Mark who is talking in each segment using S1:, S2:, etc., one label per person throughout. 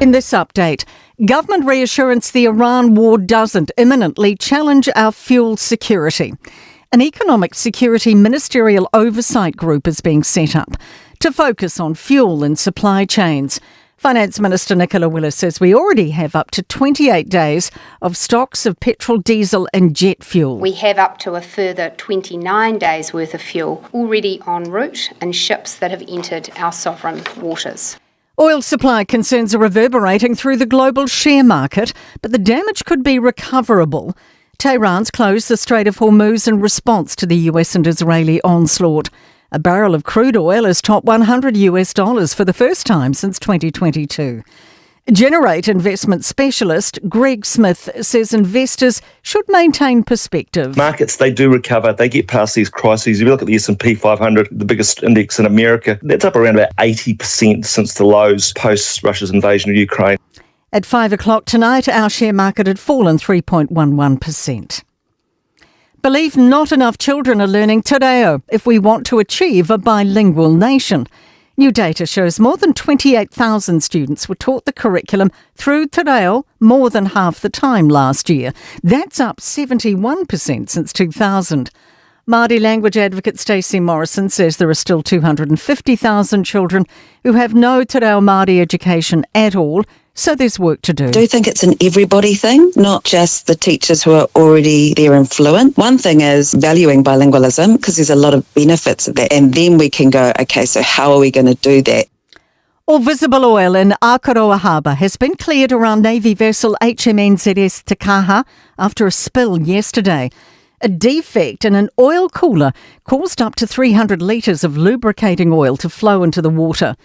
S1: In this update, government reassurance the Iran war doesn't imminently challenge our fuel security. An economic security ministerial oversight group is being set up to focus on fuel and supply chains. Finance Minister Nicola Willis says we already have up to 28 days of stocks of petrol, diesel and jet fuel.
S2: We have up to a further 29 days' worth of fuel already en route in ships that have entered our sovereign waters.
S1: Oil supply concerns are reverberating through the global share market, but the damage could be recoverable. Tehran's closed the Strait of Hormuz in response to the US and Israeli onslaught. A barrel of crude oil has topped $100 US for the first time since 2022. Generate investment specialist Greg Smith says investors should maintain perspective.
S3: Markets, they do recover. They get past these crises. If you look at the S&P 500, the biggest index in America, that's up around about 80% since the lows post Russia's invasion of Ukraine.
S1: At 5 o'clock tonight, our share market had fallen 3.11%. Believe not enough children are learning te reo if we want to achieve a bilingual nation. New data shows more than 28,000 students were taught the curriculum through te reo more than half the time last year. That's up 71% since 2000. Māori language advocate Stacey Morrison says there are still 250,000 children who have no te reo Māori education at all, so there's work to do.
S4: I do think it's an everybody thing, not just the teachers who are already there and fluent. One thing is valuing bilingualism, because there's a lot of benefits of that, and then we can go, okay, so how are we going to do that?
S1: All visible oil in Akaroa Harbour has been cleared around Navy vessel HMNZS Te Kaha after a spill yesterday. A defect in an oil cooler caused up to 300 litres of lubricating oil to flow into the water.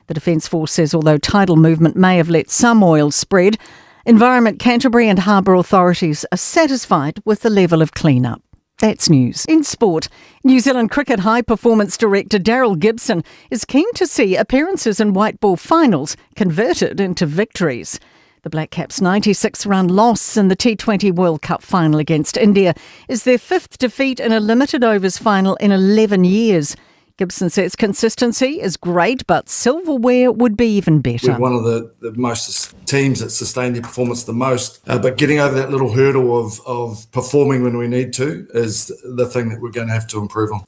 S1: The Defence Force says although tidal movement may have let some oil spread, Environment Canterbury and harbour authorities are satisfied with the level of clean-up. That's news. In sport, New Zealand Cricket High Performance Director Daryl Gibson is keen to see appearances in white ball finals converted into victories. The Black Caps' 96-run loss in the T20 World Cup final against India is their fifth defeat in a limited overs final in 11 years. Gibson says consistency is great, but silverware would be even better.
S5: We're one of the most teams that sustain their performance the most, but getting over that little hurdle of performing when we need to is the thing that we're going to have to improve on.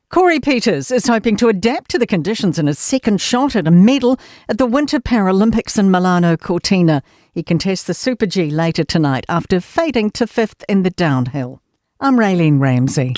S1: Corey Peters is hoping to adapt to the conditions in his second shot at a medal at the Winter Paralympics in Milano Cortina. He contests the Super G later tonight after fading to fifth in the downhill. I'm Raylene Ramsey.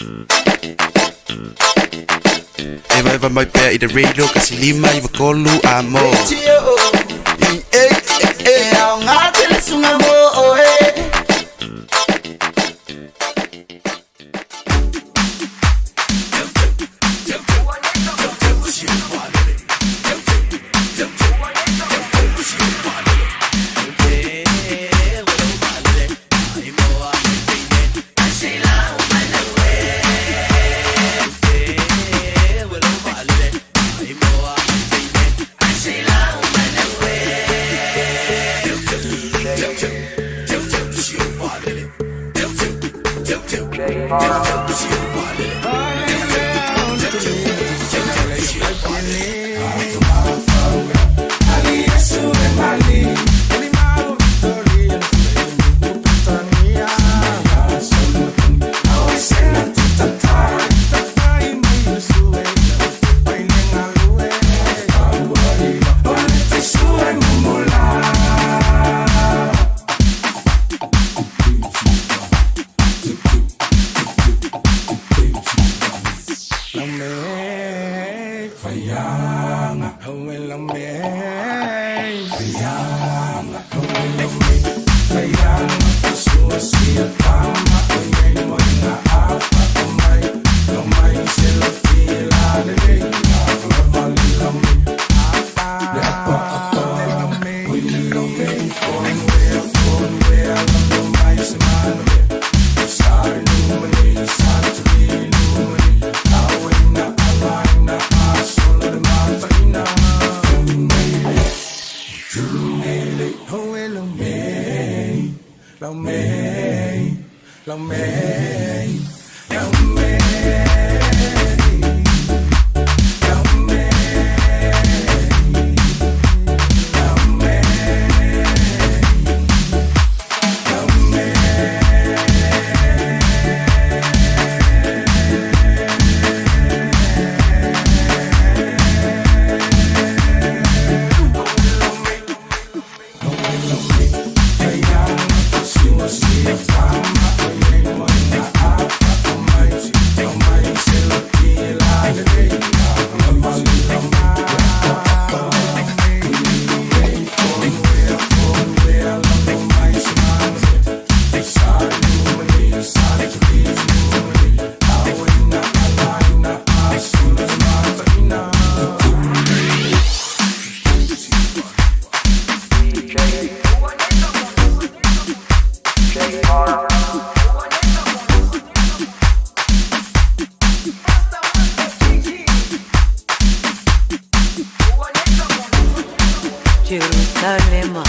S6: Jerusalema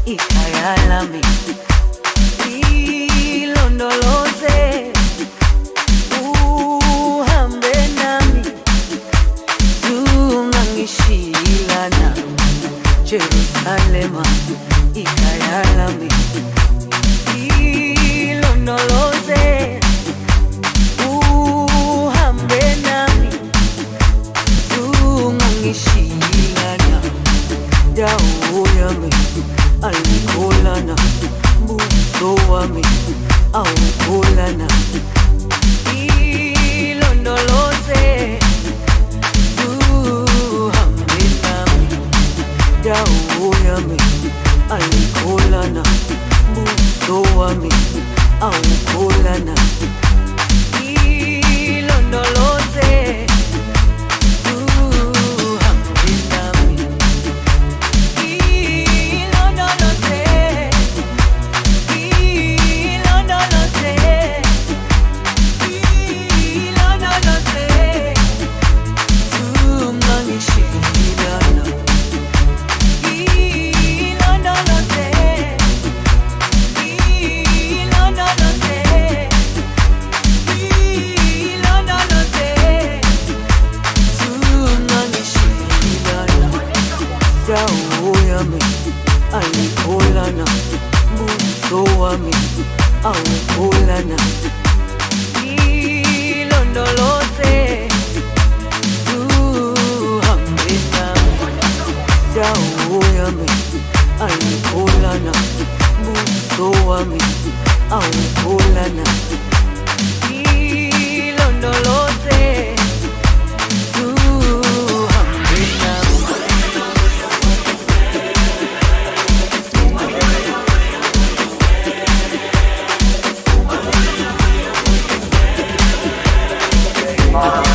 S6: ikhaya lami ilondoloze uhambe nami zungangishilana Jerusalema ikhaya lami ilondoloze uhambe nami zungangishilana dawo yami ayikholana buso wami awukholana ilondoloze uhambe nami dawo yami ayikholana buso wami awukholana ilondoloze uhambe nami ilondoloze ilondoloze ilondoloze zungangishilana ilondoloze ilondoloze ilondoloze zungangishilana dawo yami ayikholana buso wami awukholana ilondoloze uhambe nami dawo yami ayikholana buso wami awukholana ilondoloze uhambe nami.
S7: Thank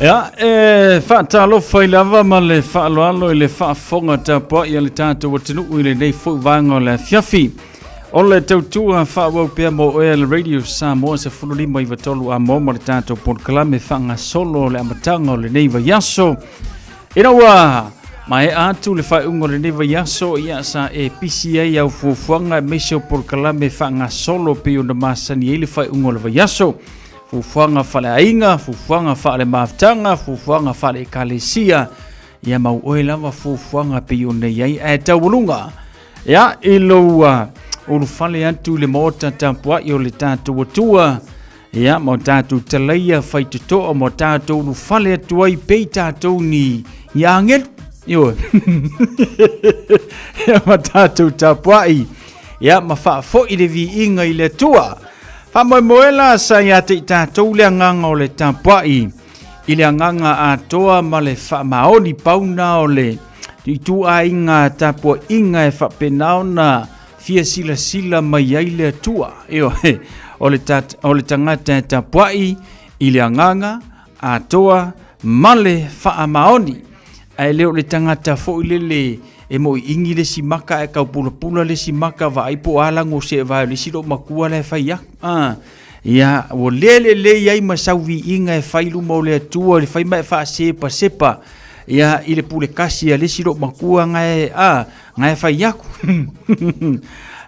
S7: Ia, e faatalofa i lava ma le faaaloalo i le faafofoga tapuai a le tatou atunuu i lenei foi vaega o le afiafi. O le tautua faaauau pea mo oe a le Radio Samoa 15 i Amoa ma le tatou polokalame faagasolo o le amataga o lenei vaiaso. Ina ua maea atu le faaiuga o lenei vaiaso, ia sa e pisi ai au fuafuaga aemaise o polokalame faagasolo pei ona masani ai le faaiuga o le vaiaso. Fuafuaga faaleaiga, fuafuaga faalemafutaga, fuafuaga faale-ekalesia, ia mau oe lava fuafuaga pei ona i ai ae taualuga ia i lou ulufale atu i le maota tapuai o le tatou Atua, ia ma o tatou talaia faitotoa ma o tatou ulufale atu ai pei tatou ni ni agelu. Ioe. Ia ma tatou tapuai ia ma faafoi le viiga i le Atua. Faamoemoe la sa ia te i tatou le agaga o le tapuai i le agaga atoa ma le faamaoni pauna o le ituaiga tapuaiga e faapena ona fia silasila mai ai le Atua. Ioe, o le, o le tagata e tapuai i le agaga atoa ma le faamaoni. Ae le o le tagata foi lele e moiingi le isi maka ae kaupulapula le isi maka vaai po o a lago seevae o le isi loomatua la e fai aku. Ah, ia, ua le lelei ai ma sau viiga e fai i luma o le Atua i le fai ma e faasepasepa ia i le pule kasi a le isi loomatua gae a gae fai aku.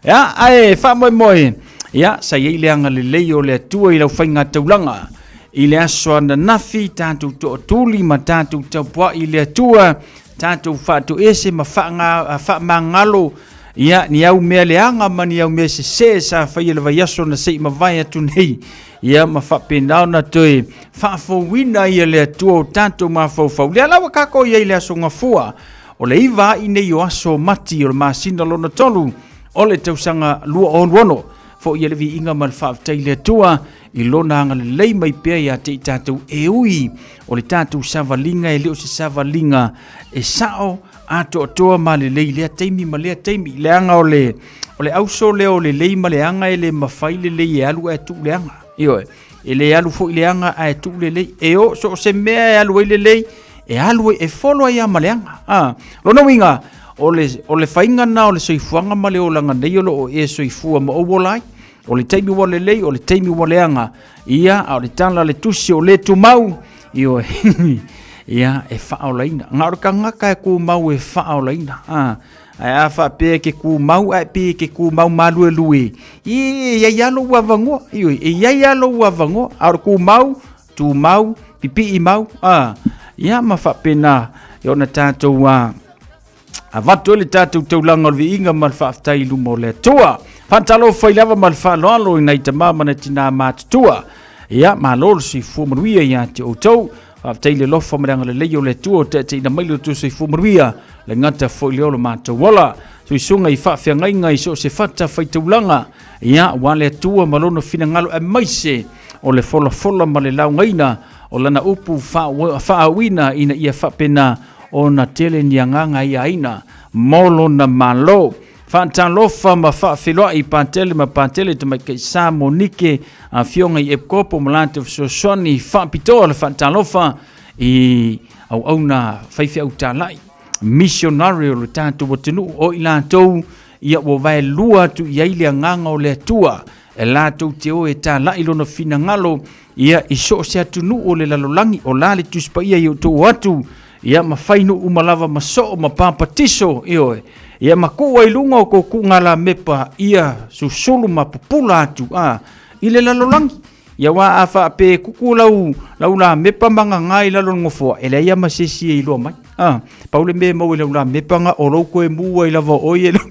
S7: Ia, ae faamoemoe, ia, sa i ai le agalelei o le Atua i lau faigataulaga. I le aso ananafi, tatou toatuli ma tatou tapuai i le Atua, tatou faatoese ma faanga, faamagalo ia ni au mea leaga ma ni au mea sesē sa faia i le vaiaso na se i mavae atu nei, ia ma faapena ona toe faafouina ai e le Atua o tatou mafaufau. Lea la ua tatou i ai i le aso Gafua, o le iva ai nei o aso Mati o le masina lona tolu o le tausaga 2026. Foi le viiga ma le faafetai i le Atua i lona agalelei mai pea ia te i tatou, e ui o le tatou savaliga e le o se savaliga e sao atoatoa ma lelei lea taimi ma lea taimi, leaga o le o le auso lea o lelei ma leaga e le mafai lelei e alu ae tuu leaga. Ioe, e le alu foi leaga ae tuu lelei. E o so o se mea e alu ai lelei, e alu ai, e folo ai lava ma leaga. Ah, lona uiga, o le, o le faiga na o le soifuaga ma le olaga nei o lo o e soifua ma ou ola ai. O le taimi ua lelei, o le taimi ua leaga. Ia, a o le tala a le tusi o le tumau, ioe, ia, e faaolaina. Na o le tagata e tumau e faaolaina. Ah, ae a faapea e ke tumau ae pe ke tumau maluelue, e i ai lava lou avanoa, ioe, e i ai lava lou avanoa. A o le tumau, tumau, pipii mau, ah, ia ma faapena e ona tatou ah, Avatu ai le tatou taulaga o le viiga ma le faafetai i luma o le Atua. Faatalofa i lava ma le faaaloalo i nai tama ma nai tinā matutua. Ia, malo le soifua manuia ia te outou. Faafetai le alofa ma le agalelei o le Atua o taitaiina mai le outou soifua manuia, le gata foi lea o le matou ola. Suisuga i faafeagaiga i so o se fata faitaulaga, ia, aua le Atua ma lona finagalo aemaise o le folafola ma le laugaina o lana upu faaauina ina ia faapena ona tele ni agaga ia aina mo lona Malo. Faatalofa ma faafeiloai Patele ma Patele Tamaitai Sa Monike Afioga i Epikopo ma latou fesoasoani faapitoa le faatalofa i auauna faifeau talai missionary o le tatou atunuu o i latou ia ua vaelua atu i ai le agaga o le Atua e latou te o e talai lona finagalo ia i so o se atunuu o le lalolagi, o la le Tusi Paia i outou o atu, ia ma fai nuu uma lava ma soo ma papatiso, ioe, ia ma tuu ai luga o kou kuugalamepa ia susulu ma pupula atu a i le lalolagi. Ia aua a faapea e kuku lau, lau lamepa ma gaga i lalo o le nofoa, e leai lava ma se isi e iloa mai. A, pau le mea e maua i lau lamepa ga o lou toe mu ai lava o oe e lau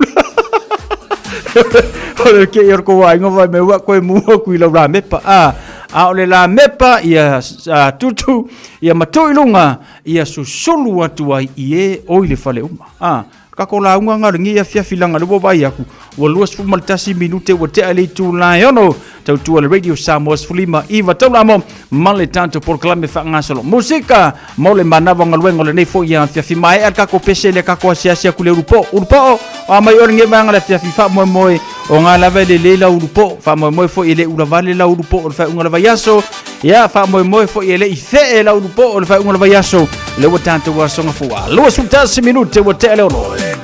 S7: O le kei o le kou aiga fai mai ua toe mu aku i lau lamepa. A, a o le lamepa ia a, tutu, ia matuu i luga, ia susulu atu ai i e o i le fale uma. A, Kako lauga nga lengi afiafi langa le ua vai aku ua 21 minute ua tea le itu la e ono tautua le Radio Samoa 15 iva taulamo ma le tatou polokalame faagasolo musika mo le manava galuega o lenei foi afiafi maea le kako pese le kako asiasi aku le ulupo ulupo o a mai o lenei vaega le afiafi faamoemoe o ngā lava e lelei la ulupo faamoemoe foi e le ulavale la ulupo o le faaiuga o le vaiaso. Ia, faamoemoe foi e le i fee la ulu po o le faaiuga o le vaiaso, le ua tatou aso gafua. 21 minute ua tea le 6.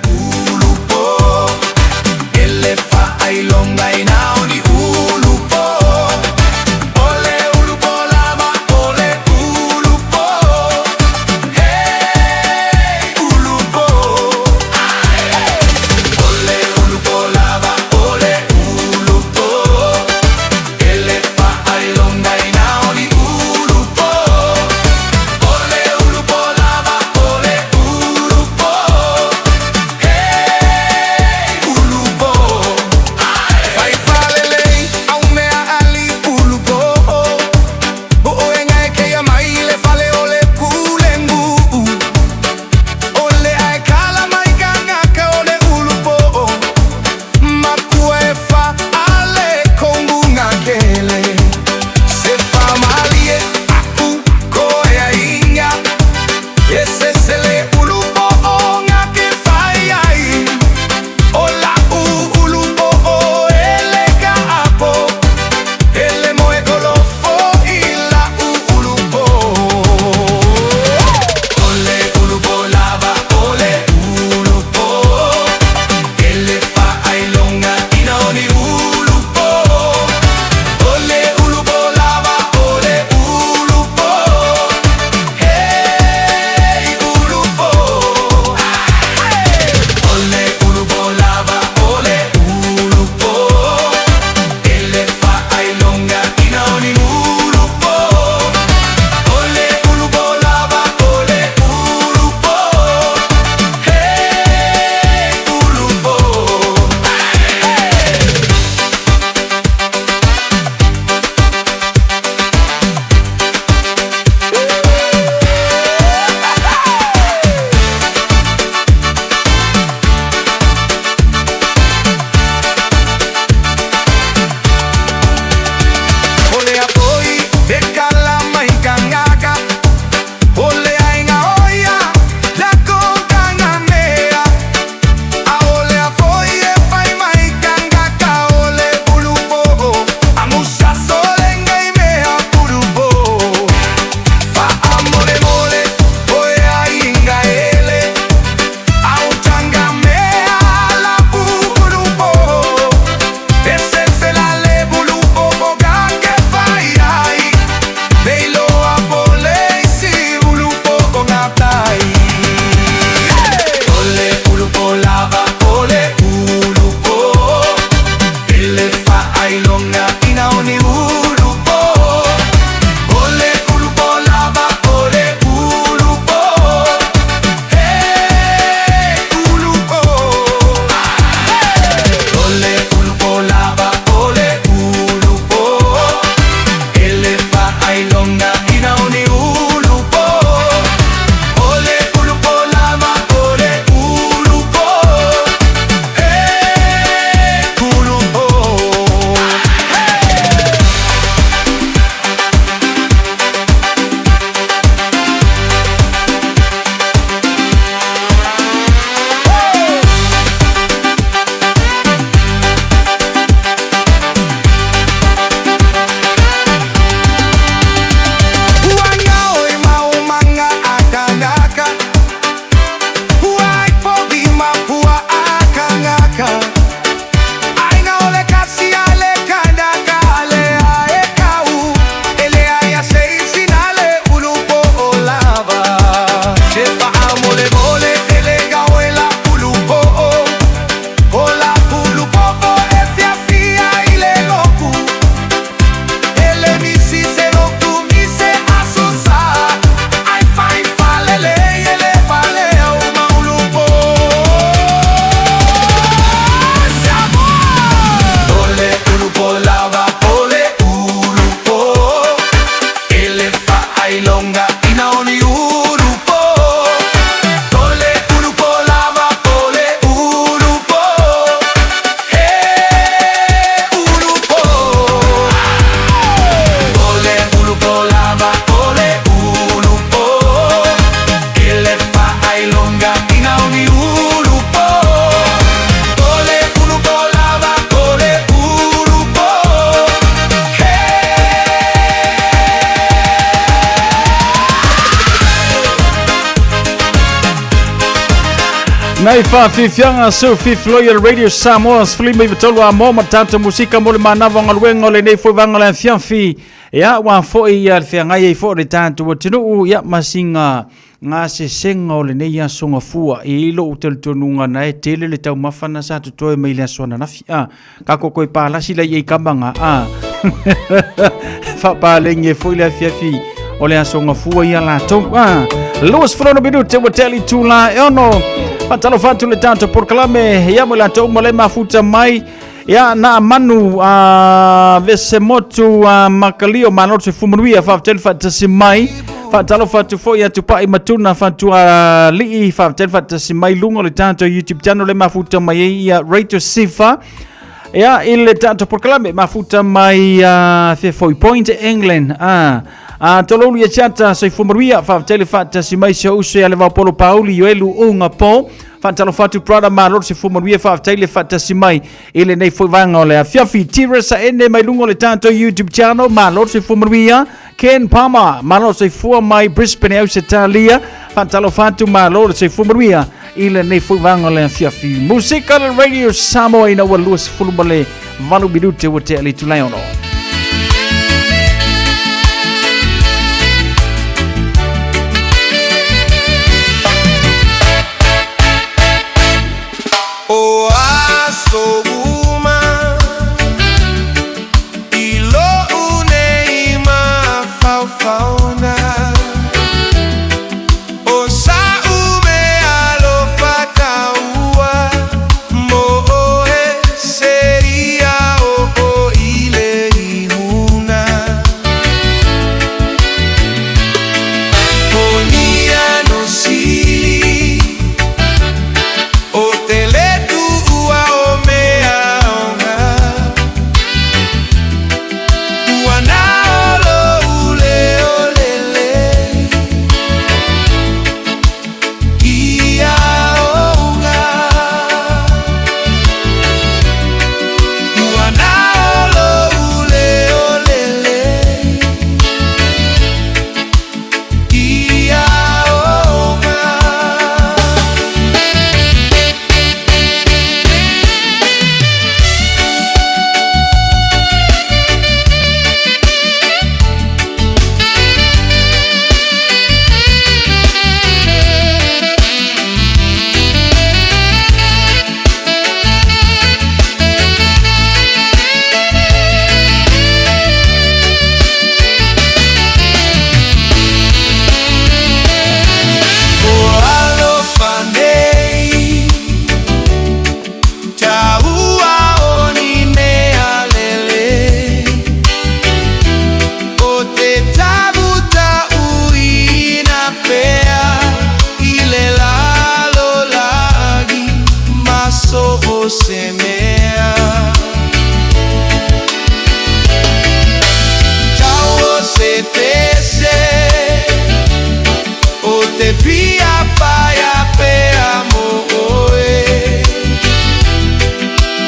S7: Nei whawhiwhianga Sue Fifth Loyal Radio Samoa sefulima iva tolu a moa ma tatou musika mo le manava o galuega o lenei foi vaega o le afiafi. Ia, ua foi ia le feagai ai foi o le tatou atunuu, ia ma siga gasesega o lenei aso gafua. E i ai lou talitonuga na e tele le taumafa na sa totoe mai le aso ananafi. A, kako koe palasi la i ei kama ngā. A, faapalegi ai foi le afiafi o le aso gafua ia latou. A, 26 minute ua tea le itula e ono. Faatalofa atu le tatou polokalame ia mo i latou uma le mafuta mai. Ia, na manu a vese motu a makalio malo se fumanuia faafetai le faatasi mai. Faatalofa atu foi ia Tupai Matuna Fatualii faafetai le faatasi mai luga o le tatou YouTube channel le mafuta mai ai ia Rachel Sifa. Ia, i le tatou polokalame mafuta mai Fefoi Point England. A a toloulu ia chata soifua manuia faafetai le faatasi mai si ou uso ia Levaopolo Pauli Ioelu Unga Po. Faatalofa atu brother malo le soifua manuia faafetai le faatasi mai i lenei foi vaega o le afiafi. Tira Saene mai luga o le tatou YouTube channel malo le soifua manuia. Ken Palmer malo le soifua mai Brisbane Ausetalia. Faatalofa atu malo le soifua manuia i lenei foi vaega o le afiafi. Musika le Radio Samoa ina ua 28 minute ua tea le itula e ono.
S8: O aso uma i loʻu nei mafaufauga. ʻO saʻu mea alofa kaua mo ʻoe seia oʻo i le ihuna. Honia no sili o te letu ua o mea onga. Ua naolo leo lele ia onga. Ua naolo leo lele ia onga. O alofa nei Taua o ni mea lele O te tavuta uina pea I le lalolagi ma so o se mea Tau o se tese O te fia paia pea mo oe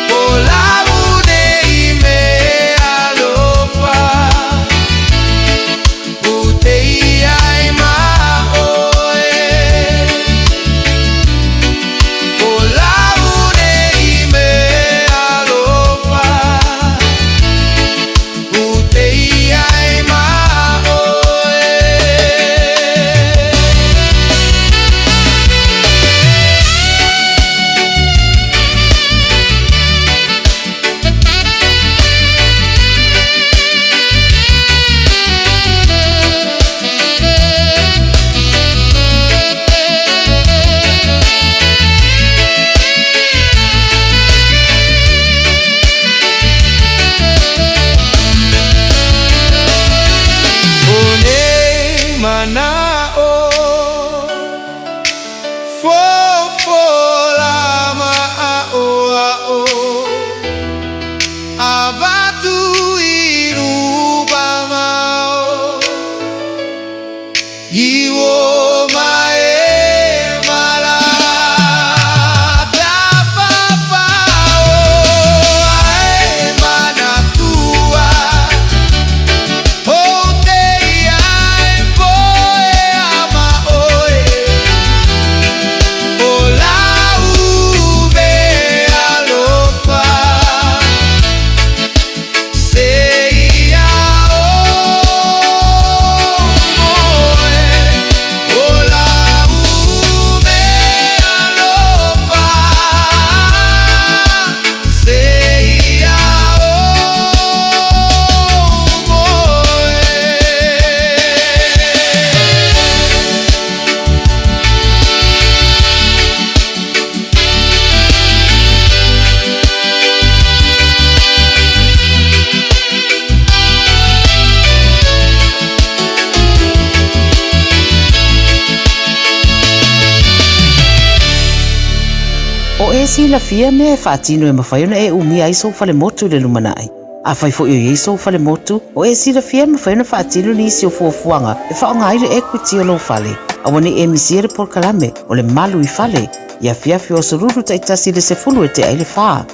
S8: O lau nei me alofa U te ia i ma oe O lau nei me alofa U te ia i ma oe. O nei mana'o Fofola ma a'oa'o Avatu i rupa mao I o ma e mala Tapapao ae manatua O te ia e poe ama oe O lau
S9: e silafia mea e faatino e mafai ona e umia ai sou falemotu i le lumanai? Afai foi o i ai sou falemotu, o e silafia e mafai ona faatino nisi o fuafuaga e faaaoga ai le equity o lou fale. Aua ne i e misia le polokalame o le Malu i Fale i afiafi o Aso Lulu taitasi i le 10 e tea i le fa.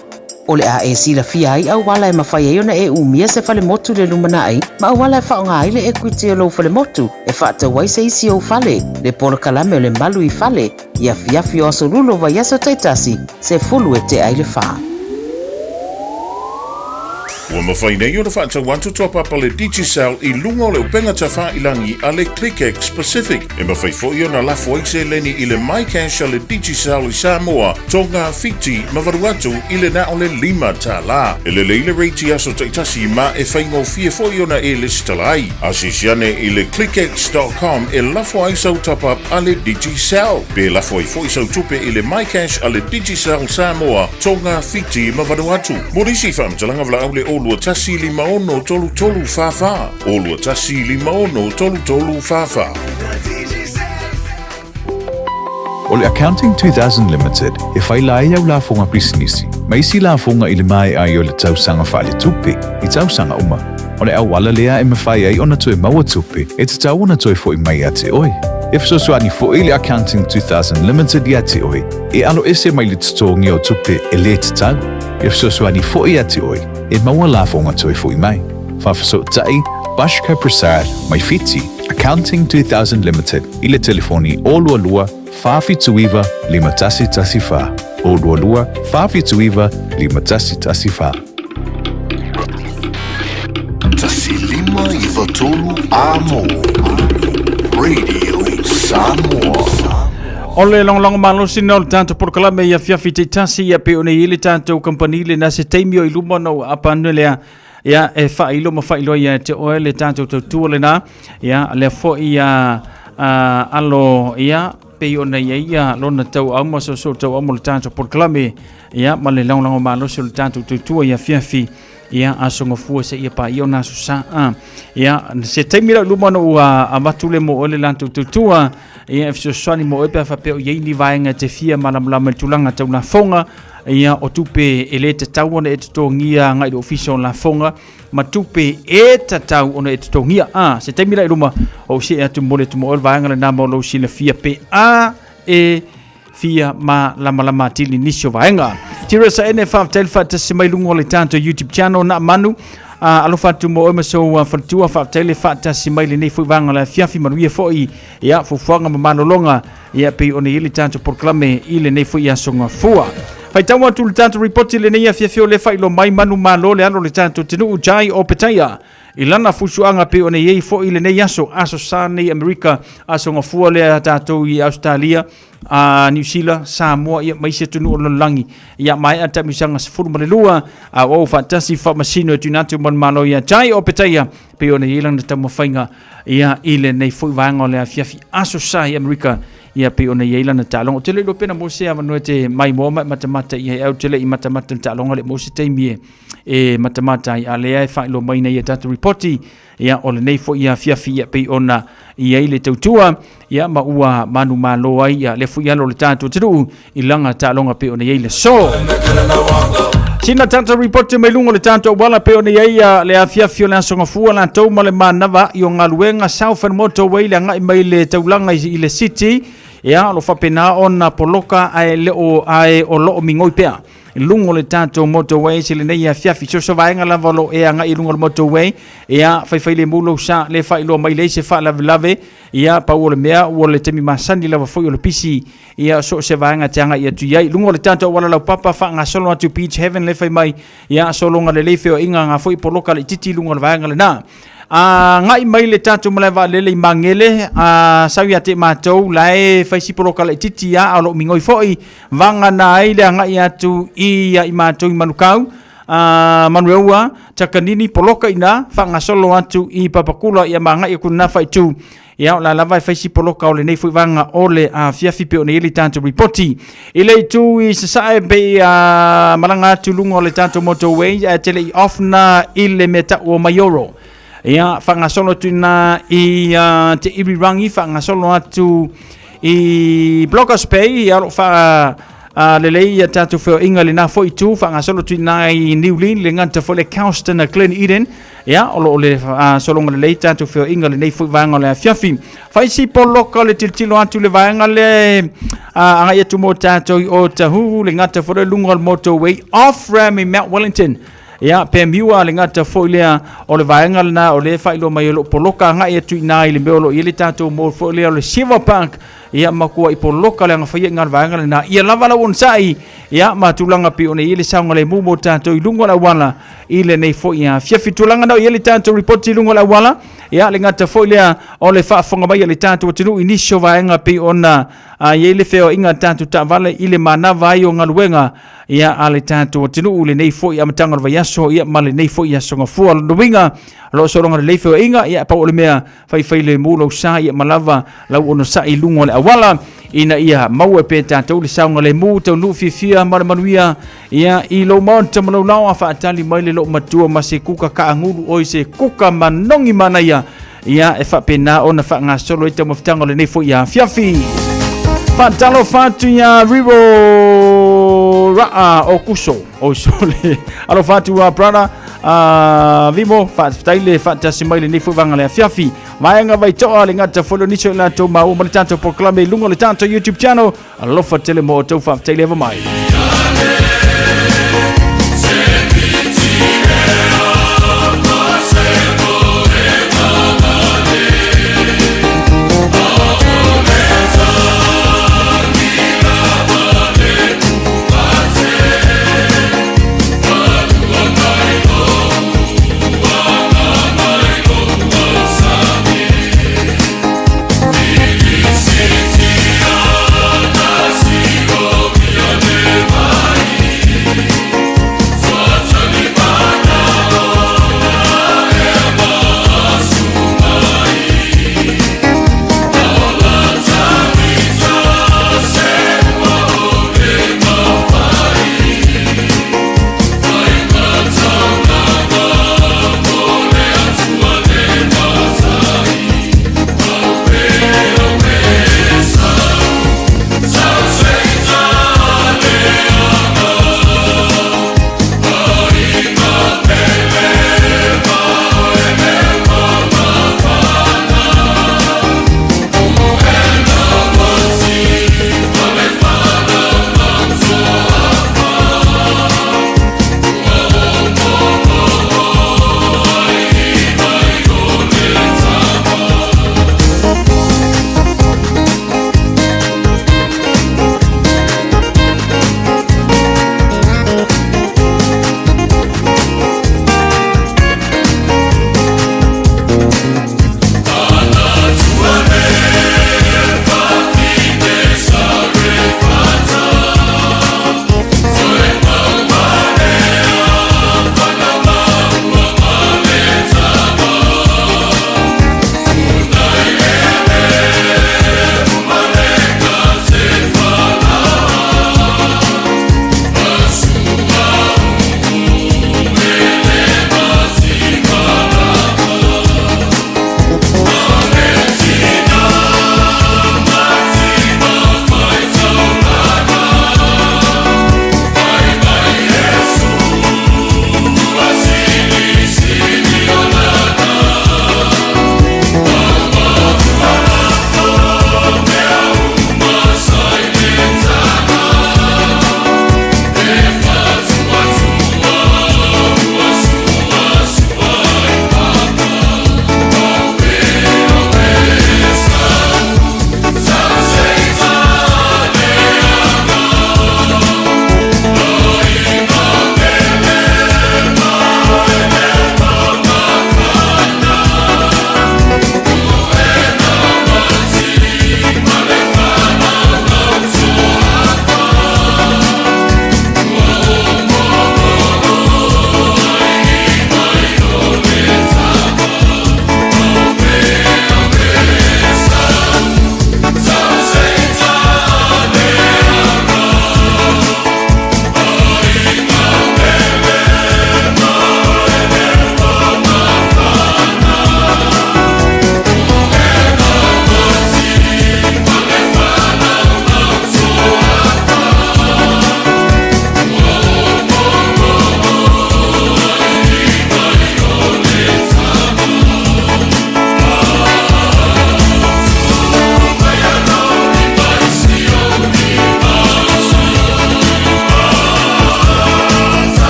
S9: O le a e silafia ai auala e mafai ai ona e umia se falemotu i le lumanai ma auala e faaaoga ai le equity o lou falemotu e faatau ai se isi ou fale, le polokalame o le Malu i Fale i afiafi o Aso Lulu o vaiaso taitasi, 10 e tea i le fa.
S10: Ua mafai nei ona faatau atu toa papa le Digicel i luga o le upega tafailangi a le ClickX Pacific. E mafai foi ona lafo ai seleni i le MyCash a le Digicel i Samoa, Tonga, Fiti ma Vanuatu i le na o le $5. E lelei le rate i aso taitasi ma e faigofie foi ona e lesitala ai. Asiasi ane i le clickx dot com e lafo ai sau top up a le Digicel. Pe lafo ai foi sau tupe i le MyCash a le Digicel Samoa, Tonga, Fiti ma Vanuatu. Mo nisi faamatalaga valaau le 021 56 33 44, 021 56 33 44.
S11: O le Accounting 2000 Limited e faila ai au lafoga pisinisi ma isi lafoga i le maea ai o le tausaga faaletupe i tausaga uma. O le auala lea e mafai ai ona toe maua tupe e tatau ona toe fo'i mai ia te oe. E fesoasoani fo'i le Accounting 2000 Limited ia te oe e aloese mai le totogi o tupe e lē tatau. E fesoasoani fo'i ia te oe e maua lafoga toe fo'i mai. Faafesootai Bashkar Prasad mai Fiti, Accounting 2000 Limited i le telefoni 022 479 5114, 022 479 5114.
S12: 1593 Amo Radio Samoa.
S7: O le lagolago malosi lena o le tatou polokalame i afiafi taitasi ia pei ona i ai le tatou kamupani lena se taimi o i luma ona ou aapa ane lea ia e faailo ma faailoa ia te oe le tatou tautua lena ia lea foi ia a, alo ia pei ona i ai ia lona tauau ma soosoo tauau mo le tatou polokalame ia ma le lagolago malosi o le tatou tautua i afiafi ia aso gafua seia paia ona aso saa ia se taimi lau luma ona ua avatu le mo oe le latou tautua ia e fesoasoani mo oe pe a faapea o i ai ni vaega e te fia malamalama i le tulaga tau lafoga ia o tupe e lē tatau ona e totogia agai i le ofisa o lafoga ma tupe e tatau ona e totogia a se taimi la i luma o ou see atu momoli atu mo oe le vaega lena mo lou silafia pe a e fia malamalama atili nisi o vaega. Tira sa ene faafetai le faatasi mai luga o le tatou YouTube channel na manu. Alofa atu mo oe ma sou faletua faafetai le faatasi mai lenei foi vaega o le afiafi manuia foi ia fuafuaga ma malologa ia pei ona i ai le tatou polokalame i lenei foi aso gafua. Faitau atu le tatou report i lenei afiafi o le faailoa mai manu malo le alo o le tatou atunuu Jai Opetaia I lana fusuaga pei ona i ai foi lenei aso, aso sa nei Amerika, aso gafua lea tatou i Ausetalia, a Niu Sila, Samoa, ia ma isi atunuu o le lalolagi. Ia maea taamilosaga 12, a o faatasi faamasino e tuuina atu ma le Malo ia Jai Opetaia, pei ona i ai lana taumafaiga ia i lenei foi vaega o le afiafi aso sa i Amerika, ia pei ona i ai lana taaloga. Ou te le iloa pe na maua se avanoa e te maimoa ma e matamata i ai, ae ou te le i matamata i le taaloga le maua se taimi e e matamata ai, a lea e faailoa mai nei e tatou ripoti, ia, o lenei foi afiafi ia pei ona i ai le tautua, ia, ma ua manumalo ai, ia, lea foi alo o le tatou atunuu i lana taaloga pei ona i ai le aso. Sina tatou ripoti mai luga o le tatou auala pei ona i ai ia, le afiafi o le aso Gafua latou ma le manava i o galuega Southern Motorway le agai mai le taulaga i le city, ia, o lo o faapena ona poloka ae le o, ae o lo o migoi pea. i luga o le tatou motorway se lenei afiafi. So se vaega lava o lo o e agai i luga o le motorway, ia faifai lemu lou sa, le faailoa mai leai se faalavelave, ia pau o le mea ua le taimi masani lava foi o le pisi, ia so o se vaega te agai atu i ai. I luga o le tatou auala laupapa faagasolo atu Beach Haven le fai mai, ia sologa lelei feoaiga nga foi poloka laitiiti i luga o le vaega lena. Agai mai le tatou malae vaalele i Magele, a sau ia te matou, la e fai si poloka laitiiti a, a o lo o migoi foi, Vagana ai le agai atu i ia i matou i Manukau, a Manueua, Takanini, poloka ina, faagasolo atu i Papakula, ia ma agai aku lena faaitu. Ia, o la lava e fai si poloka o lenei foi vaega o le afiafi pei ona i ai le tatou ripoti. I le itu i Sasae pei a malaga atu i luga o le tatou motorway, ae te le i off na i le mea tau o Maioro. Ia, faagasolo atu ina i Te Irirangi, faagasolo atu i Blockers Bay, ia, o lo o faa Lelei ia tatou feoaiga i lena foi itu, faagasolo atu i ina i Niulii, le gata foi le Couston a Glen Eden. Ia, o lo o le sologa lelei tatou feoaiga i lenei foi vaega o le afiafi. Fai si poloka o le tilotilo atu i le vaega lea e agai atu mo tatou i Otahuhu, le gata foi le luga o le motorway off ramp i Mount Wellington. Ia, pe miua le gata foi lea o le vaega lena o lea e faailoa mai o lo o poloka agai atu i ina i le mea o lo o i ai le tatou mall foi lea o le Silver Park. Ia, matuai poloka le agafaia i le vaega lena. Ia lava lau onosai, ia, ma tulaga pei ona i ai le saogalemu mo tatou i luga o le auala i lenei foi afiafi. Tulaga na o i ai le tatou ripoti i luga o le auala, ia, le gata foi lea o le faafofoga mai a le tatou atunuu i nisi o vaega pei ona i ai le feoaiga a tatou taavale i le manava ai o galuega ia a le tatou atunuu i lenei foi amataga o le vaiaso ia ma lenei foi aso gafua. Lona uiga, o lo o sologa lelei feoaiga, ia pau o le mea faifai lemu lou sa ia ma lava lau onosai i luga o le auala ina ia maua pea tatou le saogalemu taunuu fiafia ma le manuia ia i lou maota ma lou laoa faatali mai le loo matua ma se kuka kaagulu oi se kuka manogi manaia ia e faapena ona faagasolo ai taumafataga o lenei foi afiafi. Faatalofa atu ia Riro Raa o Kuso o Sole. Alofa atu a brother Vimo, faafetai le faatasi mai lenei foi vaega le afiafi. Vaega Vaitoa le gata foi le nisi o i latou maua ma le tatou polokalame i luga o le tatou YouTube channel. Alofa tele mo outou faafetai le ava mai.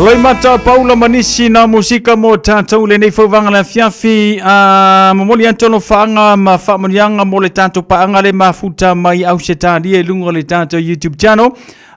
S7: Loimata Paula ma nisi na musika mo tātou lenei fauvaga le afiafi a momoli atu alofaaga ma faamanuiaga mo le tatou paaga le mafuta mai Ausetalia i luga o le tatou YouTube channel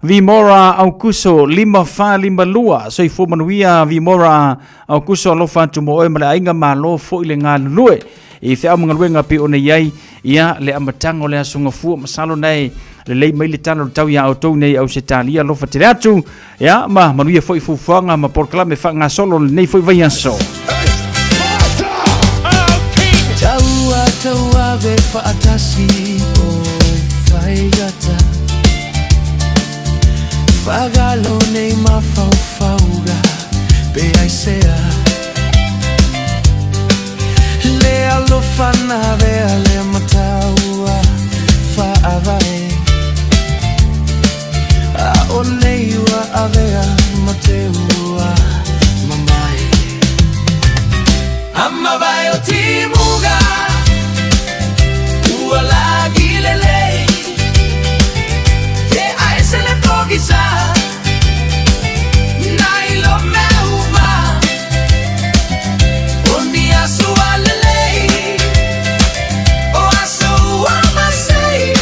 S7: Vimora Aukuso 5452 soifua manuia Vimora Aukuso alofa atu mo oe ma le aiga malo foi le galulue i feau ma galuega pei ona i ai ia le amataga o le aso gafua masalo nae lelei mai le tala o le tau iā outou nei Ausetalia alofa tele atu ia ma manuia foi fuafuaga ma polokalame faagasolo lenei foi vaiaso.
S8: Taua tauave faatasi o faigata Fagalo nei mafaufauga pe aisea Le alofa na avea le mataua faavae A o nei ua avea ma te ua mamae Amavae o timuga Ua lagi lelei Te aese le pogisa Nai lo mea uma O ni aso a lelei O aso ua masei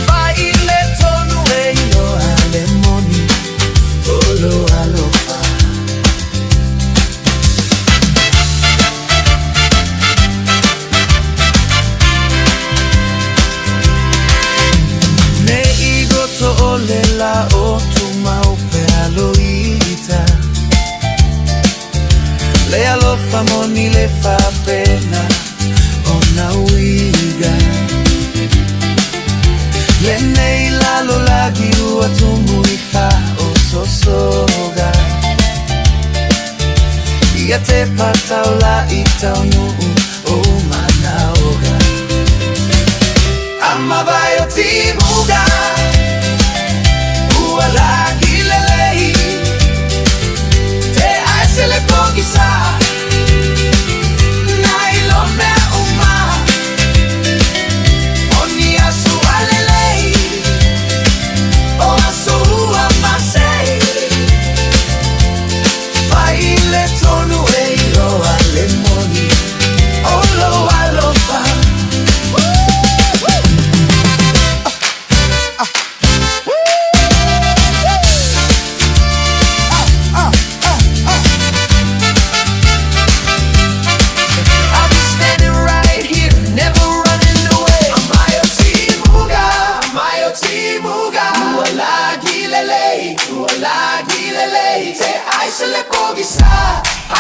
S8: Fai le tonu e iloa le moni O lo alofa. Ne i goto o le la o tumau pea loita Le alofa moni le faapena ona uiga Lenei lalolagi ua tumu i faaososoga Ia te pataula i taunuu o manaoga Amavae o timuga Ua lagi lelei Te aese le pogisa Nai lo mea uma O ni aso a lelei O aso ua masei Fai le tonu e iloa le moni O lo alofa. I'll be standing right here, never running away. Amae o timuga, amae o timuga. Ua lagi lelei, ua lagi lelei. Te aese le pogisa,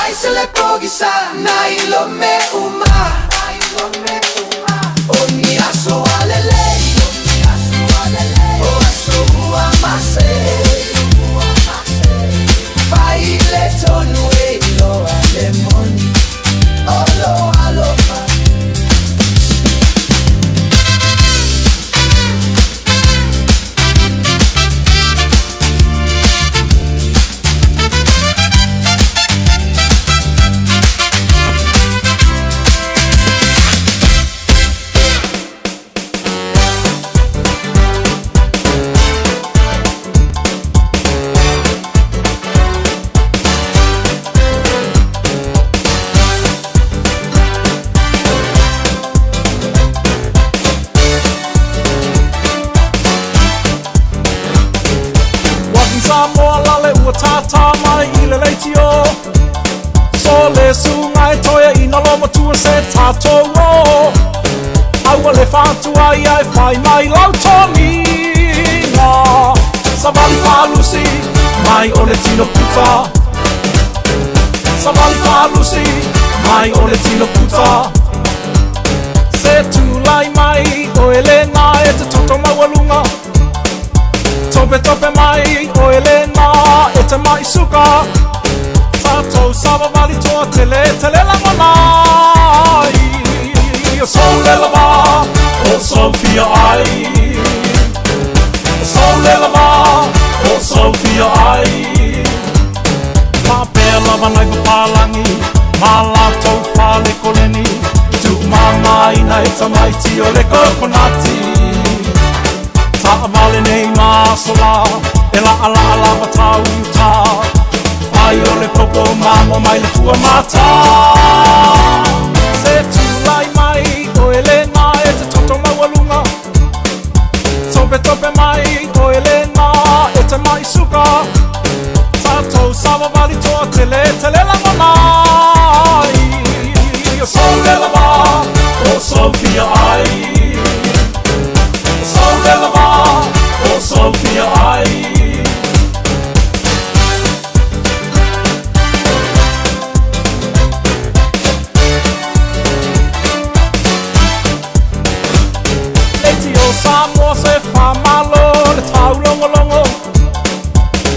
S8: aese le pogisa. Nai lo me uma, nai lo me uma. O ni aso a lelei, o ni aso a lelei. O aso ua masei, ua masei. Fai le tonu e iloa le moni O lo alofa.
S13: Walking Samoa lale ua tātā mai i le leitio So le suga e toe ina lo matua se tātou o Aua le whātua ia e whai mai lau toniga Savali whalusi mai o le tino puta Savali whalusi mai o le tino puta Se tūlai mai o ele ngā e te toto maualunga Tope tope mai o ele ngā e te mai suka Tātou savavali toa tele tele langona ai O sole lava o Sofia ai O sole lava o Sofia ai Faapea lava nai papalangi ma latou fale koleni Tuumamaina e tamaiti o le kokonati Taavale nei ma aso la. E laʻalaʻa lava tau i uta Ai o le popo mamo mai le fua mata Se tulai mai o Elena e te toto maualuga Topetope mai o Elena e te mai suka Tatou savavali toa tele tele lagona ai O Sole lava o Sofia ai O Sole lava o Sofia ai Leitio Samoa se faamalo le taulogologo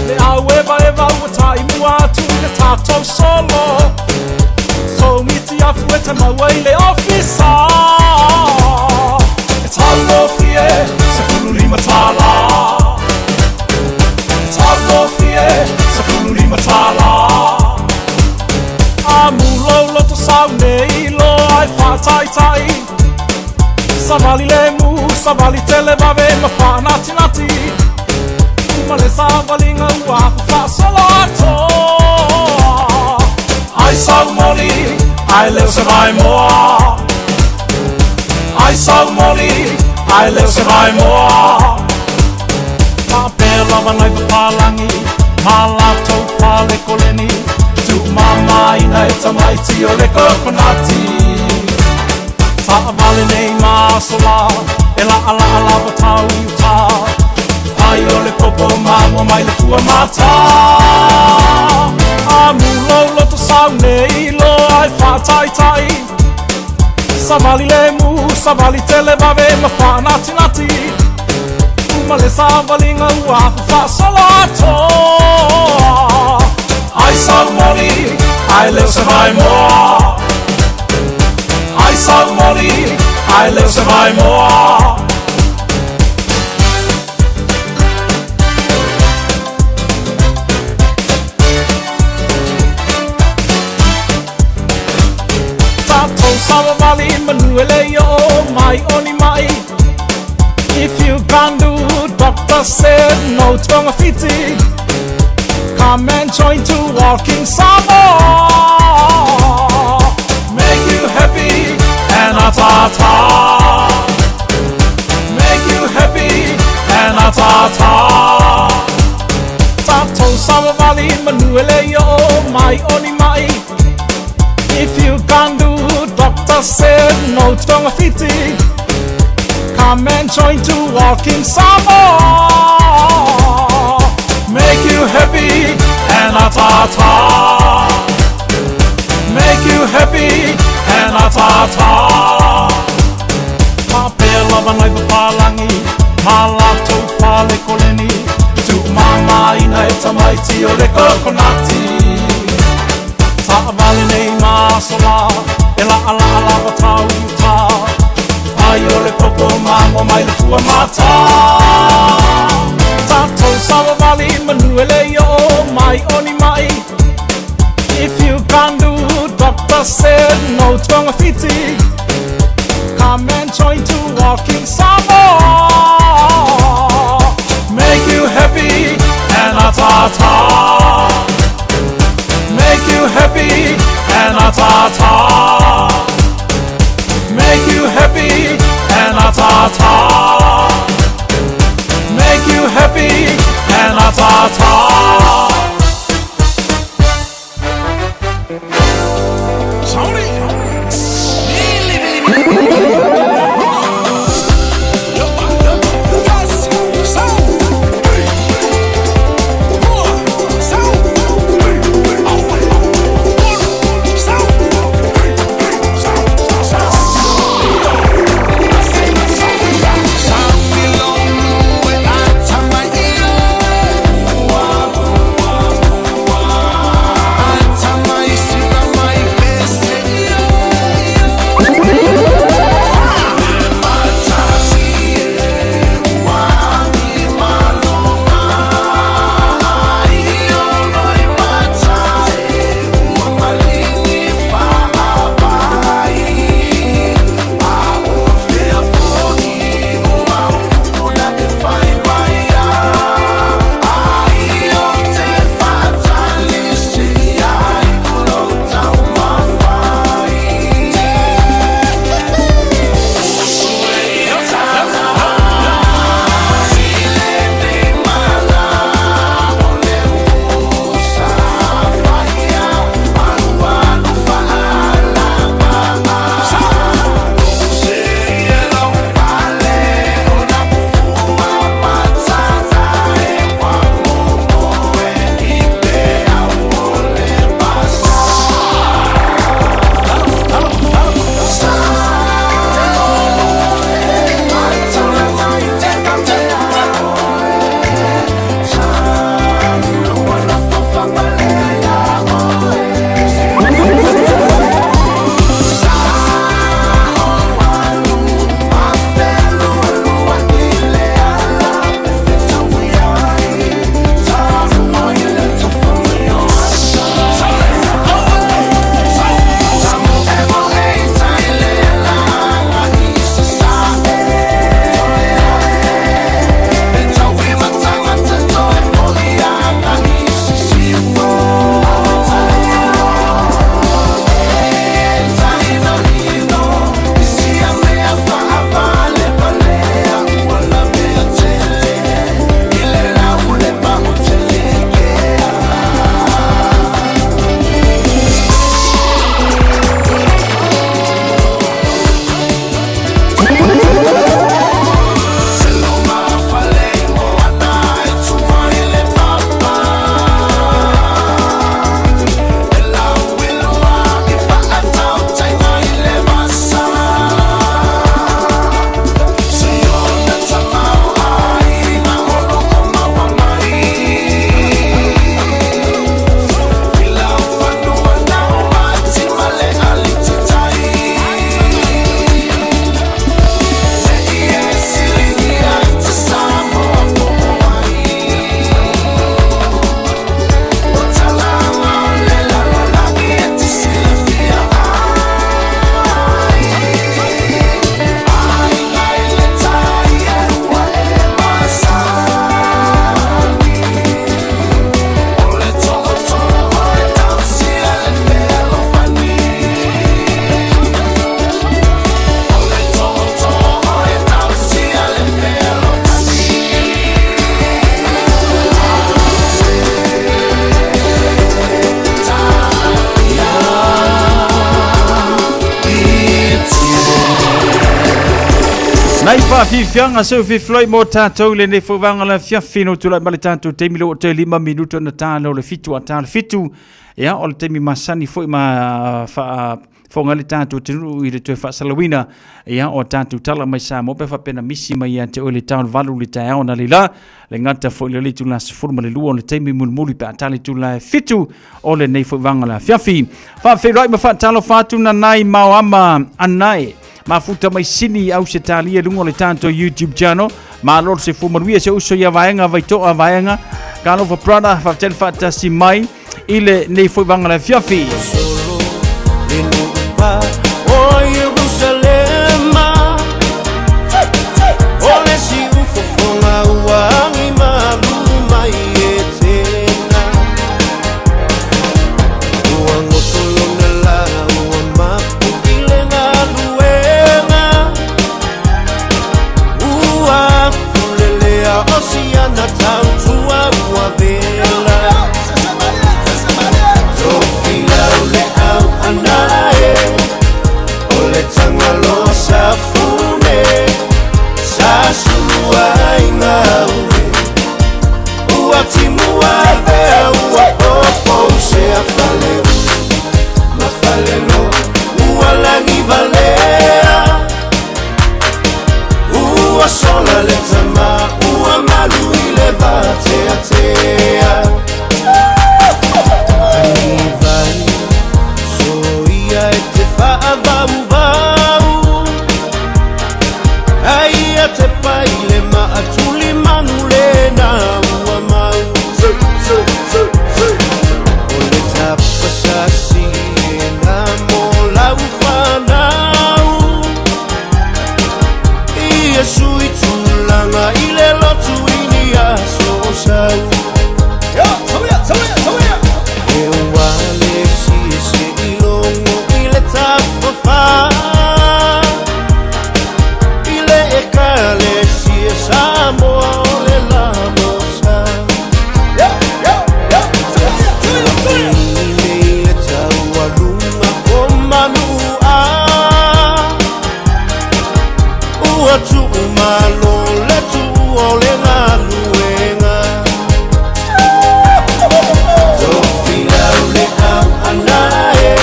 S13: Le auevaeva ua taimua atu i le tatou solo Soumiti afu e te maua i le ofisa E taugofie $15 E taugofie $15 Amu lou loto sau nei loa e faataitai Savali lemu, savali tele vave ma faanatinati Uma le savaliga ua afu faasolo atoa Ai sau moli, ai leo se vaemoa Ai sau moli, ai leo se vaemoa Faapea lava nai papalagi ma latou fale koleni Tuumamaina e tamaiti o le kokonati Taavale nei ma aso la e laʻalaʻa lava tau i uta Ai o le popo mamo mai le fua mata Amu lou loto sau nei loa e faataitai Savali lemu, savali tele vave ma faanatinati Uma le savaliga ua afu faasolo atoa Ai sau moli, ai leo se vaemoa Ai sau moli, ai leo se vaemoa Tatou savavali manu e le oo mai o ni mai If you can't do doctor said no togafiti Come and join to Walking Samoa Make you happy and atata Make you happy and atata Tatou savavali manu e le oo mai o ni mai If you can't do doctor said no togafiti Come and join to Walking Samoa Make you happy and atata Make you happy and atata Faapea lava nai papalagi ma latou fale koleni Tuumamaina e tamaiti o le kokonati Taavale nei ma aso la e laʻalaʻa lava tau i uta Ai o le popo mamo mai le fua mata Tatou savavali manu e le oo mai o ni mai If you can't do doctor said no togafiti Come and join to Walking Samoa Make you happy and atata Make you happy and atata Make you happy and atata Make you happy and atata
S7: Nai faafiafiaga seu fifiloi mo tatou i lenei foi vaega o le afiafi no tulai mai le tatou taimi le ua toe 5 minuta ona ta lea o le 7 a ta le 7. Ia, o le taimi masani foi ma faa fofoga ai le tatou atunuu i le toe faasalauina ia o tatou tala mai Samoa pe faapena misi mai ia te oe le tau 8 le taeao na leila le gata foi le itula 12 o le taimi mulimuli pe a tali itula e 7 o lenei foi vaega o le afiafi. Faafeiloai ma faatalofa atu nanai maoama anae mafuta mai Sini Ausetalia luga o le tatou YouTube channel. Malo le soifua manuia se uso ia vaega vaitoa vaega. Talofa brother, faafetai le faatasi mai i lenei foi vaega o le afiafi.
S8: O Ierusalema, o le siufofoga ua agi malu mai e tena. Ua goto lona la, ua mapu i le galuega. Ua fulelea o siana tautua ua vela. Tofilau le au anae, o le tagaloa safune, sa sulu ai gaue. Ua timu avea ua popo sea faleu, ma falelo ua lagi valea. Ua sola le tama, ua malu i le vateatea. Ani vai, soia e te faavauvau. Ai a te pai le maatuli manu le na ua mau. O le tapasasi e nā mo lau whanau. Iesu i tulaga i le lotu i ni aso o sau. E ua le siese i logo i le tafafa. I le ekalesia Samoa o le lamosa. Nei le taualuga o manua. Ua tuumalo le tuu o le galuega. Tofilau le au anae,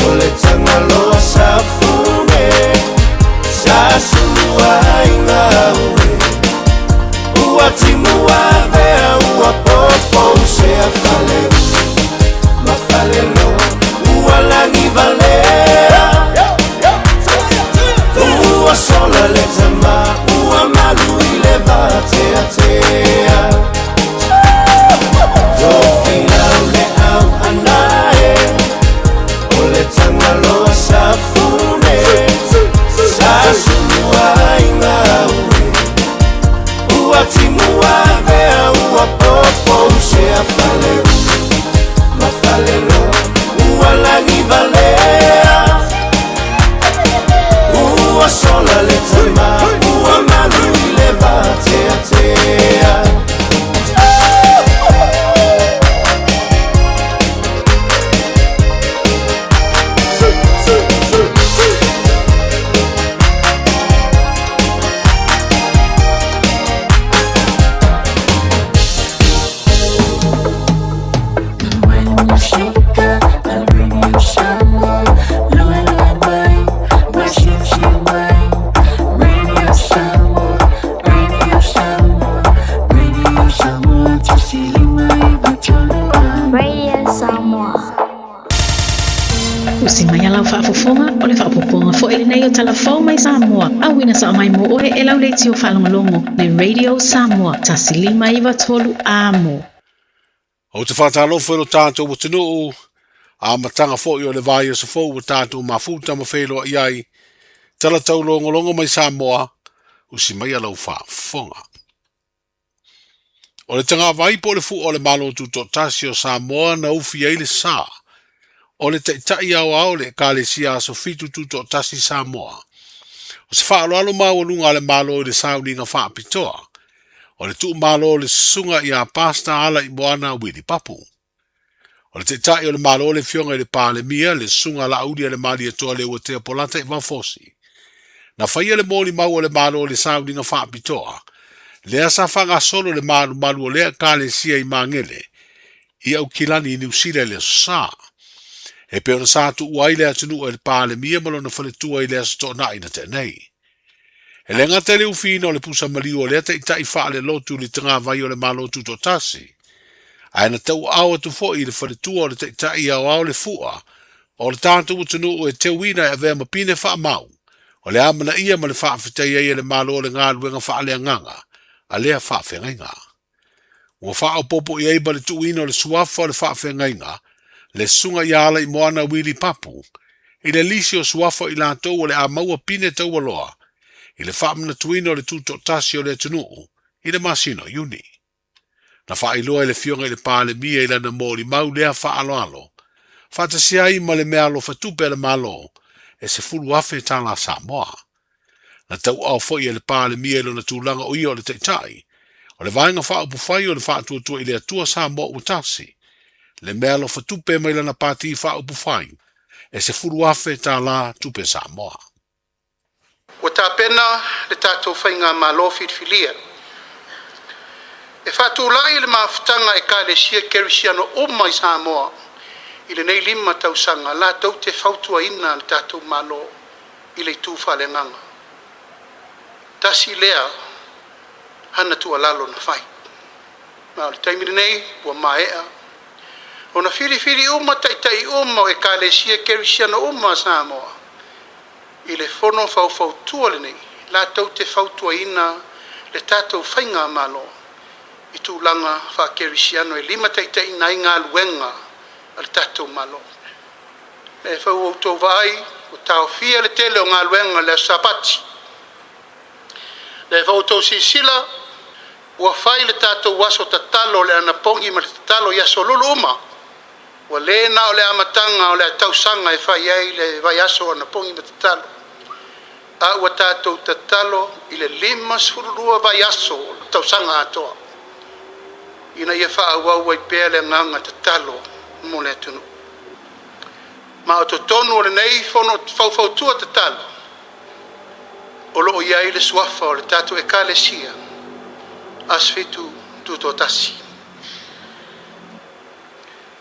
S8: o le tagaloa safune, sa sulu ai gaue. Ua timu avea ua popo sea faleu, ma falelo ua lagi valea. Ua sola le tama, ua malu i le vateatea. Tofilau le au anae, o le tagaloa safune, sa sulu ai gaue. Ua timu avea ua popo sea faleu, ma falelo ua lagi valea. Ua sola le tama, ua malu i le vateatea.
S14: Radio Samoa.
S15: Usi mai a lau faafofoga, o le faaopoopoga foi lenei o Tala Fou mai Samoa, auina sao mai mo oe e lau leitio faalogologo le Radio Samoa 1593 Amo.
S10: Ou te faatalofa i lo tatou atunuu, amataga foi o le vaiaso fou ua tatou mafuta ma feiloai ai, tala taulogologo mai Samoa, usi mai a lau faafofoga. O le tagavai po o le fua o le Malo Tutoatasi o Samoa na ufi ai le sa o le Taitai Aoao o le Ekalesia Aso Fitu Tutoatasi Samoa. O se faaaloalo maualuga a le Malo i le sauniga faapitoa o le tuumalo o le Susuga ia Pastor Alaimoana Willie Papu. O le Taitai o le Malo le Afioga i le Palemia, le Susuga Laauli Alemalietoa Leuatea Polata Ivafosi. Na faia le molimau a le Malo i le sauniga faapitoa, lea sa faagasolo le malumalu o lea Ekalesia i Magele, i Aukilani i Niu Sila i le Aso Sa. E pei ona sa tuua ai le atunuu e le Palemia ma lona faletua i le Aso Toonai na tea nei. E le gata i le ufiina o le pusa maliu o lea taitai faalelotu i le tagavai o le Malo Tutoatasi, ae na tauaao atu foi i le faletua o le taitai aoao le fua o le tatou atunuu e teuina e avea ma pine faamau o le amanaia ma le faafetai ai e le Malo o le galuega faaleagaga a lea faafeagaiga. Ua faaopoopo i ai ma le tuuina o le suafa o le faafeagaiga, le Susuga ia Alaimoana Willie Papu, i le lisi o suafa o i latou o le a maua pine taualoa i le faamanatuina o le tutoatasi o le atunuu i le masina o Iuni. Na faailoa e le Afioga i le Palemia i lana molimau lea faaaloalo, faatasi ai ma le meaalofa tupe a le Malo e $10,000 tala Samoa. Na tauaao foi e le Palemia i lona tulaga o ia o le Taitai o le Vaega Faaupufai o le Faatuatua i le Atua Samoa Ua Tasi, le meaalofa tupe mai lana Pati Faaupufai e $10,000 tala tupe Samoa.
S14: Ua tapena le tatou faigamalo filifilia e faatulai le mafutaga a Ekalesia Kerisiano uma i Samoa i lenei 5 tausaga latou te fautuaina le tatou Malo i le itu faaleagaga. Tasi lea hana tuualalo na fai. Ma o le taimi lenei ua maea ona filifili uma taitai uma o Ekalesia Kerisiano uma a Samoa i le fono faufautua lenei latou te fautuaina le tatou faigamalo i tulaga faakerisiano e limataitaiina ai galuega a le tatou Malo. E foi ua outou vaai ua taofia le tele o galuega i le aso Sapati. Lea foi ua outou silasila ua fai le tatou aso tatalo o le anapogi ma le tatalo i aso Lulu uma. Ua le na o le amataga o le tausaga e fai ai le vaiaso o anapogi ma tatalo, a ua tatou tatalo i le 52 vaiaso o le tausaga atoa ina ia faaauau ai pea le agaga tatalo mo le atunuu. Ma o totonu o lenei fono faufautua tatalo o lo o i ai le suafa o le tatou Ekalesia Aso Fitu Tutoatasi.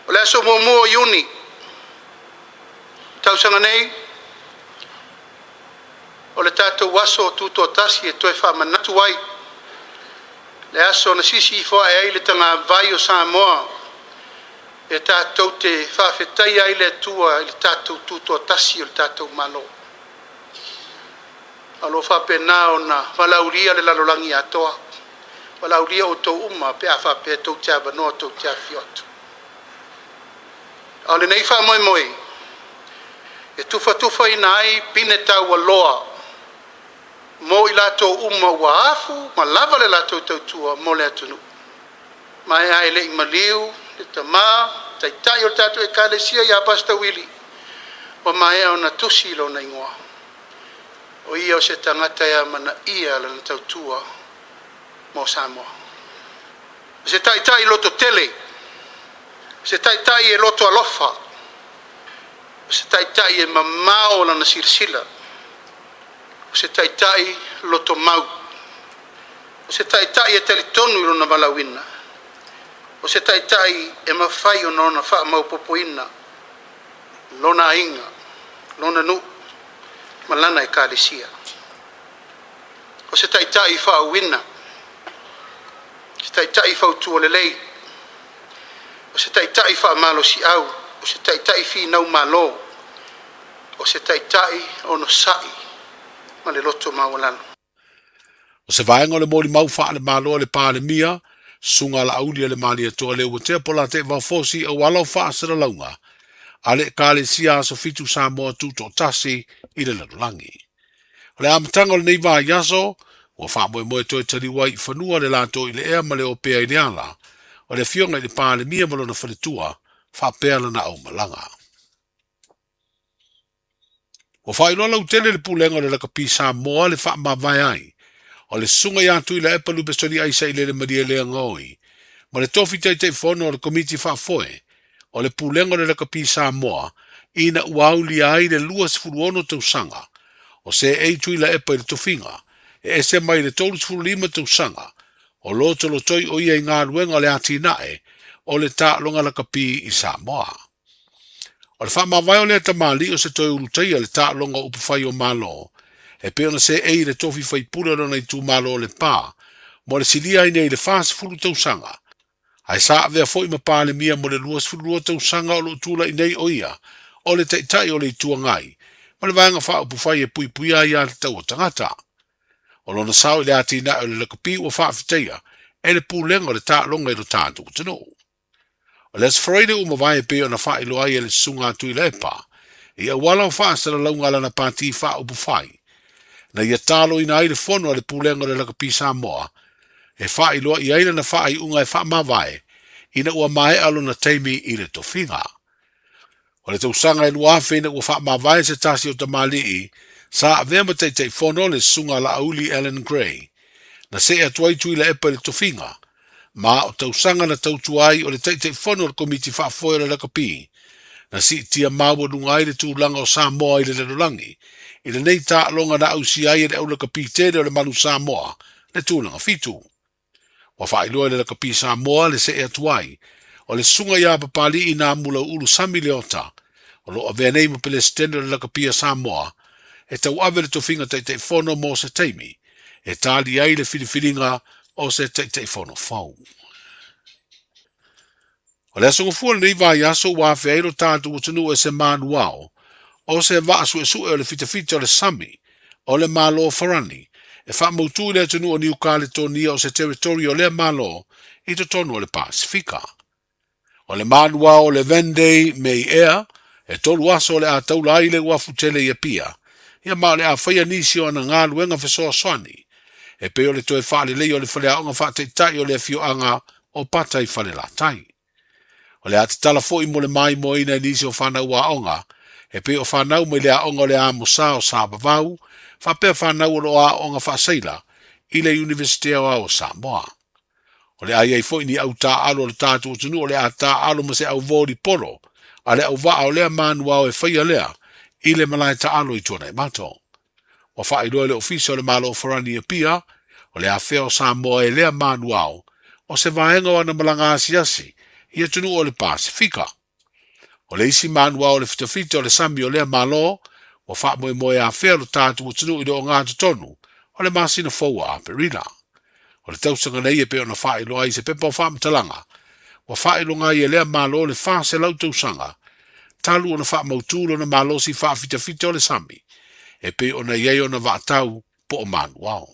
S14: O le aso 1 o Iuni tausaga nei, o le tatou aso tutoatasi e toe faamanatu ai le aso na sisi ifo ae ai le tagavai o Samoa e tatou te faafetaia ai le Atua i le tatou tutoatasi o le tatou Malo. A o lo o faapena ona valaaulia le lalolagi atoa, valaaulia outou uma pe a faapea tou te avanoa tou te afifio atu. A o lenei faamoemoe e tufatufaina ai pine taualoa mo i latou uma ua afu ma lava le latou tautua mo le atunuu. Ma e a e le i maliu le tama taitai o le tatou Ekalesia ia Pastor Willie, ua maea ona tusi lona igoa. O ia o se tagata e amanaia lana tautua mo Samoa. O se taitai loto tele, o se taitai e loto alofa, o se taitai e mamao lana silasila, o se taitai loto mau, o se taitai e talitonu i lona valaauina, o se taitai e mafai ona ona faamaopoopoina lona aiga, lona nuu ma lana ekalesia. O se taitai faauuina, se taitai fautua lelei, o se taitai faamalosiau, o se taitai finau malo, o se taitai onosai ma le loto maualalo.
S10: O se vaega o le molimau faale-Malo a le Palemia, Susuga Laauli a le Malietoa Leuatea Polatei Vaofosi auala o faasalalauga a le Ekalesia Aso Fitu Samoa Tutoatasi i le lalolagi. O le amataga o lenei vaiaso, ua faamoemoe toe taliu ai i fanua le latou i le ea ma le opea i le ala o le Afioga i le Palemia ma lona faletua faapea lana aumalaga. Ua faailoa lautele le Pulega o le Lakapi Samoa le faamavae ai o le Susuga ia Tuilaepa Lupesoli Aisa i Lele Malielegaoi ma le tofi Taitaifono o le Komiti Faafoe o le Pulega o le Lakapi Samoa ina ua aulia ai le 26 tausaga O seei Tuilaepa i le tofiga, e ese mai le 35 tausaga o lotolotoi o ia i galuega o le atinae o le taaloga lakapi i Samoa. O le faamavae o lea tamalii o se toe ulutaia le taaloga o upufai o Malo, e pei ona seei i le tofi faipule o lona itumalo o Lepa mo le silia ai nei i le 40 tausaga, ae sa avea foi ma Palemia mo le 22 tausaga o lo o tulai nei o ia o le Taitai o le Itu Agai ma le Vaega Faaupufai e Puipuia Aiatatau a Tagata. O lona sao i le atinae o le lakapi ua faafetaia e le Pulega o le Taaloga i lo tatou atunuu. O le Aso Faraile ua mavae e pei ona faailoa ai e le Susuga a Tuilaepa i auala o faasalalauga a lana pati faaupufai, na ia taloina ai le fono a le Pulega o le Lakapi Samoa e faailoa i ai lana faaiuga e faamavae ina ua maea lona taimi i le tofiga. O le tausaga e 2000 ina ua faamavae se tasi o tamalii sa avea ma Taitaifono le Susuga a Laauli Allan Gray, na see atu ai Tuilaepa i le tofiga, ma o tausaga na tautua ai o le Taitaifono o le Komiti Faafoe o le Lakapi, na siitia maualuga ai le tulaga o Samoa i le lalolagi i lenei taaloga na ausia ai e le aulakapi tele o le Manu Samoa le tulaga fitu. Ua faailoa e le Lakapi Samoa le see atu ai o le Susuga ia Papali'i na Mulauulu Sami Leota, o lo o avea nei ma Pelesitene o le Lakapi a Samoa, e tauave le tofiga Taitaifono mo se taimi e tali ai le filifiliga o se Taitaifono fou. O le aso Gafua o lenei vaiaso ua afea ai lo tatou atunuu e se manuao o se vaa suesue o le fitafita o le sami o le Malo o Farani e faamautu i le atunuu o Niu Kaletonia o se territory o lea Malo i totonu o le Pasifika. O le manuao o le Vendee May Air e tolu aso o le a taula ai le uafu tele i Apia, ia ma o le a faia nisi o ana galuega fesoasoani e pei o le toe faaleleia o le faleaoga faataitai o le afioaga o Pata i Falelatai. O le a tatala foi mo le maimoaina i nisi o fanau aoga, e pei o fanau mai le aoga o le Amosa o Sa-Vavau, faapea fanau o lo o aooga faaseila i le Iunivesite Aoao o Samoa. O le a i ai foi ni au taaalo a lo tatou atunuu o le a taaalo ma se au volipolo a le auvaa o lea manuao e faia lea i le malae taalo i Tuanaimato. Ua faailoa e le Ofisa o le Malo o Farani i Apia, o le afea o Samoa e lea manuao o se vaega o ana malaga asiasi i atunuu o le Pasefika. O le isi manuao o le fitafita o le sami o lea Malo, ua faamoemoe e afea lo tatou atunuu i le ogatotonu o le masina fou o Aperila. O le tausaga nei e pei ona faailoa ai i se pepa o faamatalaga, ua faailoga ai e lea Malo le 400 tausaga talu ona faamautu lona malosi faafitafita o le sami, e pei ona i ai ona vaatau po o manuao.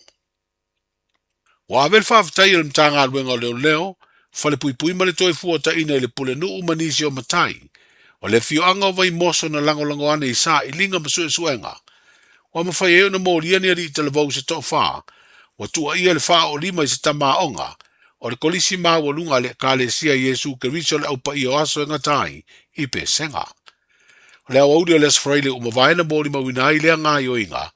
S10: Ua ave le faafetai a le Matagaluega o Leoleo, Falepuipui ma le Toefuataiga i le Pulenuu ma nisi o matai o le afioaga o Vaimoso na lagolago ane i sailiga ma suesuega ua mafai ai ona molia ni alii talavou se toafa ua tuuaia le faaoolima i se tama aoga o le Kolisi Maualuga a le Ekalesia Iesu Keriso le Au Paia o Aso e Gata ai i Pesega. O le aoauli o le Aso Faraile ua mavae na molimauina ai lea gaoioiga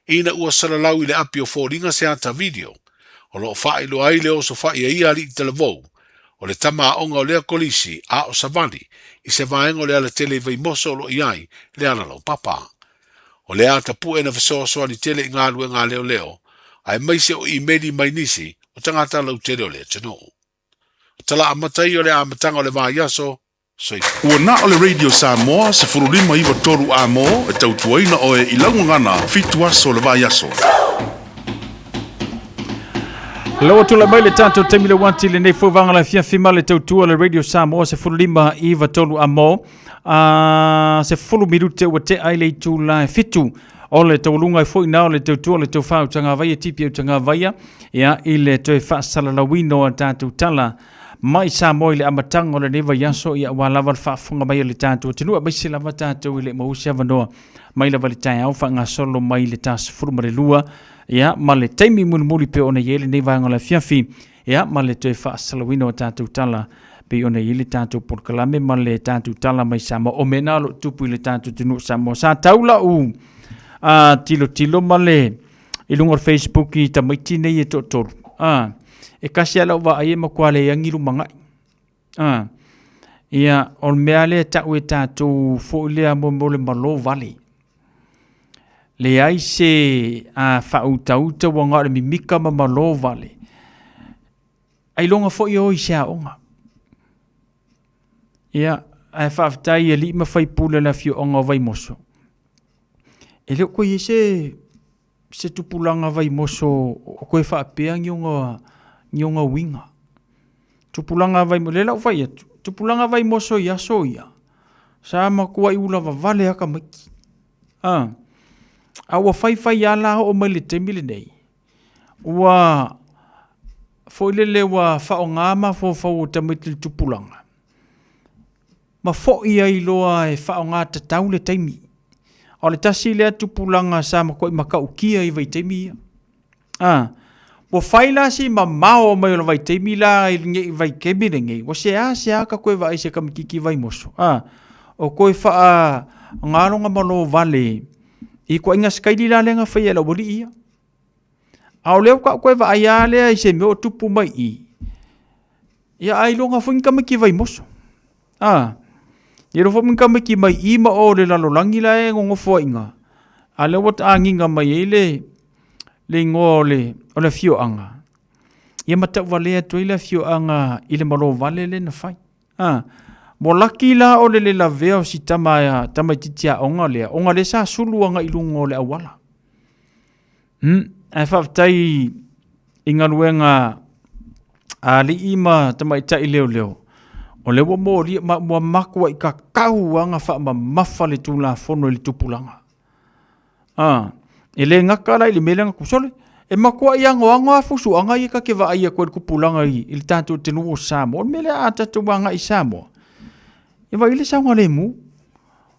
S10: ina ua salalau i le api o foliga se ata video o lo o faailoa ai le osofai a ia alii talavou o le tama aoga o lea kolisi a o savali i se vaega o le alatele i Vaimoso o lo o i ai le alalaupapa. O lea ata pue na fesoasoani tele i galuega a leoleo aemaise o imeli mai nisi o tagata lautele o le atunuu. O tala amata ia o le amataga o le vaiaso, soifua.
S12: Ua na o le Radio Samoa 15 93 A mo e tautuaina oe i lau gagana fitu aso o le vaiaso.
S7: Lau atu la mai le tatou taimi le uati lenei foi vaega le afiafi ma le tautua le Radio Samoa 15 93 A mo a 10 minute ua tea ai le itula e fitu o le taualuga ai foi na o le tautua le taufa o Tagavaia tipi o Tagavaia ia i le toe faasalalauina o a tatou tala mai Samoa i le amataga o lenei vaiaso ia aua lava le faafofoga mai a le tatou atunuu aemaise lava tatou e le i maua se avanoa mai lava i le taeao faagasolo mai le ta 12 ia ma le taimi mulimuli pei ona i ai lenei vaega o le afiafi ia ma le toe faasalalauina o tatou tala pei ona i ai le tatou polokalame ma le tatou tala mai Samoa. O mea na o lo o tupu i le tatou atunuu Samoa. Sa tau lau tilotilo ma le i luga o le Facebook i tamaiti nei e toatolu. E kasi lava lau vaai e matua leai ni lumanai. Ia, o le mea lea e tau e tatou foi lea mo le malo vale. Leai se a faautauta ua na o le mimika ma malo vale. Ailoga foi e o i se aoga. Ia, ae faafetai i alii ma faipule o le afioaga o Vaimoso. E le o toe i ai se, se tupulaga Vaimoso o toe faapea ni ona, ni ona uiga. Tupulaga Vaimoso, lea la ua fai atu, tupulaga Vaimoso i aso ia, sa matuai ula vavale lava tamaiti. A, a ua faifai lava la oo mai le taimi lenei, ua foi lele ua faaaoga mafaufau o tamaiti i le tupulaga, ma foi ai loa e faaaoga tatau le taimi. O le tasi lea tupulaga sa matuai matautia i vaitaimi ia. A, ua fai la si mamao mai o le vaitaimi la i lenei vaitaimi lenei, ua seasea ta toe vaai i se tamaitiiti vaimoso, a, o toe faaaoga lona malo vale i ituaiga sikaili la lea na faia e le aualii ia. A o lea faatoa ou toe vaai lava lea i se mea o tupu mai i i, ia ailoga foi ni tamaiti vaimoso. A, e iloa foi ni tamaiti mai i ma o le lalolagi la e nonofo ai i ina, a o lea ua agiga mai ai le le igoa o le o le afioaga, ia ma tauvalea atu ai le afioaga i le malo vale lea na fai. A, ua laki la o le le lavea o si tama tamaitiiti aoga lea, ona lea sa sulu agai i luga o le auala. Ae faafetai i galuega a alii ma tamaitai leoleo, o lea ua molia ma ua matuai tatau lava ona faamamafa le Tulafono i le tupulaga. A, e le gata la i le mea lea na tupu, sole, e matuai anoano lava fusuaga ia ta te vaai atu ai i le tupulaga i le tatou atunuu o Samoa. O le mea lea a tatou agai i Samoa, e vaai i le saogalemu,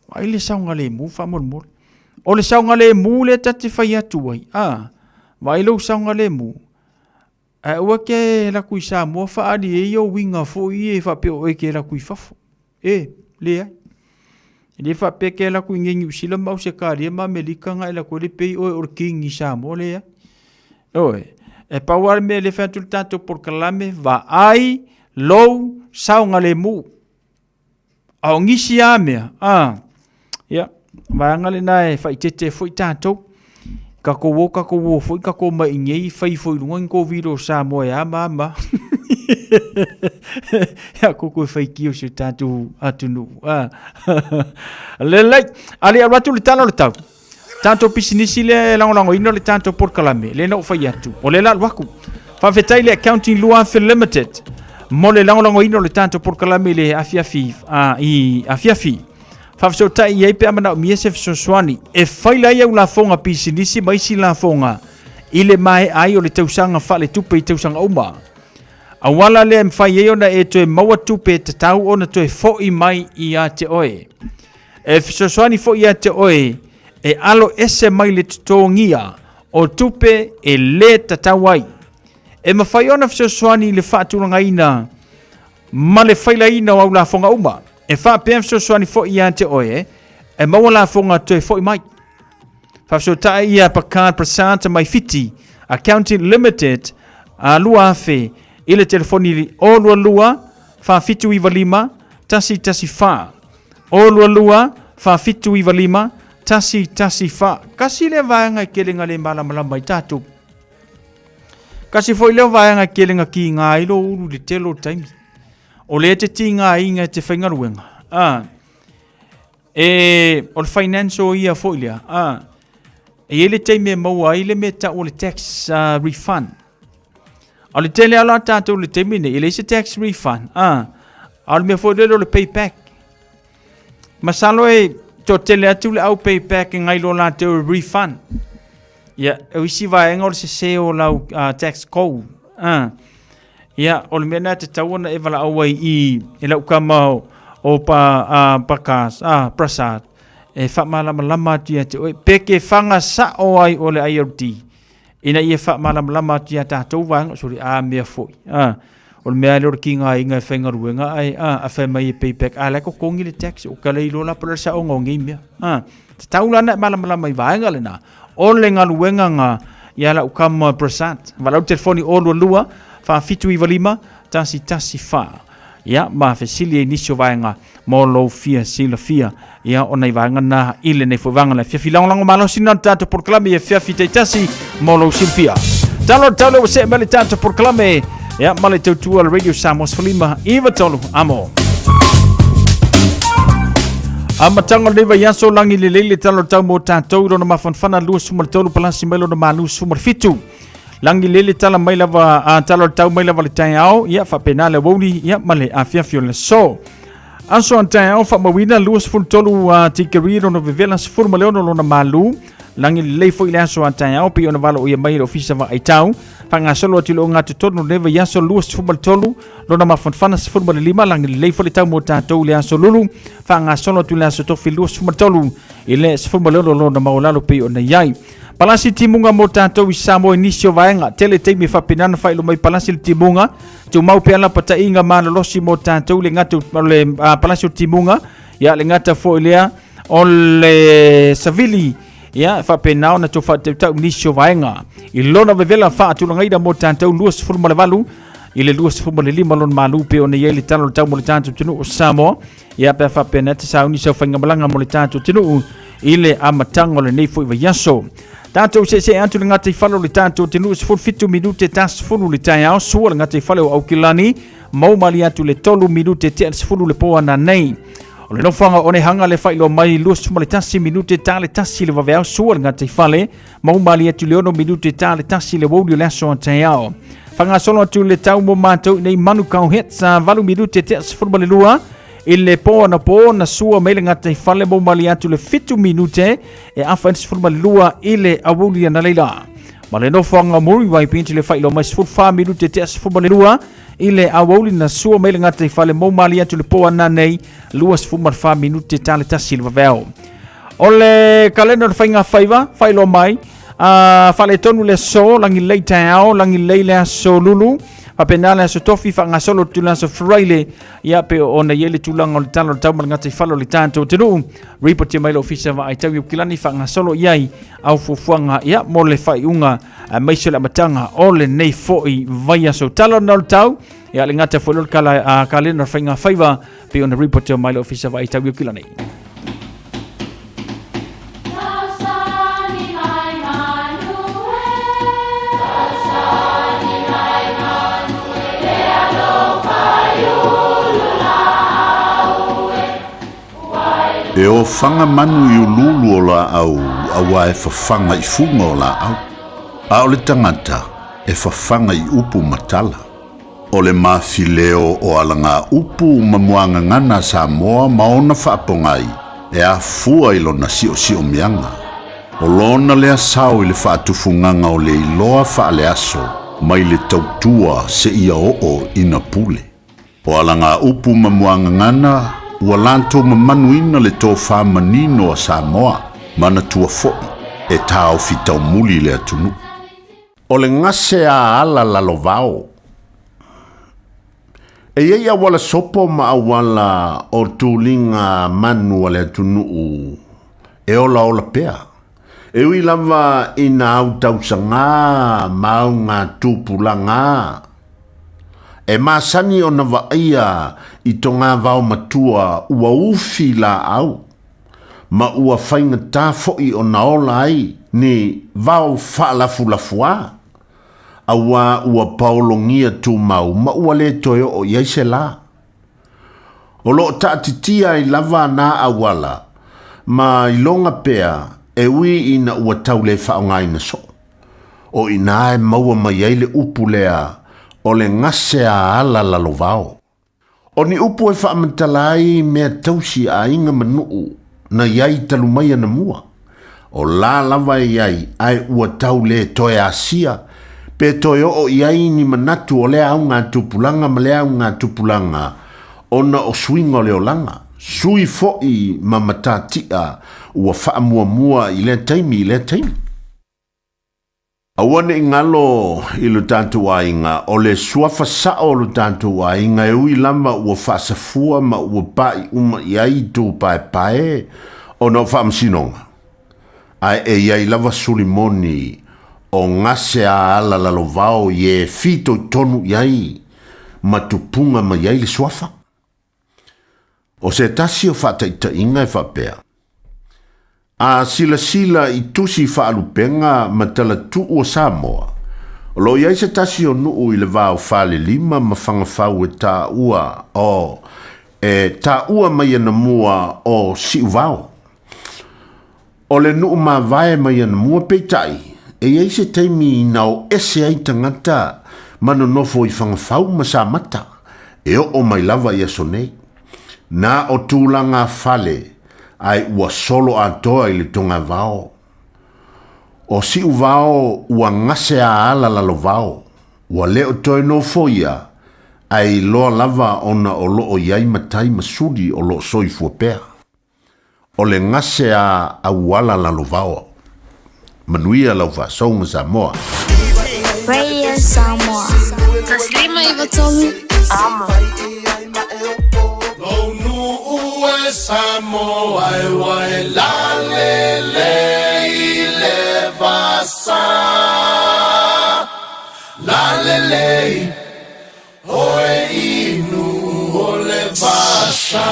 S7: vaai le saogalemu faamolemole. O le saogalemu lea ta te fai atu ai, a, vaai lou saogalemu, ae aua e te alu atu i Samoa faaali ai ou uiga foi ia e faapea o oe e te alu atu i fafo. E, leai. E le faapea e te alu atu i inei i Niu Sila ma Ausetalia ma Amerika ona e alu atu ai lea pei oe o le king i Samoa, leai. Ioe. E pau lava le mea lea e fai atu le tatou polokalame, vaai lou saogalemu. A o nisi lava mea, a, ia, vaega lena e faaeteete ai foi tatou. Tatou o tatou o foi tatou omai i inei fai ifo i luga ni tou video o Samoa e a ma a ma a. Ia kou toe faitio i si o tatou atunuu. A. Lelei, a le i alu atu le tala o le tau. Tatou pisinisi lea e lagolagoina le tatou polokalame, lea na ou fai atu, o lea la alu aku. Faafetai le Accounting 2000 Limited mo le lagolagoina o le tatou polokalame i le afiafi, a, i afiafi. Faafesootai i ai pe a manaomia se fesoasoani e faila ai au lafoga pisinisi ma isi lafoga i le maea ai o le tausaga faaletupe i tausaga uma. Auala lea e mafai ai ona e toe maua tupe e tatau ona toe foi mai ia te oe. E fesoasoani foi ia te oe e alo ese mai le totogia o tupe e lē tatau ai. E mafai ona fesoasoani i le faatulagaina ma le failaina o au lafoga uma. E faapea fesoasoani foi ia te oe e maua lafoga toe foi mai. Faafesootai ia Pakar Prasad mai Fiti Accounting Limited a 2000 i le telefoni 022 4795 114. 022 4795 114. Kasi lea vaega e tele na le malamalama ai tatou. Kasi foi lea vaega e tele na kiga ai lou ulu i le tele o taimi. O lea e te tigaina e te faigaluega. A, e, o le financial ia foi lea. A, e i ai le taimi e maua ai le mea tau o le tax refund. O le tele lava la tatou i le taimi nei, e leai se tax refund. A, a o le mea foi lele o le payback. Masalo e toatele atu le au payback e nai lo latou refund. Ia, o isi vaega o le sese o lau tax code. Ia, o le mea lena e tatau ona e valaau ai i, i lau tama o, o pa, Prakas, Prasad, e faamalamalama atu ia te oe, pe ke faga sao ai o le IRD, ina ia faamalamalama atu ia tatou vaega, sole, a mea foi, a, o le mea lea o le tigaina e faigaluega ae, a, a fai mai e pay back, a o la e totogi le tax, o ka le iloa la po o le saoga o nei mea, a, tatau la ona e malamalama i vaega lena, o le galuega na ia lau tama Prasad. Valaau telefoni 022 4795 114. Ia, ma fesili ai nisi o vaega mo lou fia silafia. Ia, o nai vaega na i lenei foi vaega le afiafi. Lagolago malosi na le tatou polokalame i afiafi taitasi mo lou silafia. Talo talo ua see mai le tatou polokalame. Ia, ma le tautua le Radio Samoa 15 93 amo. Amataga o lenei vaiaso lagi lelei le tala o le tau mo tatou i lona mafanafana 23 palasi mai lona malu 17. Lagi lelei le tala mai lava a tala o le tau mai lava le taeao ia faapena le aoauli ia ma le afiafi o le aso. Aso a taeao faamauina 23 a tikeri lona vevela 16 lona malu. Lagi lelei foi le aso a taeao pei ona valoia mai e le Ofisa Vaai Tau. Faagasolo atu i le ogatotonu o lenei vaiaso 23 lona mafanafana 15 lagi lelei foi le tau mo tatou i le aso lulu. Faagasolo atu i le aso tofi 23 i le 16 lona maualalo pei ona i ai. Palasi timuga mo tatou i Samoa i nisi o vaega. Tele taimi e faapena ona faailoa mai palasi le timuga. Tumau pea lapataiga malolosi mo tatou le gata o le palasi o timuga. Ia le gata foi lea o le savili ia e faapena ona tou faatautau i nisi o vaega. I lona vevela faatulagaina mo tatou 28 i le 25 lona malu pe ona i ai le tala o le tau mo le tatou atunuu o Samoa. Ia pe a faapena te sauni sau faigamalaga mo le tatou atunuu i le amataga o lenei foi vaiaso. Tatou seesee atu le gataifale o le tatou atunuu 17 minute ta 10 le taeao sua le gataifale o Aukilani mau mali atu le 3 minute tea le 10 le po ananei. O le nofoaga o Onehanga le faailoa mai 21 minute ta le 1 le vaveao sua le gataifale mau mali atu le 6 minute ta le 1 le uauli o le aso a taeao. Faagasolo atu le tau mo matou i nei Manukau Hits a 8 minute tea 12 i le po anapo na sua mai le gataifale mau mali atu le 7 minute e afa i le 12 i le aoauli analeila. Ma le nofoaga o Muriwai Beach le faailoa mai 14 minute tea 12 i le aoauli na sua mai le gataifale mau mali atu le po ananei 24 minute ta le 1 le vaveao. O le kalena o le faiga faiva, faailoa mai, a faaletonu le aso, lagi lelei taeao, lagi lelei le aso lulu, faapena le aso tofi, faagasolo atu le aso Friday, ia pe ona i ai le tulaga o le tala o le tau ma le gataifale o le tatou atunuu, ripotia mai le ofisa vaai tau i Aukilani, faagasolo i ai au fuafuaga ia mo le faaiuga aemaise o le amataga o lenei foi vaiaso. Tala o le tau, ia le gata foi o le kalena o le faiga faiva, pei ona ripotia mai le ofisa vaai tau i Aukilani.
S12: E ofaga manu i uluulu o laau auā e fafaga i fuga o laau, a o le tagata e fafaga i upu ma tala. O le mafileo o alagaupu ma muagagana a Samoa ma ona faapogai e afua i lona siosiomiaga. O lona lea sao i le faatufugaga o le iloa faaleaso mai le tautua seia oo ina pule. O alagaupu ma muagagana ua latou mamanuina le tofa manino a Samoa, manatua foi e taofi taumuli le atunuu. O le gase a ala lalovao. E i ai auala sopo ma auala o tuliga manu a le atunuu e olaola pea. E ui lava ina au tausagā ma au ngā tupulagā, e masani ona vaaia i to ngā vao matua ua ufi laau ma ua faigata foʻi ona ola ai ni vao faalafulafuā, auā ua paologia tumau ma ua lē toe oo i ai se lā. O loo taatitia ai lava nā auala ma iloga pea e ui ina ua tau lē faaaogaina soo. O inā e maua mai ai le upu lea o le gase a ala lalovao. O ni upu e faamatala ai mea tausi a aiga ma nuu na i ai talu mai anamua. O la lava e i ai ae ua tau le toe asia pe toe oo i ai ni manatu o lea augatupulaga ma lea augatupulaga ona o suiga o le olaga, sui foʻi ma matatia ua faamuamua i lea taimi i lea taimi. Aua ne i galo i lo tatou aiga, o le suafa sao o lo tatou aiga e ui lava ua faasafua ma ua paʻi uma i ai itu paepae ona o faamasinoga, ae e i ai lava suli moni o gase a ala lalovao i e fitoitonu i ai ma tupuga mai ai le suafa. O se tasi o faataitaiga e faapea, A silasila i tusi faalupega ma talatuu o Samoa, o loo i ai se tasi o nuu i le va o Falelima ma Fagafau e taua o e taua mai anamua o Siuvao. O le nuu mavae mai anamua peitai, e i ai se taimi ina o ese ai tagata ma nonofo i Fagafau ma Samata, e oo mai lava i aso nei. Na o tulaga fale ae ua solo atoa i le togavao. O Siuvao ua gase a ala lalovao, ua le o toe nofoia, ae iloa lava ona o loo i ai matai ma suli o loo soifua pea. O le gase a auala lalovao. Manuia lau faasouga Samoa.
S16: Radio Samoa. 153 Amo.
S8: Samoa e wai la le le i le vasa la le le oe inu o le vasa.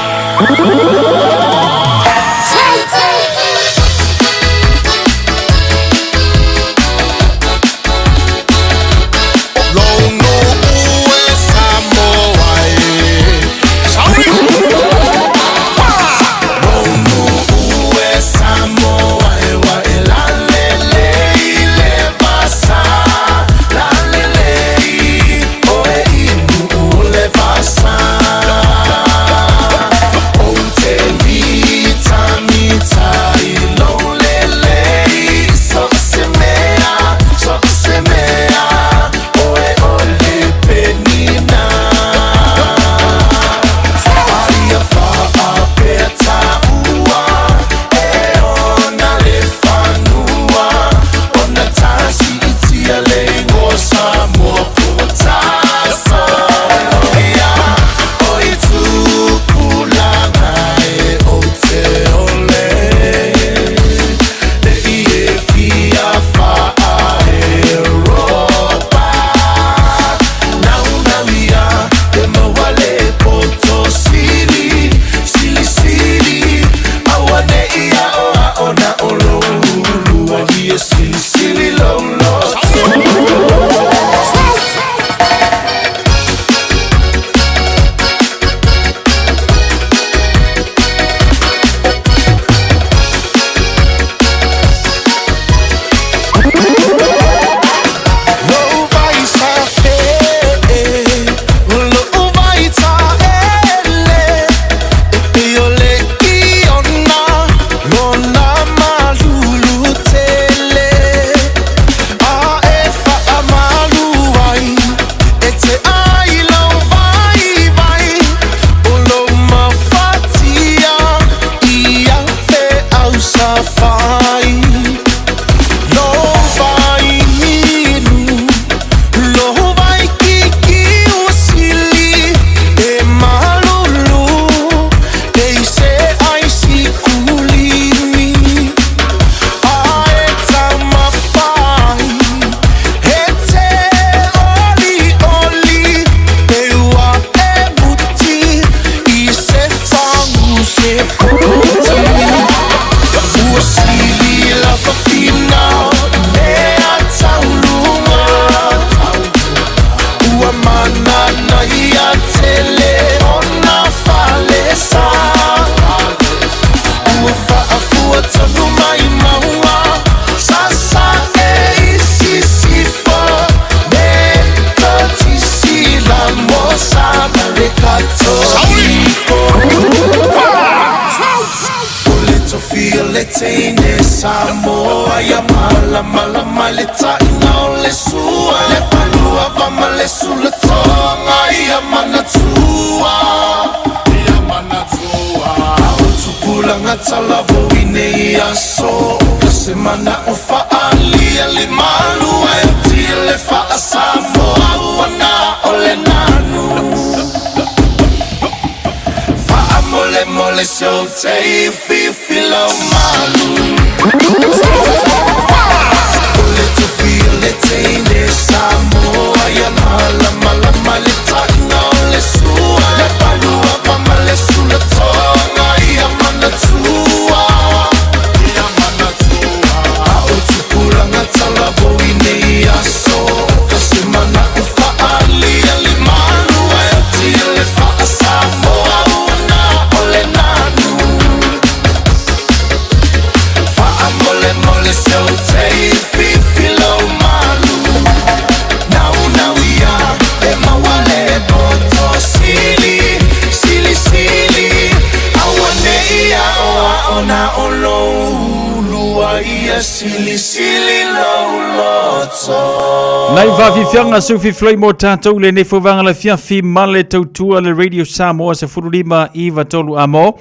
S7: Nai faafiafiaga seu mo tatou lenei foi vaega le afiafi ma le tautua le Radio Samoa 15 9 3 amo.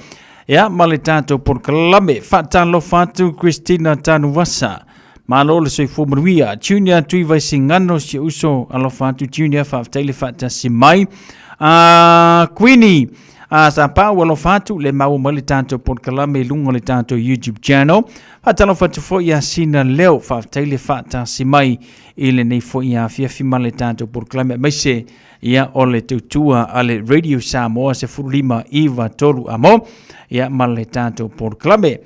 S7: Ia ma le tatou polokalame. Faatalofa atu Christina Tanuvasa. Malo le soifua manuia. Junior Tuivaisigano si uso alofa atu Junior faafetai le faatasi mai. Queenie sa pau alofa atu le maua mai le tatou polokalame i luga o le tatou YouTube channel. Faatalofa atu foi ia Sina Leo faafetai le faatasi mai i lenei foi afiafi ma le tatou polokalame aemaise ia o le tautua a le Radio Samoa 15 9 3 amo ia ma le tatou polokalame.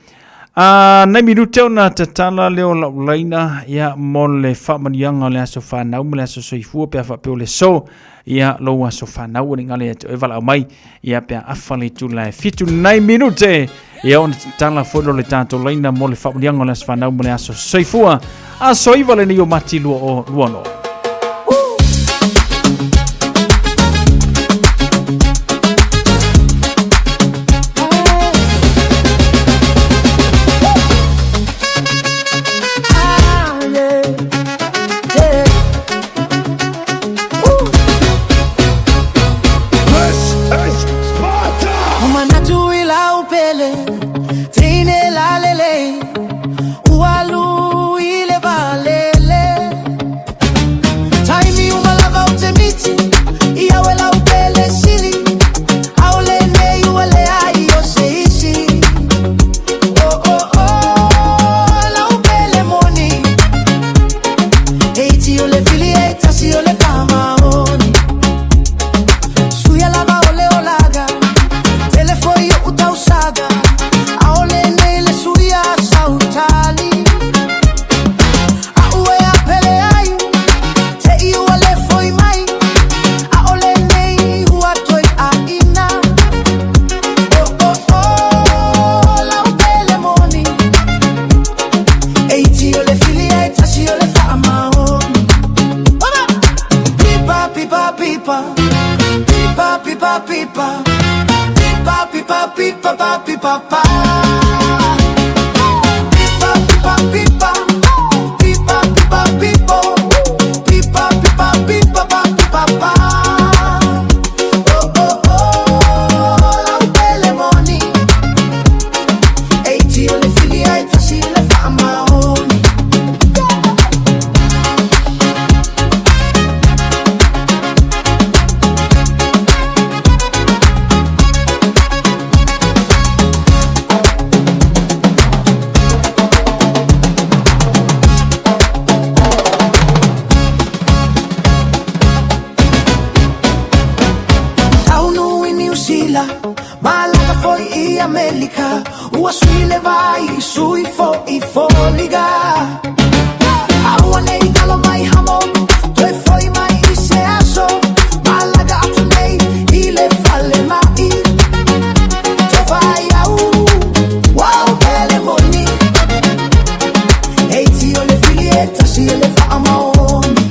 S7: A nai minute ona tatala lea o lau laina ia mo le faamanuiaga o le aso fanau ma le aso soifua pe a faapea o le so ia lou aso fanau o le gale ia te oe valaau mai ia pe a afa le itula e 7 nai minute ia ona tatala foi lea o le tatou laina mo le faamanuiaga o le aso fanau ma le aso soifua aso 9 lenei o Mati 2020.
S8: This is Sparta! Manatu i lau pele, teine lalele, ua lu i le valele. Taimi uma lava o te miti, i au e lau pele sili, aole nei ua leai o se isi. Oh, oh, oh, lau pele moni, e iti o le fili e tasi o le whamaoni. Suia lava o le olaga, telefoi o utausaga, aole nei le suia sautali. A ue a pele ai, te i ua le foi mai, aole nei ua toi a ina. Oh, oh, oh, lau pele moni, e iti o le fili e tasi o le whaamaoni. Pipa, pipa, pipa, pipa, pipa, pipa, pipa, pipa, pipa, pipa, pipa, pa. Pipa, pipa, pipa, pipa, pipa, pipo, pipa, pipa, pipa, pa, pipa, pa. Oh, oh, oh, lau pele moni, e iti o le fili e tasi le whaamaoni. Taunu i New Zealand, malaga foi i Amerika, ua sui le vai, sui fo i foliga. Aua nei talo mai hamo, toe foi mai i se aso, malaga atu nei i le fale mai. Te vai au, wau pele moni, e iti o le fili e tasi e le whaamaoni.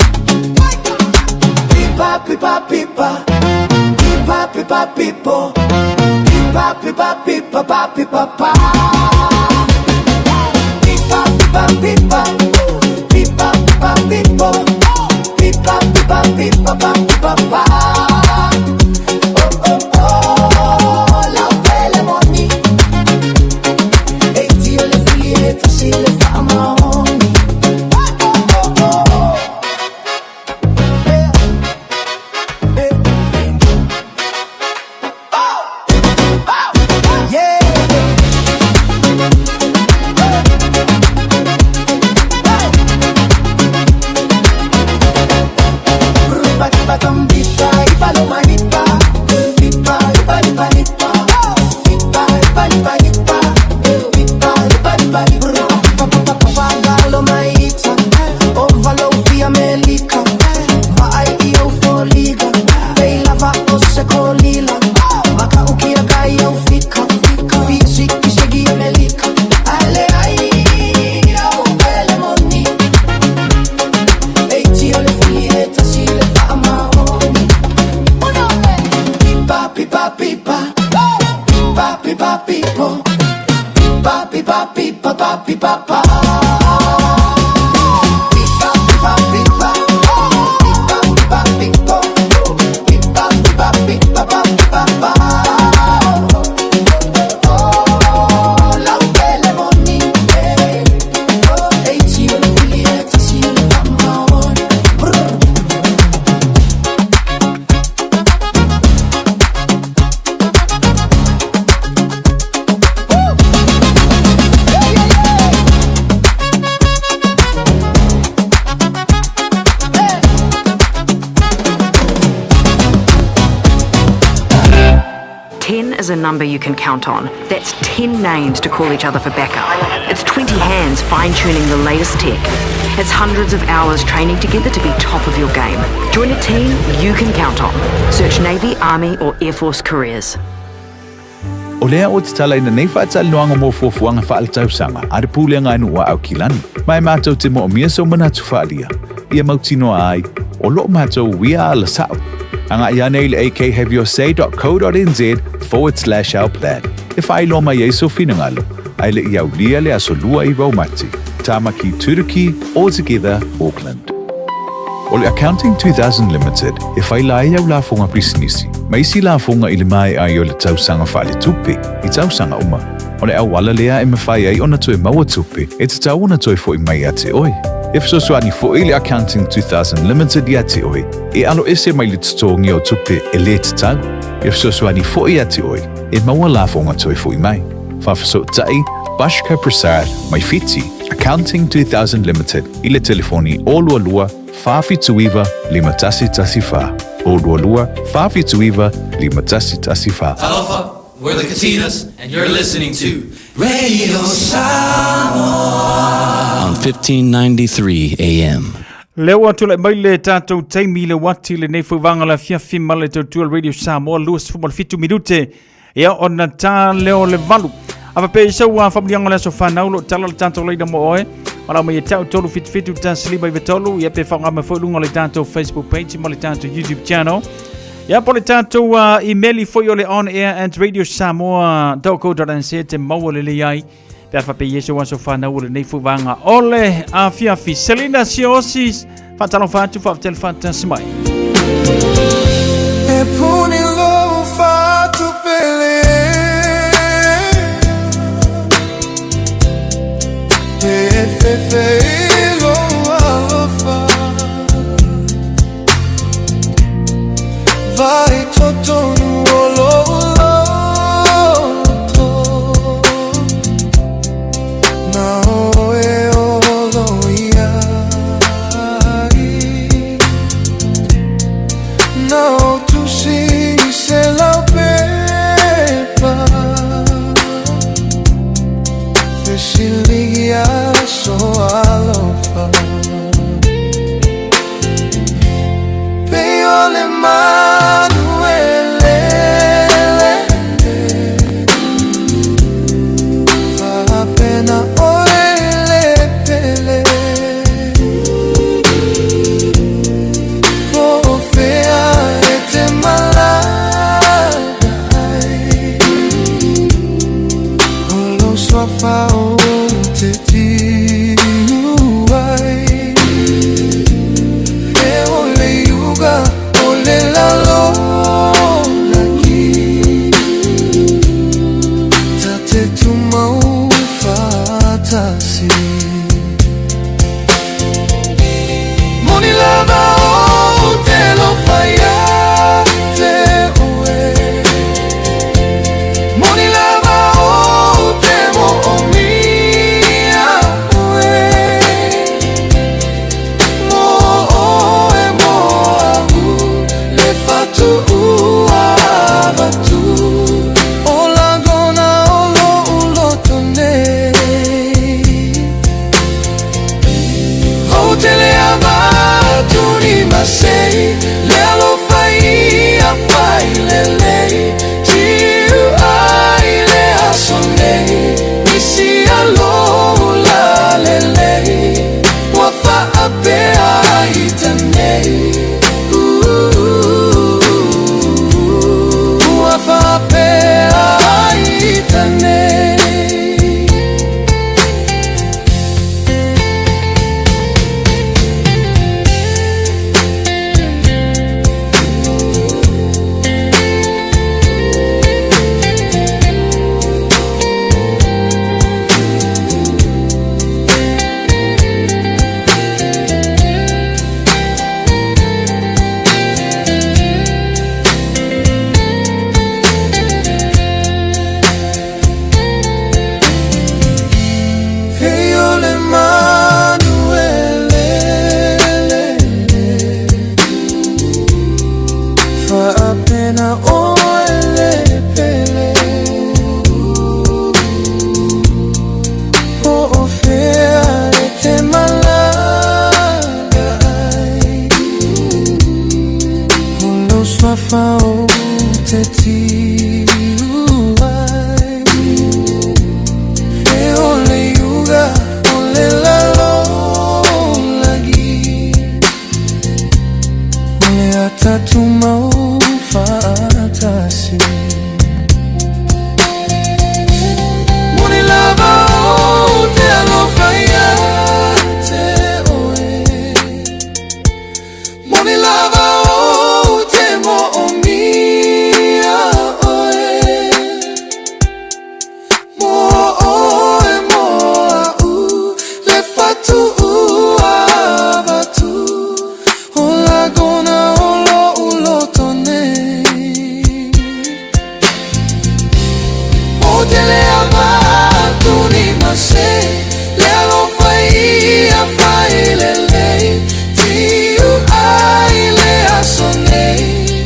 S8: Pipa, pipa, pipa, pipa, pipa, pipo, pipa, pipa, pipa, pa, pipa, pa. Pipa, pipa, pipa, pipa, pipa, pipo, pipa, pipa, pipa, pa, pipa, pa. Oh, oh, oh, lau pele moni, e iti o le fili e tasi le whaamaoni. Oh, oh, oh, oh. Yeah. Pipa, pipa, pipa, pipa, pipo, pipa, pipa, pipa, pa, pipa, pa. Pipa, pipa, pipa,
S17: is a number you can count on. That's 10 names to call each other for backup. It's 20 hands fine-tuning the latest tech. It's hundreds of hours training together to be top of your game. Join a team you can count on. Search Navy, Army or Air Force careers.
S11: O lea ua tatalaina nei faatalanoaga mo fuafuaga faaletausaga a le Pulega a Nuu a Aukilani, ma e matou te moomia sou manatu faaalia, ia mautinoa ai, o loo matou uia ala sa'o. Agai ane i le akhaveyourSay.co.nz/ourplan e faailoa mai ai sou finagalo, ae le i aulia le aso 29 o Mati. Tamaki Turuki, All Together, Auckland. O le Accounting 2000 Limited e faila ai au lafoga pisinisi ma isi lafoga i le maea ai o le tausaga faaletupe i tausaga uma. O le auala lea e mafai ai ona toe maua tupe e tatau ona toe fo'i mai ia te oe. E fesoasoani fo'i le Accounting 2000 Limited ia te oe e aloese mai le totogia o tupe e lē tatau. E fesoasoani fo'i ia te oe e maua lafoga toe fo'i mai. Faafesootai Bashka Prasad mai Fiti, Accounting 2000 Limited i le telefoni 022 479 5114, 022 479 5114.
S18: Talofa, we're the Katinas, and you're listening to Radio Samoa on 1593 AM.
S7: Lea ua tulai mai le tatou taimi i le uati lenei foi vaega o le afiafi ma le tautua le Radio Samoa 27 minute Ia ona ta lea o le valu. A faapea i sau faamanuiaga o le aso fanau lo tala le tatou laina mo oe. Valaau mai e tau 3 7 7 1 5 9 3 ia pe faaaoga mai foi luga o le tatou Facebook page ma le tatou YouTube channel. Ia po le tatou email foi o le on air at radiosamoa.co.nz te maua lelei ai. Pe a faapea i sau aso fanau o lenei foi vaega o le afiafi. Selina Siosi, faatalofa atu, faafetai le faatasi mai.
S8: E puni lou fatu pele E fefe i lou alofa Vai totonu o lou loto Na oe olo iai Na o tusi i se laupepa Fesiligia so alofa Pei o le manu e lele Faapena oe le pele Po o fea e te malaga ai O lou suafa ou te tiu ai E o le iuga o le lalolagi Ta te tumau faatasi Moni lava ou te alofa ia te oe Moni lava ou te moomia oe Mo oe mo a'u le fatuuavatu O lagona o lo'u loto nei Ou te le avatu ni masei Le alofa ia fai lelei Tiu ai le aso nei Nisi alo la lelei Ua faapea ai tanei Ua faapea ai tanei. Pei o le manu e lele Faapena oe le pele. alofa ou te tiu ai E o le iuga o le lalolagi O le a tatou faatasi Moni lava ou te alofa ia te oe Moni lava ou te moomia oe Mo oe mo a'u le fatu'u avatu O lagona o lo'u loto nei Ou te le avatu ni ma se Le alofa ia fai lelei Tiu ai le aso nei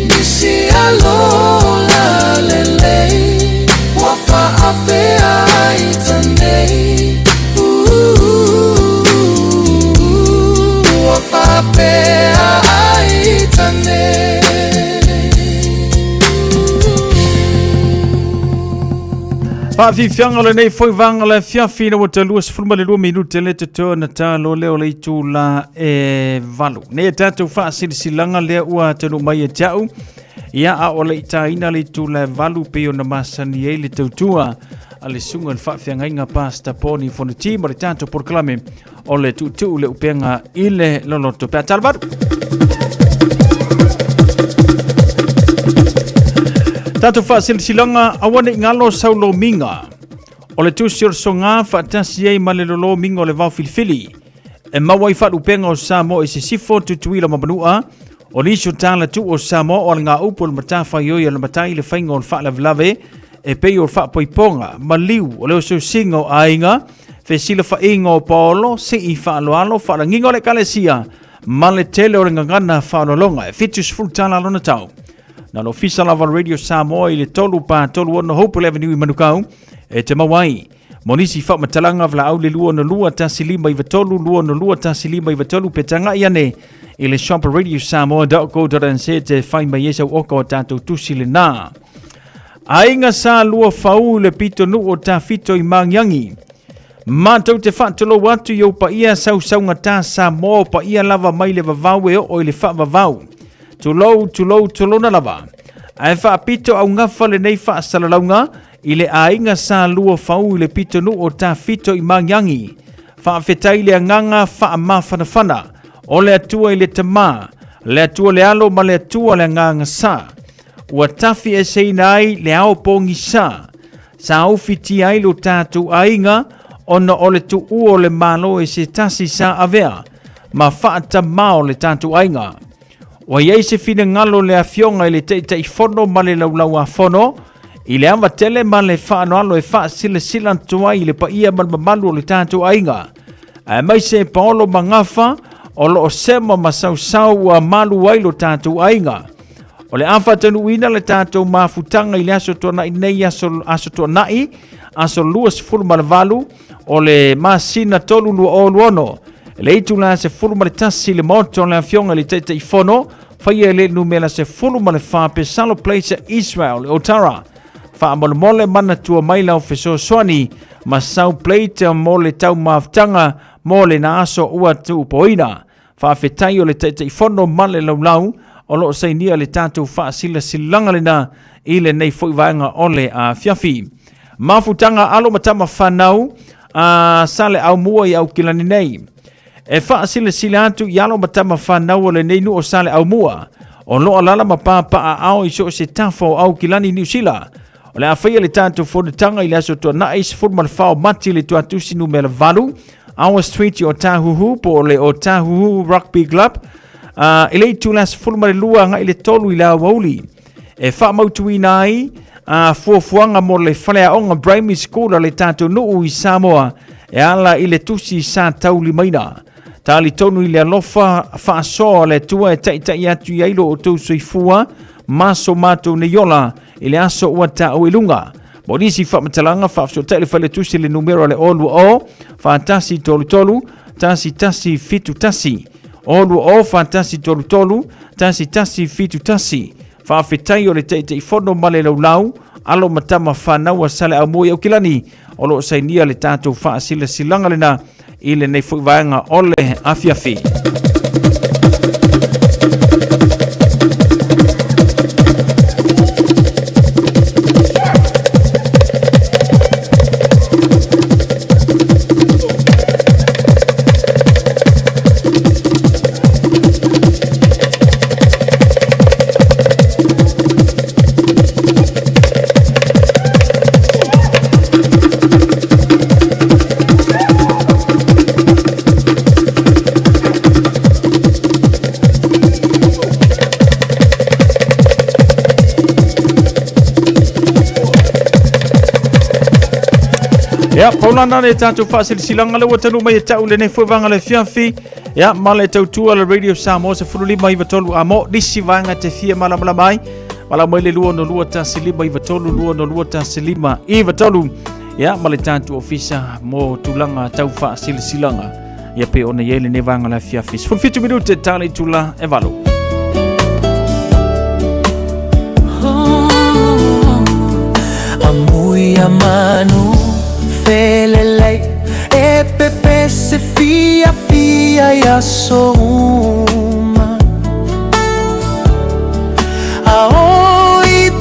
S8: Misi alola lelei Ua faapea ai tanei Ua faapea ai tanei.
S7: Faafiafiaga lenei foi vaga le afiafi ina ua talua 12 minute le totoe ona talo lea o le itula e valu. Nei e tatou faasilasilaga lea ua taunuu mai ia te au. Ia a o le i taina le itula e valu pei ona masani ai le tautua a le susuga i le faafeagaiga Pastor Poni Fonoti ma le tatou polokalame o le tuutuu le upega i le loloto. Pe a talo valu. Tatou faasilasilaga aua ne i galo sau lomiga o le tusi o le soga faatasi ai ma le lolomiga o le vaofilifili e maua ai faalupega o Samoa i Sisifo, Tutuila ma Manua, o nisi o tala tuu o Samoa o alagaupu o le matafaioi a le matai le faiga o le faalavelave e pei o le faapoipoga, maliu o le osiosiga o aiga, fesilafaiga o paolo, sii faaaloalo, faalagiga o le ekalesia, ma le tele o le gagana faaaloaloga. E 70 tala lona tau. Na le ofisa lava o le Radio Samoa i le 3 4 3 6 Hopewell Avenue i Manukau e te maua ai. Mo nisi faamatalaga valaau le 262 1593 262 1593 pe tagai ane i le shop radiosamoa.co.nz te fai mai ai sau oka o tatou tusi lena. Aiga sa lua fau i le pitonuu o Tafito i Magiagi. Matou te faatulou atu i ou paia sausaugata Samoa o paia lava mai le vavau e oo i le faavavau. Tulou, tulou, tulona lava. Ae faapito augafa lenei faasalalauga i le aiga sa lua fau i le pitonuu o Tafito i Magiagi. Faafetai le agaga faamafanafana o le Atua i le Tama, le Atua le Alo ma le Atua le Agaga Sa. Ua tafi eseina ai le ao pogisa. Sa ufitia ai lo tatou aiga ona o le tuua o le Malo e se tasi sa avea ma faatamā o le tatou aiga. Ua i ai se finagalo le Afioga i le Taitaifono ma le Laulau-a-Fono i le ava tele ma le faaaloalo e faasilasila atu ai i le paia ma le mamalu o le tatou aiga, aemaise paolo ma gafa o lo o sema ma sausau ua malu ai lo tatou aiga. O le a faataunuuina le tatou mafutaga i le aso tuanai nei, aso, aso tuanai, aso 28 o le masina 3 2026. Le itula 11 le maota o le Afioga i le Taitaifono, faia le numera 14 Pesalo Place Israel, Otara. Faamolemole manatua mai lau fesoasoani ma sau plate mo le taumafutaga mo lena aso ua tuupoina. Faafetai o le Taitaifono ma le Laulau o lo o sainia le tatou faasilasilaga lena i lenei foi vaega o le afiafi. Mafutaga alo ma tama fanau a Saleaaumua i Aukilani nei. E faasilasila atu i alo ma tama fanau o lenei nuu o Saleaaumua o lo o alaala ma papaaao i so o se tafa o Aukilani, Niu Sila. O le a faia le tatou fonotaga i le aso Tuanai 14 o Mati le Tuatusi numera 8 Our Street i Otahuhu po o le Otahuhu Rugby Club i le itula 12 agai le 3 i le aoauli e faamautuina ai fuafuaga mo le faleaoga Primary School a le tatou nuu i Samoa e ala i le tusi sa taulimaina. Talitonu i le alofa faasoa o le Atua e taitai atu i ai lo outou soifua ma so matou nei ola i le aso ua taua i luga. Mo nisi faamatalaga, faafesootai le faletusi le numera o le 020 4133 1171. 020 4133 1171. Faafetai o le Taitaifono ma le Laulau, alo ma tama fanau a Saleaaumua i Aukilani, o lo o sainia le tatou faasilasilaga lena i lenei foi vaega o le afiafi. Ia, paulana le tatou faasilasilaga le ua tanu mai e tau lenei foi vaega le fiafi. Ia, ma le tautua le Radio Samoa 1593 a mo nisi vaega te fia malamalama ai. Valaau mai le 262 1593 262 1593. Ia, ma le tatou ofisa mo tulaga tau faasilasilaga. Ia pe ona i ai lenei vaega le afiafi. 17 minute tala i tula e valo.
S6: Amui a manu felelei e pepe se fia fia ia so uma A o i e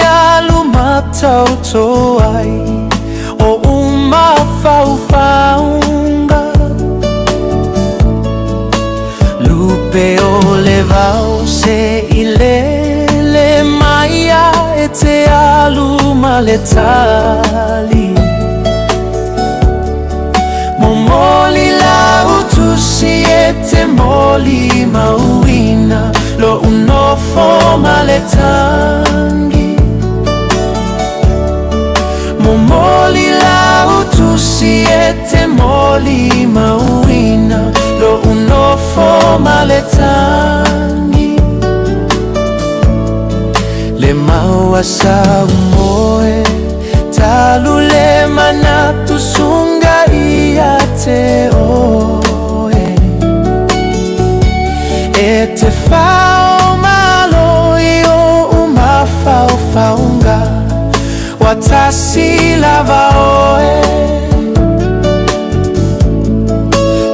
S6: alu matauto ai O uma faufaunga Lupe o le vau se i lele mai a e te alu ma le tali. Momoli la utusi e te moli mauina Lo unofo ma le tangi. Momoli la utusi e te moli mauina Lo unofo ma le tangi. Le maua sa umoe Talu le manatu sunga ia te oe. E te whao malo i o uma whao Watasi lava oe.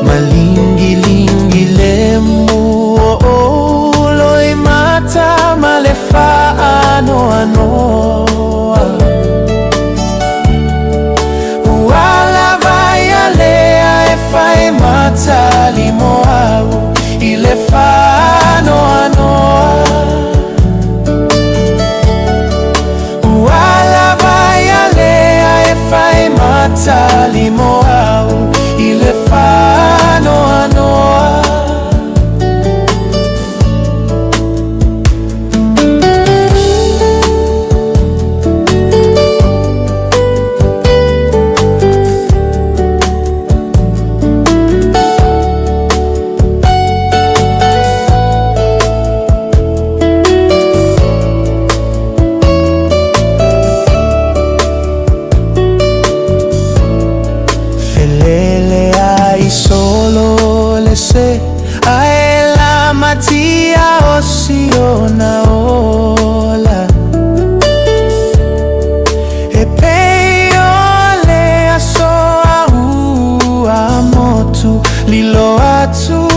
S6: Malingi lingi le mu o o loi mata ma le whaano anoa. Uala vai a lea e whai mata limo au I le whaano anoa. Uala vai a lea e whai mata limo au I le whaano anoa. Felele ai solo le se Ae la matia o siona ola. E pei o le aso a ua motu Lilo atu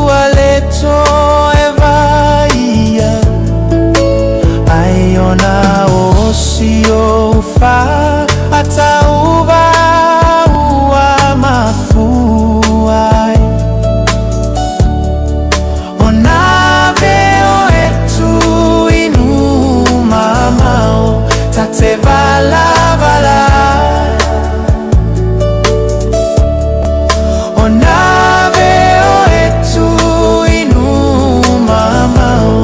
S6: a le toe vaia. Ai ona o si o ufa Atauva ua mafuai. O nā veo e tu inu mamao Ta te vala vala. O nā veo e tu inu mamao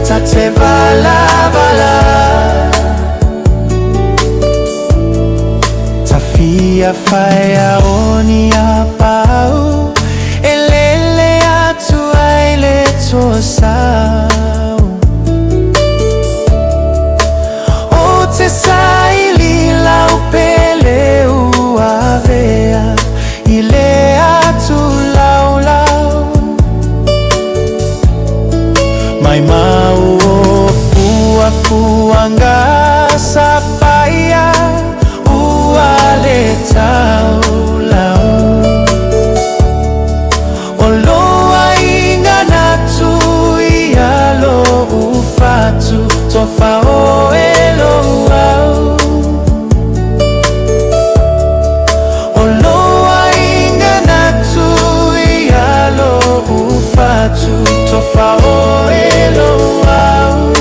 S6: Ta te vala vala. Ta fia whaia o ni a pau E lele atu ai le toa sau. O te saili lau pele ua vea I le atu lau lau. Mai mau o Mafuanga safaia ua le taulau O lo aiga na tuia lo ufatu Tofa o e lo au O lo aiga na tuia lo ufatu Tofa o e lo au.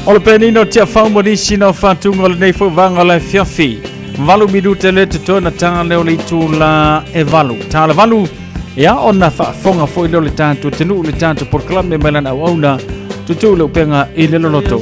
S7: O le penina o Tiafau ma nisi na o faatuga o lenei foi vaega o le afiafi. 8 minute le totoe na tā lea o le itula e 8. Tā le 8, ia ona faafofoga foi lea o le tatou atunuu i le tatou polokalame mai lana auauna tutu le upega i le loloto.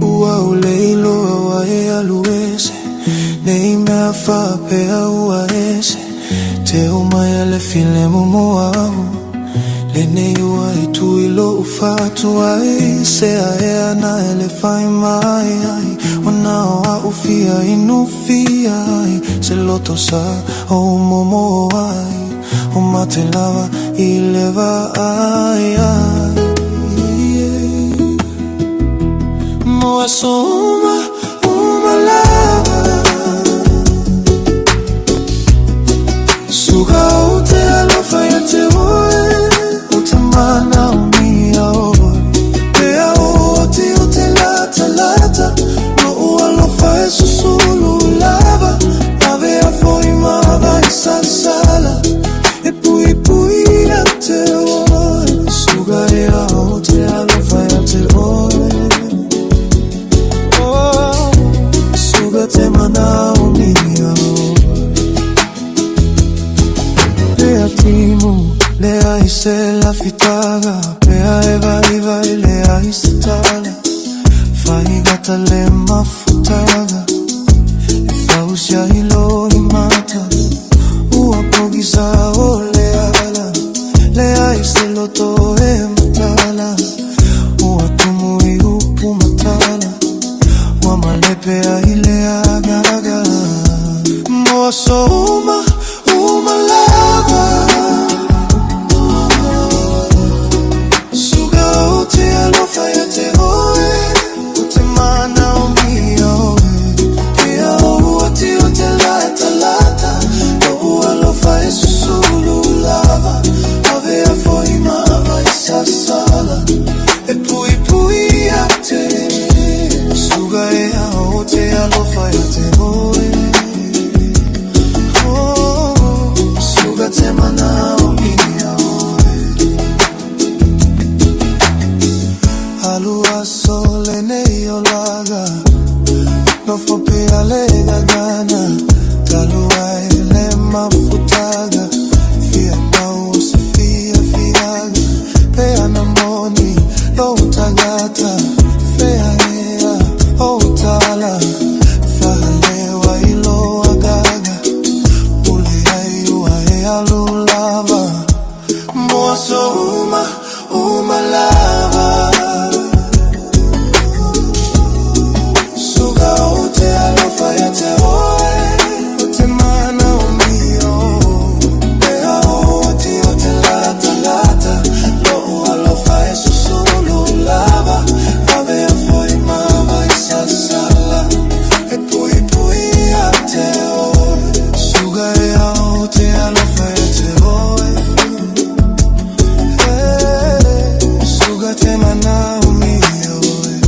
S19: Ua ou le iloa ua e alu ese Nei mea faapea ua ese Te o mai a le filemu mo au Lenei ua e tu i lou fatu ai Se ae ana e le fai mai ai O na o au fia inu fia ai Se loto sa o momo ai O mate lava i le vaai ai. Mo aso uma, uma lava. Suga o te alofa ia te oe, o te mana o mia oe. Pea o te o te lata lata, no o alofa e susulu lava. Ave a foi ma vai sasala, e pui pui ia te oe. Suga e a o te alofa ia te oe. Oh, suga te mana o mia oe. Pea timu, lea i se lafitaga. Pea e vai vai lea i se tala. Faigata le mafutaga. E fausia i lo i mata. Ua pogisa o le ala. Lea i se loto e matala. Ua tumu i upu matala. Ua malepea i le agaga. Mo aso uma, uma lava. Suga o te alofa ia te oe, o te mana o mia oe. Pea o ua te o te lata lata, o ua alofa e susulu lava. Ave a foi ma vai sasala, e pui pui ia te. Suga e a o te alofa ia te oe. Oh, suga te mana o mia oe. Alua sole nei o laga, no fo pea le gagana. Talua e le mafutaga, fia mau se fia fiaga. Pea na moni lo tagata, fea ea o tala. Fahalewa i lo agaga, ule ai ua e alu lava. Mo aso uma, uma lava. Suga o te alofa ia te oe, o te mana o mia o. Pea o te o te lata lata, lo o alofa e susulu lava. Ave a foi ma vai sasala, e pui pui ia te oe. Suga e a o te alofa ia te oe. Hey, suga te mana o mia oe.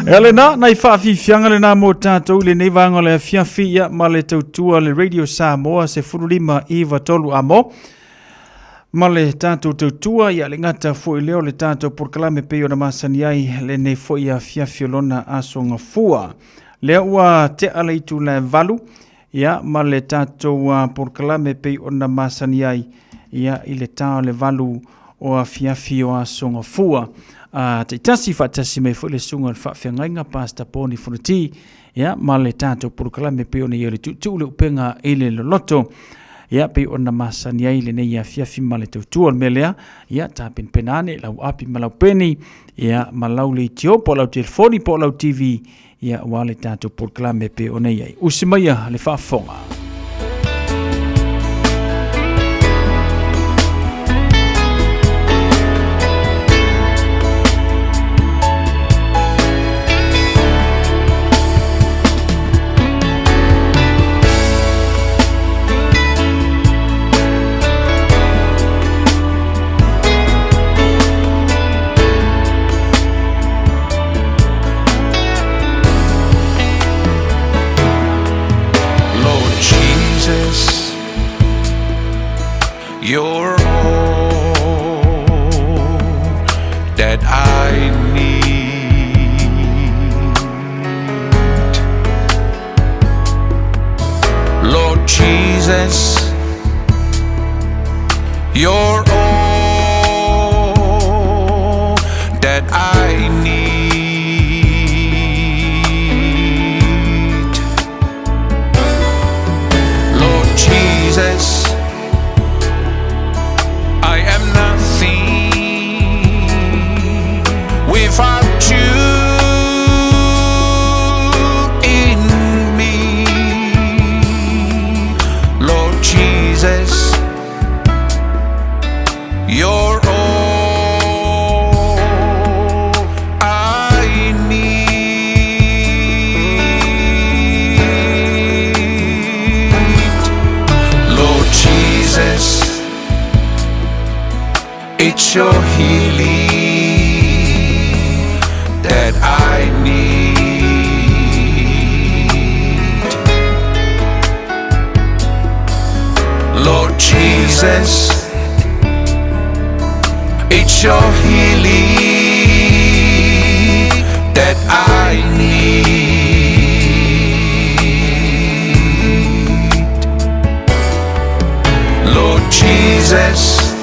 S7: E lena, nai whaafifianga lena mo tātou le nei vānga le afiafi ia ma le tautua le Radio Samoa se furulima i tolu amo. Ma le tātou tautua ia le ngata fo i leo le tātou porokalame pei ona masani ai le nei foi afiafi o lona aso gafua. Lea ua tea le itula e 8 ia ma le tātou porokalame pei ona masani ai ia i le tā o le 8 o afiafi o aso gafua. Taitasi faatasi mai foi le susuga o le faafeagaiga Pastor Poni Fonoti ia ma le tātou porokalame pei ona ia le tuutuu le upega i le loloto. Ia pei ona masani ai lenei afiafi ma le tautua o le mea lea ia tapenapena ane lau api ma lau peni ia ma lau leitio po o lau telefoni po o lau TV ia aua le tātou porokalame pei ona i ai. Usi maia le faafofoga.
S8: Lord Jesus, you're all that I need. Lord Jesus, you're all that I need. It's your healing that I need. Lord Jesus, it's your healing that I need. Lord Jesus,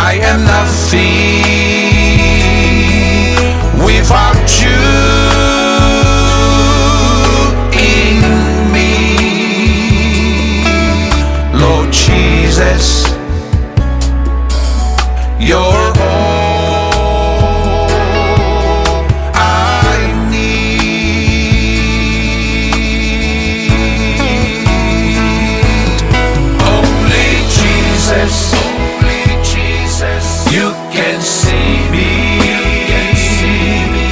S8: I am nothing without you in me. Lord Jesus, you're all I need. Only Jesus, only Jesus, you can see me, you can see me,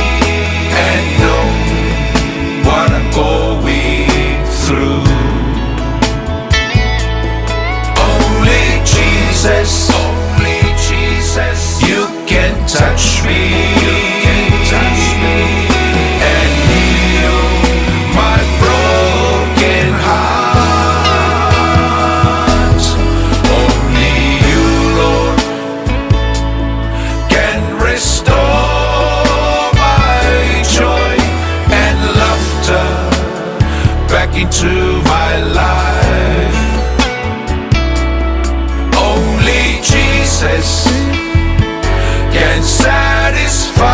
S8: and know what I'm going through. Only Jesus, only Jesus, you can touch me, you can touch me, and heal my broken heart. Only you, Lord, can restore my joy and laughter back into my life. Only Jesus can satisfy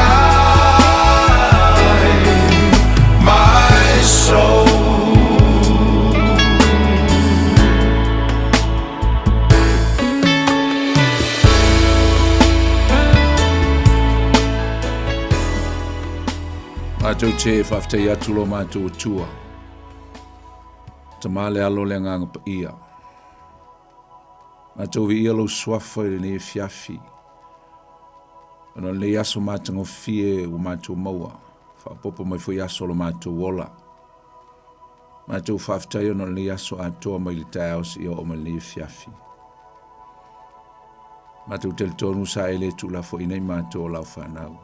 S8: my soul.
S10: Matou te faafetai atu lo matou Atua. Tama le Alo le Agaga Paia. Matou viia lou suafa i lenei afiafi. Ona o lenei aso matagofie ua matou maua, faaopoopo mai foi aso o lo matou ola. Matou faafetai ona o lenei aso atoa mai le taeao seia oo mai lenei afiafi. Matou talitonu sa e le tuulafoaiina i matou o lau fanau.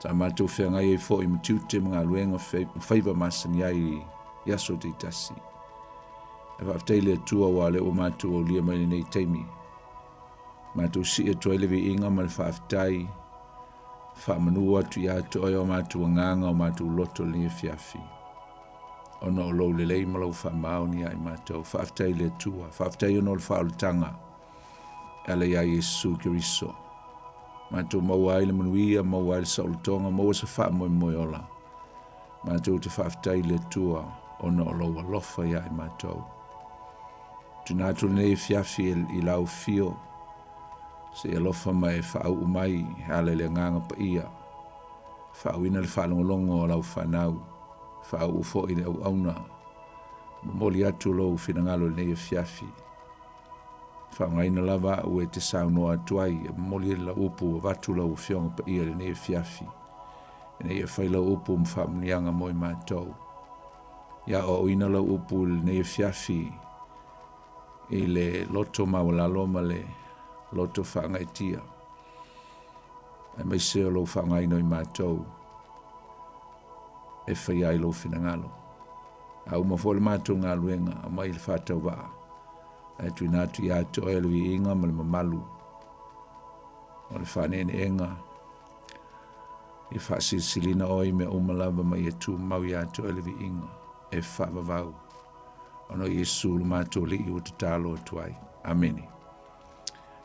S10: Sa matou feagai ai foi ma tiute ma galuega ma faiva masani ai i aso taitasi. E faafetai i le Atua aua o lea ua matou aulia mai lenei taimi. Matou sii atu ai le viiga ma le faafetai, faamanu atu ia te oe o matou agaga o matou loto i lenei afiafi. Ona o lou lelei ma lou faamaoni ia i matou. Faafetai i le Atua, faafetai ona o le faaolataga e ala ia Iesu Keriso. Matou maua ai le manuia, maua ai le saolotoga, maua se faamoemoe ola. Matou te faafetai i le Atua ona o lou alofa ia i matou. Tuuina atu lenei afiafi i lau afio, se i alofa ma e faauu mai e ala i le Agaga Paia, faauuina le faalogologo a lau fanau, faauu foi le auauna, momoli atu lou finagalo i lenei afiafi. Faaaogaina lava au e te saunoa atu ai, e momoli ai lau upu avatu lau Afioga Paia i lenei afiafi, ina ia fai lau upu ma faamanuiaga mo i matou. Ia aoaoina lau upu i lenei afiafi i le loto maualalo ma le loto faagaeetia, aemaise o lou faaaogaina o i matou e faia ai lou finagalo. A uma foi le matou galuega, aumai le faatauvaa, ae tuuina atu ia te oe le viiga ma le mamalu o le faaneeneega Ia faasilisiliina oe i mea uma lava ma ia tumau ia te oe le viiga e faavavau, ona o Iesu lo matou Alii ua tatalo atu ai. Amene.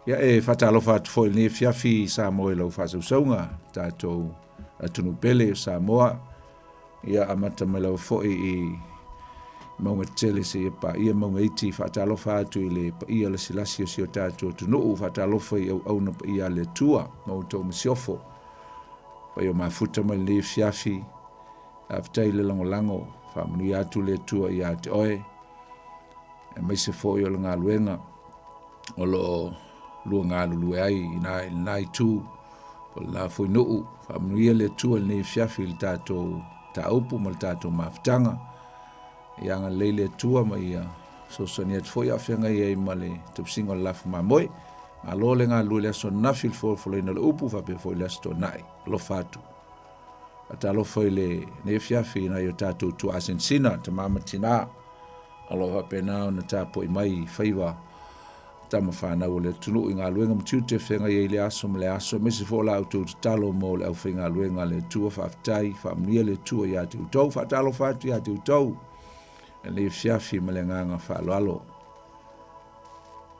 S10: Ia e faatalofa atu foi i lenei afiafi i Samoa i lau faasausauga, tatou atunuu pele o Samoa. Ia amata mai lava foi i mauga tetele seia paia mauga iti, faatalofa atu i le paia lasilasi o si o tatou atunuu, faatalofa i auauna paia a le Atua ma outou masiofo. Pai o mafuta mai lenei afiafi, faafetai le lagolago, faamanuia atu le Atua ia te oe, aemaise foi o le galuega o lo o lua galulue ai i lena itu po o lena foi nuu. Faamanuia le Atua i lenei afiafi i le tatou mataupu ma le tatou mafutaga. Ia agalelei le Atua ma ia.
S20: Fesoasoani atu foi a o feagai ai ma le tausiga o le lafu mamoe. Malo le galulue i le aso ananafi i le folafolaina o le upu faapea foi i le aso Toonai. Alofa atu. Faatalofa i lenei afiafi i nai o tatou tuaa sinasina, tama ma tina, o lo o faapena ona tapuai mai i faiva tama fanau o le atunuu i galuega ma tiute e feagai ai i le aso ma le aso, aemaise foi o la outou tatalo mo le aufaigaluega a le Atua. Faafetai, faamanuia le Atua ia te outou. Faatalofa atu ia te outou i lenei afiafi ma le agaga faaaloalo.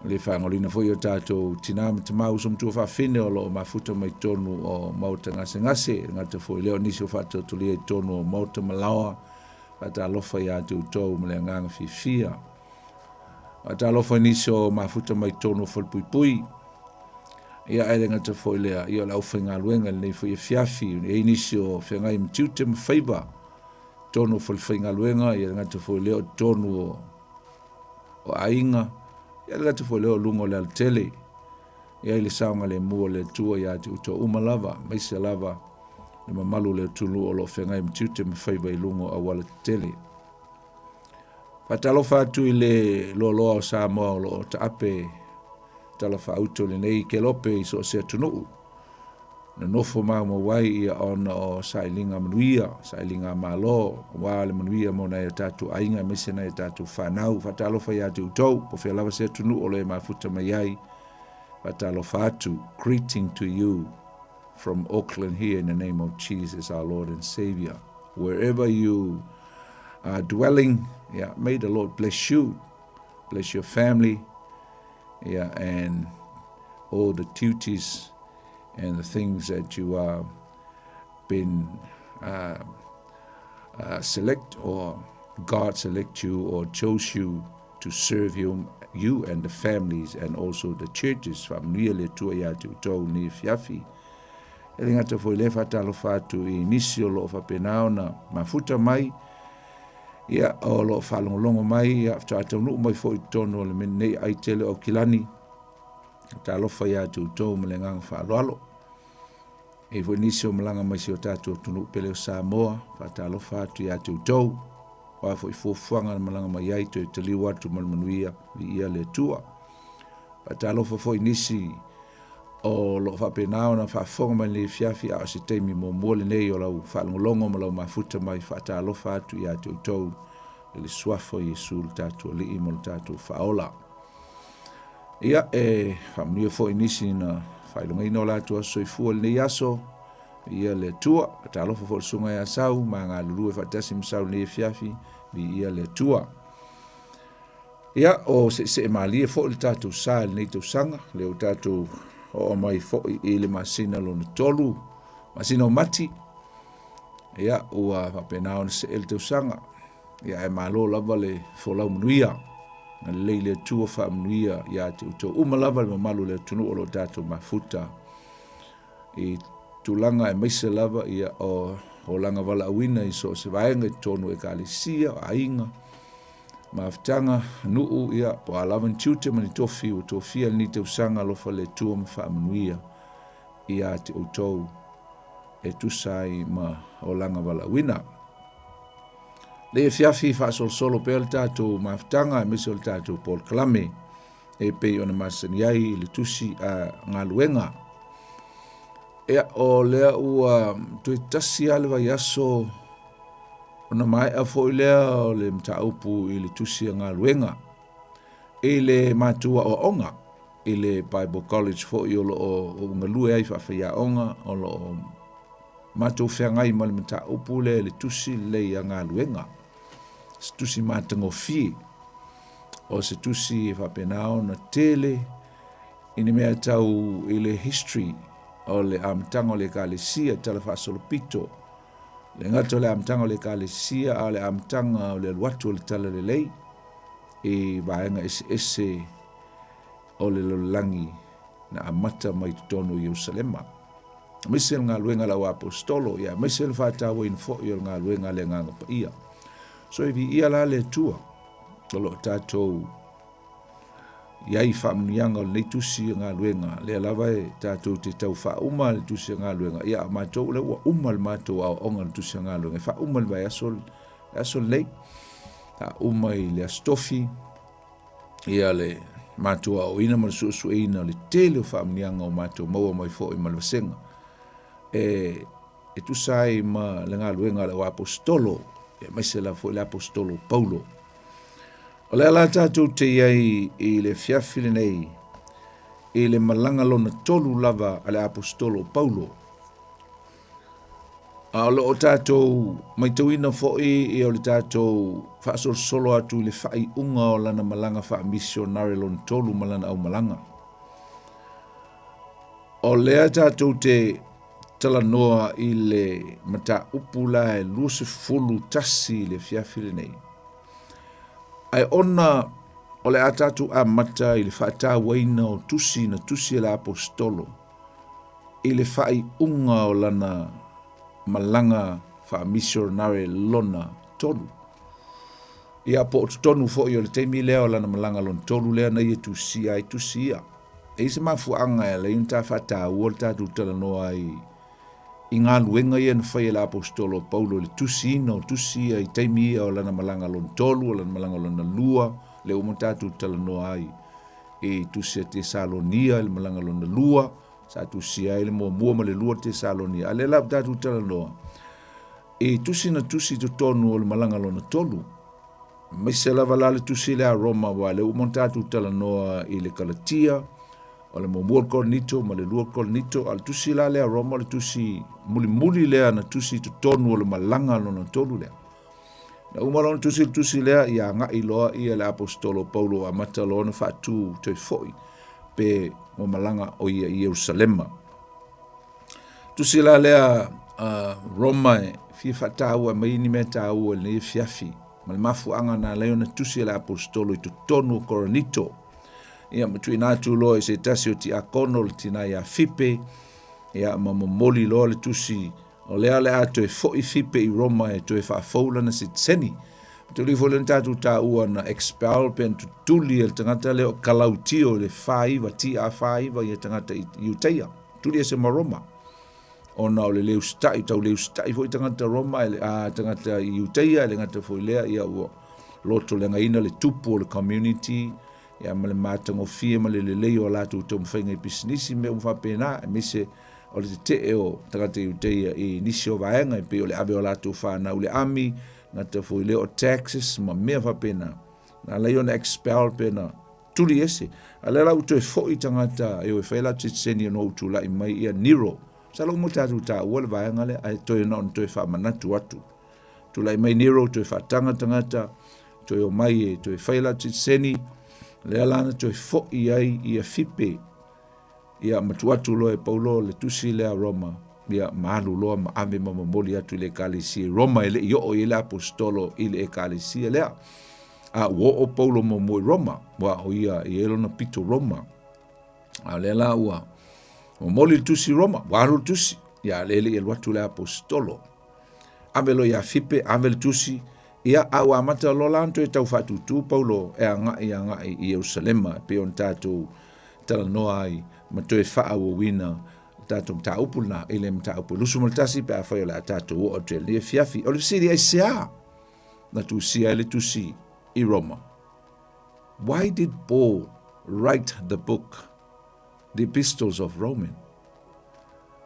S20: Le faagolina foi o tatou tina ma tama, uso ma tuafafine o lo o mafuta mai totonu o maota gasegase, le gata foi lea o nisi o faatotolia i totonu o maota ma laoa. Faatalofa ia te outou ma le agaga fiafia. Faatalofa i nisi o mafuta mai totonu o falepuipui. Ia ae le gata foi lea, ia o le aufaigaluega i lenei foi afiafi, e i ai nisi o feagai ma tiute ma faiva totonu o falefaigaluega, ia le gata foi lea o totonu o o aiga, ia le gata foi lea o luga o le alatele. Ia i le saogalemu o le Atua ia te outou uma lava, aemaise lava le mamalu o le atunuu o lo o feagai ma tiute ma faiva i luga o auala tetele. Faatalofa atu i le loaloa o Samoa o lo o taape tala faauto lenei kelope i so o se atunuu. Nonofo maumau ai ia ona o sailiga manuia, sailiga malo, aua le manuia mo nai o tatou aiga aemaise nai o tatou fanau. Faatalofa ia te outou, po o fea lava se atunuu o lo o e mafuta mai ai. Faatalofa atu, greeting to you from Auckland here in the name of Jesus our Lord and Savior. Wherever you are dwelling, yeah, may the Lord bless you, bless your family, yeah, and all the duties and the things that you are been select or God select you or chose you to serve him, you and the families and also the churches. Faamanuia le Atua ia te outou nei afiafi. E le gata foi le faatalofa atu i nisi o lo o faapena ona mafuta mai, ia, o lo o faalogologo mai, ia, faatoa taunuu mai foi i totonu o le nei ai tele o Aukilani. Talofa ia te outou ma le agaga faaaloalo. E foi nisi o malaga mai si o tatou atunuu pele o Samoa, faatalofa atu ia te outou. O a foi fuafuaga na malaga mai ai, toe taliu atu ma le manuia, viia le Atua. Faatalofa foi nisi o lo o faapena ona faafofoga mai lenei afiafi, a o se taimi muamua lenei o lau faalogologo ma lau mafuta mai, faatalofa atu ia te outou i le suafa o Iesu le tatou Alii ma le tatou Faaola. Ia, e faamanuia foi nisi na faailogaina o latou aso soifua i lenei aso, viia le Atua. Faatalofa foi i le susuga ia Sau, ma galulue faatasi ma Sau i lenei afiafi, viia le Atua. Ia, o seesee malie foi le tatou sa i lenei tausaga, lea ua tatou oo mai foi i le masina lona tolu, masina o Mati, ia, ua faapena ona see le tausaga. Ia, ae malo lava le folau manuia. Na lelei le Atua faamanuia ia te outou uma lava le mamalu o le atunuu o lo o tatou mafuta i tulaga aemaise lava ia o olaga valaauina i so o se vaega i totonu o ekalesia, o aiga, mafutaga, nuu, ia, po o a lava ni tiute ma ni tofi ua tofia i lenei tausaga, alofa le Atua ma faamanuia ia te outou e tusa ai ma olaga valaauina. Lei afiafi faasolosolo pea le tatou mafutaga aemaise o le tatou polokalame e pei ona masani ai i le tusi a galuega. Ea, o lea ua toe tasi lava le vaiaso ona maea foi lea o le mataupu i le tusi a galuega i le matou aoaoga i le Bible College foi o lo o galue ai faafaiaoga o lo o matou feagai ma le mataupu lea i le tusi lelei a galuega. Se tusi matagofie, o se tusi e faapena ona tele i ni mea tau i le history o le amataga o le Ekalesia, tala faasolopito. Le gata o le amataga o le Ekalesia, a o le amataga o le alu atu o le Talalelei i vaega eseese o le lalolagi na amata mai totonu o Ierusalema. Aemaise le galuega a le auaposetolo, ia aemaise le faatauaina foi o le galuega a le Agaga Paia. So e viia la le Atua o lo o tatou i ai faamanuiaga o lenei tusi o galuega, lea lava e tatou te tau faauma le tusi o galuega, ia a matou lea ua uma le matou aoaoga i le tusi o galuega, e faauma i le vaiaso, le aso lenei, faauma i le aso tofi. Ia le matou aoaoina ma le suesueina o le tele o faamanuiaga ua matou maua mai foi ma le vasega e e tusa ai ma le galuega a le auaposetolo, aemaise lava foi le aposetolo Paulo. O lea la tatou te i ai i le afiafi lenei i le malaga lona tolu lava a le aposetolo Paulo. A o lo o tatou matauina foi ia o le tatou faasolosolo atu i le faaiuga o lana malaga faamisionare lona tolu ma lana aumalaga. O lea tatou te talanoa i le mataupu la e 21 i le afiafi lenei. Ae ona o le a tatou amata i le faatauaina o tusi na tusi e le aposetolo i le faaiuga o lana malaga faamisionare lona tolu. Ia po o totonu foi o le taimi lea o lana malaga lona tolu lea na ia tusia ai tusi ia. E i se mafuaaga e ala ai ona ta faataua le tatou talanoa ai i galuega ia na fai e le aposetolo o Paulo i le tusiina o tusi ia i taimi ia o lana malaga lona tolu, o lana malaga lona lua, lea ua uma ona tatou talanoa ai i tusi a Tesalonia i le malaga lona lua, sa tusia ai le muamua ma le lua Tesalonia. A lea la ua tatou talanoa i tusi na tusi i totonu o le malaga lona tolu. Aemaise lava la le tusi lea a Roma, aua lea ua uma ona tatou talanoa i le Kalatia, o le muamua o le Korinito ma le lua o le Korinito, a o le tusi la lea a Roma o le tusi mulimuli lea na tusi i totonu o le malaga lona tolu lea. Na uma loa ona tusi le tusi lea, ia agai loa ia le aposetolo Paulo amata loa ona faatu toe foi pe ua malaga o ia i Ierusalema. Tusi la lea a Roma e fia faataua mai ni mea taua i lenei afiafi ma le mafuaaga na ala ai ona tusi e le aposetolo i totonu o Korinito. Ia ma tuuina atu loa i se tasi o tiakono le tina ia Fipe, ia ma momoli loa le tusi o lea o le a toe foi Fipe i Roma e toe faafou lana sitiseni. Tuli foi lena tatou taua na expel pe na tutuli e le tagata lea o Kalautio i le 49 TA49 ia tagata i Iutaia. Tuli ese ma Roma. Ona o le le usitai, tau le usitai foi tagata Roma, a tagata i Iutaia, e le gata foi lea, ia ua lotolegaina le tupu o le community, ia ma le matagofie ma le lelei o latou taumafaiga i pisinisi, mea uma faapena, aemaise o le tetee o tagata Iutaia i nisi o vaega, e pei o le ave o latou fanau i le ami, gata foi lea o taxes ma mea faapena. Na ala ai ona expel pe na tuli ese. A lea la ua toe foi tagata e o e fai latou sitiseni ona ua tulai mai ia Nero. Masalo uma tatou taua le vaega lea, ae toe na ona toe faamanatu atu. Tulai mai Nero, toe faataga tagata, toe omai e toe fai latou sitiseni. Lea la na toe foi ai ia Fipe. Ia, ma tuu atu loa e Paulo le tusi lea a Roma, ia, ma alu loa ma ave ma momoli atu i le Ekalesia i Roma, e le i oo i ai le aposetolo i le Ekalesia lea. A ua oo Paulo muamua i Roma, aua o ia e i ai lona pito Roma. A o lea la ua momoli le tusi i Roma, ua alu le tusi, ia, a lea e le i alu atu le aposetolo. Ave loa ia Fipe, ave le tusi, ia, a ua amata loa la ona toe tau faatūtū Paulo e agai agai i Ierusalema, e pei ona tatou talanoa ai ma toe faaauauina le tatou mataupu lena i le mataupu e 21 pe afai o le a tatou oo atu i lenei afiafi. O le fesili, aisea na tusia ai le tusi i Roma? Why did Paul write the book, the Epistles of Roman?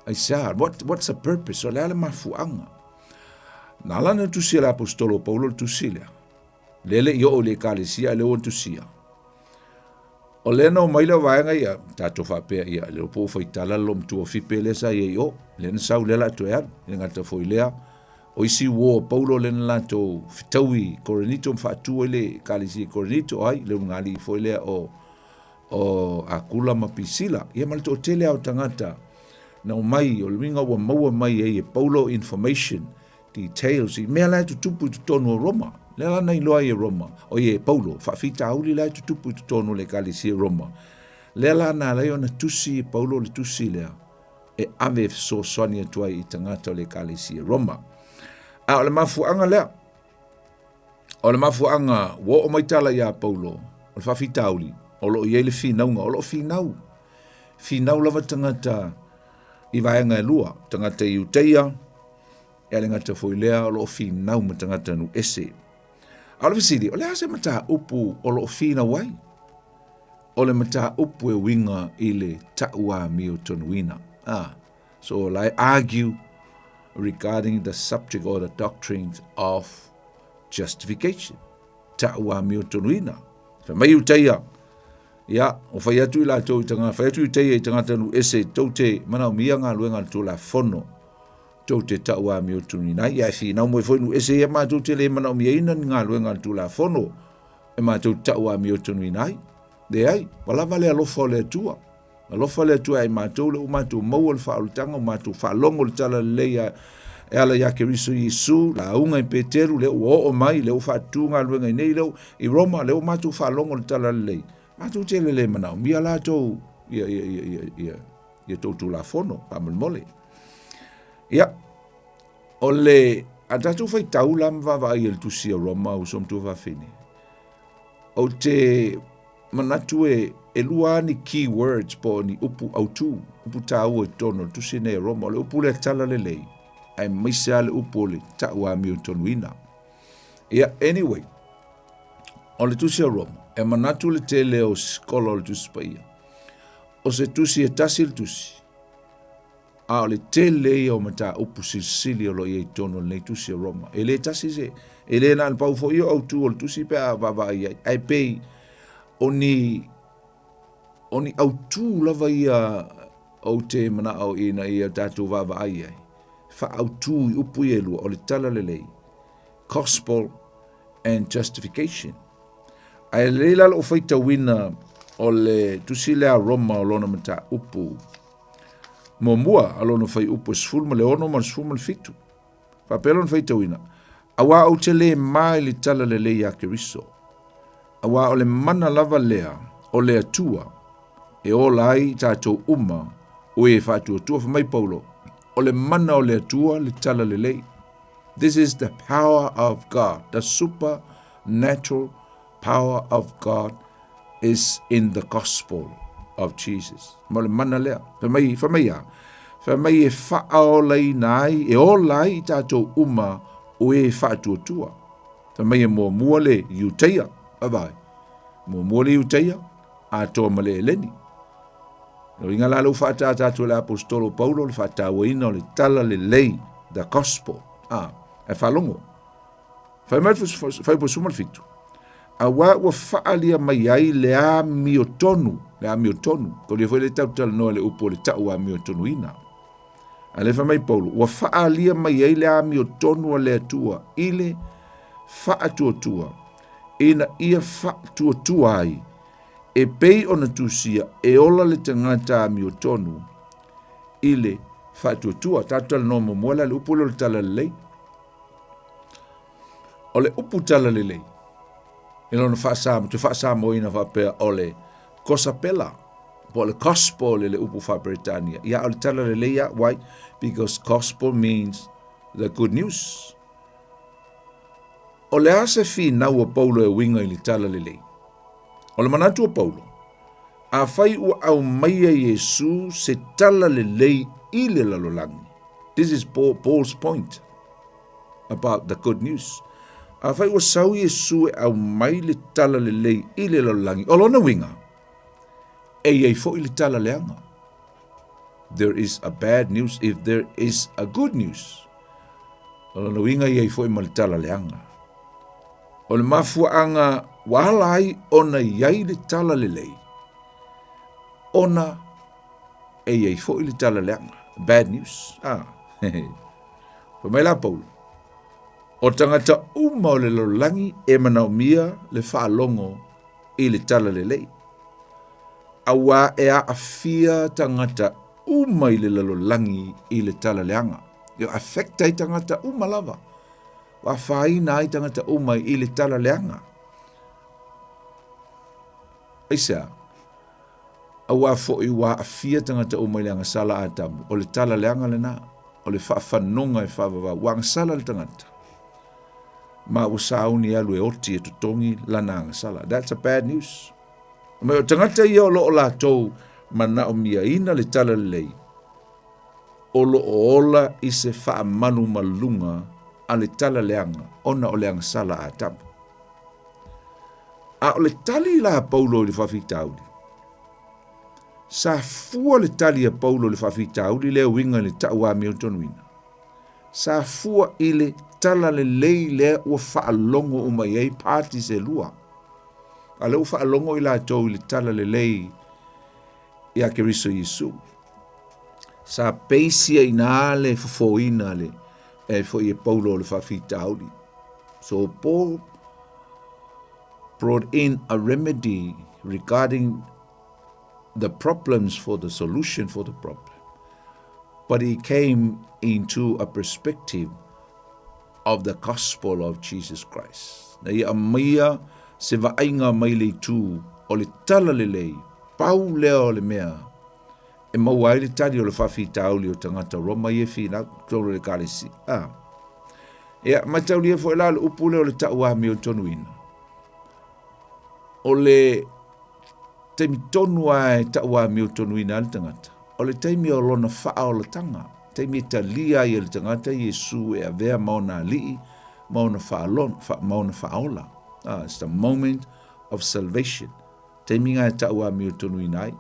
S20: Aisea, what's the purpose? O le a le mafuaaga? Na ala na tusia le aposetolo o Paulo le tusi lea. Lea le i oo i le ekalesia, a lea ua tusia. O lea na omai lea vaega ia, tatou faapea ia, le po ua faitala le loomatua Fipe lea sa i ai i o, lea na sau lea la toe alu, e le gata foi lea, o isi uo o Paulo lea na latou fetaui i Korinito ma faatu ai le ekalesia i Korinito, o ai, le ulugalii foi lea o, o Akula ma Pisila, ia ma le toatele lava o tagata na omai, o le uiga ua maua mai ai e Paulo information Details, i mea la e tutupu i totonu o Roma. Lea la na iloa ai e Roma, o ia e Paulo, faafitauli la e tutupu i totonu o le Ekalesia i Roma. Lea la na ala ai ona tusi e Paulo le tusi lea e ave e fesoasoani atu ai i tagata o le Ekalesia i Roma. A o le mafuaaga lea, o le mafuaaga ua oo mai tala ia Paulo, o le faafitauli, o lo o i ai le finauga, o lo o finau. Finau lava tagata i vaega e lua, tagata i Iuteia, E le gata foi lea o lo o finau ma tagata nuu ese. A o le fesili, o le a se mataupu o lo o finau ai? O le mataupu e uiga i le ta'uamiotonuina. Ah, so la e argue regarding the subject or the doctrines of justification. Ta'uamiotonuina. Fai mai Iutaia, ia, o fai atu i latou i tanga, fai atu Iutaia i tagata nuu ese, tou te manaomia galuega a le Tulafono, tou te ta'uamiotonuina ai. Ia, e finau mai foi nuu ese ia matou te le manaomiaina ni galuega a le Tulafono, e matou te ta'uamiotonuina ai. Leai, ua lava le alofa o le Atua. Alofa le Atua ia i matou, lea ua matou maua le faaolataga, ua matou faalogo le talalelei a, e ala ia Keriso Iesu, lauga i Peteru, lea ua oo mai, lea ua faatutu galuega i nei, lea i Roma, lea ua matou faalogo le talalelei. Matou te le le manaomia la tou, ia, ia, ia, ia, ia, ia tou Tulafono, faamolemole. Ia, o le, a tatou faitau la ma vaavaai i le tusi a Roma, uso ma tuafafine, ou te manatu e, e lua lava ni key words po o ni upu autū, upu tāua i totonu o le tusi nei a Roma. O le upu lea talalelei, aemaise lava le upu o le ta'uamiotonuina. Ia, anyway, o le tusi a Roma, e manatu le tele o sikola o le Tusi Paia, o se tusi e tasi le tusi, A o le tele ia o mataupu silisili o lo o i ai i totonu o lenei tusi a Roma. E le tasi se, e le na o le pau foi o autū o le tusi pe a vaavaai ai, ae pei o ni, o ni autū lava ia ou te manao ina ia tatou vaavaai ai, faautū i upu ia e lua, o le talalelei, gospel and justification. Ae lelei la lou faitauina o le tusi lea a Roma o lona mataupu Muamua, a lona fuaiupu e 16 ma le 17. Faapea lona faitauina, Auā ou te lē ma i le talalelei iā Keriso, auā o le mana lava lea o le Atua e ola ai i tātou uma o e faatuatua. Fai mai Paulo, o le mana o le Atua le talalelei. This is the power of God, the supernatural power of God is in the gospel of Jesus. Ma o le mana lea. Fai mai, fai mai a. Fai mai e faaolaina ai, e ola ai i tātou uma o e faatuatua. Fai mai e muamua le Iutaia, vaavaai. Muamua le Iutaia, atoa ma le Eleni. Lona uiga la lea ua faatātā atu e le Aposetolo Paulo le faatauaina o le tala lelei, the gospel. A, e faalogo. Fai mai le fuaiupu 17, Auā ua faaalia mai ai le amiotonu, le amiotonu, taulia foi le tautalanoa i le upu o le ta'u amiotonuina. A lea fai mai Paulo, ua faaalia mai ai le amiotonu a le Atua i le faatuatua, ina ia faatuatua ai, e pei ona tusia e ola le tagata amiotonu i le faatuatua. Tatou talanoa muamua la i le upu lea o le talalelei. O le upu talalelei, i lona faasa, te faasamoaina faapea o le kosapela, po o le gospel i le upu faa-Peretania. Ia, o le talalelei ia, why? Because gospel means the good news. O le a se finau o Paulo e uiga i le talalelei? O le manatu o Paulo, afai ua aumaia Iesu se talalelei i le lalolagi, This is Paul, Paul's point about the good news. Afai ua sau Iesu e aumai le tala lelei i le lalolagi, o lona uiga, e i ai foi le tala leaga. There is a bad news if there is a good news. O lona uiga e i ai foi ma le tala leaga. O le mafuaaga ua ala ai ona i ai le tala lelei, ona e i ai foi le tala leaga, bad news. Ah, Fai mai la Paulo, o tagata uma o le lalolagi e manaomia le faalogo i le tala lelei. Auā e aafia tagata uma i le lalolagi i le tala leaga. E affect ai tagata uma lava. Ua afaina ai tagata uma i le tala leaga. Aisea? Auā foi ua aafia tagata uma i le agasala a Atamu, o le tala leaga lena, o le faafanoga e faavavau, ua agasala le tagata, ma ua sauni e alu e oti e totogi lana agasala. That's a bad news. Mai o tagata ia o lo o latou manaomiaina le tala lelei, o lo o ola i se faamalumaluga a le tala leaga ona o le agasala a Atamu. A o le tali la a Paulo i le faafitauli. Sa fua le tali a Paulo i le faafitauli lea e uiga i le ta'u amiotonuina. Sa fua i le talalelei lea ua faalogo uma i ai parties e lua. A o lea ua faalogo i latou i le talalelei ia Keriso Iesu. Sa peisia i ina le fofoina le e foi e Paulo o le faafitauli. So Paul brought in a remedy regarding the problems for the solution for the problem. But he came into a perspective of the gospel of Jesus Christ. Na ia aumaia se vaaiga mai le itu o le talalelei, pau lea o le mea e maua ai le tali o le faafitauli o tagata Roma ia e finau totonu o le Ekalesia. Ah. Ia, mataulia foi la le upu lea o le tauamiotonuina. O le taimi tonu lava e tauamiotonuina ai le tagata, o le taimi o lona faaolataga, taimi e talia ai e le tagata Iesu e avea ma ona alii ma ona faalona, fa, ma ona faaola. Ah, it's the moment of salvation. Taimi nga e tauamiotonuina ai.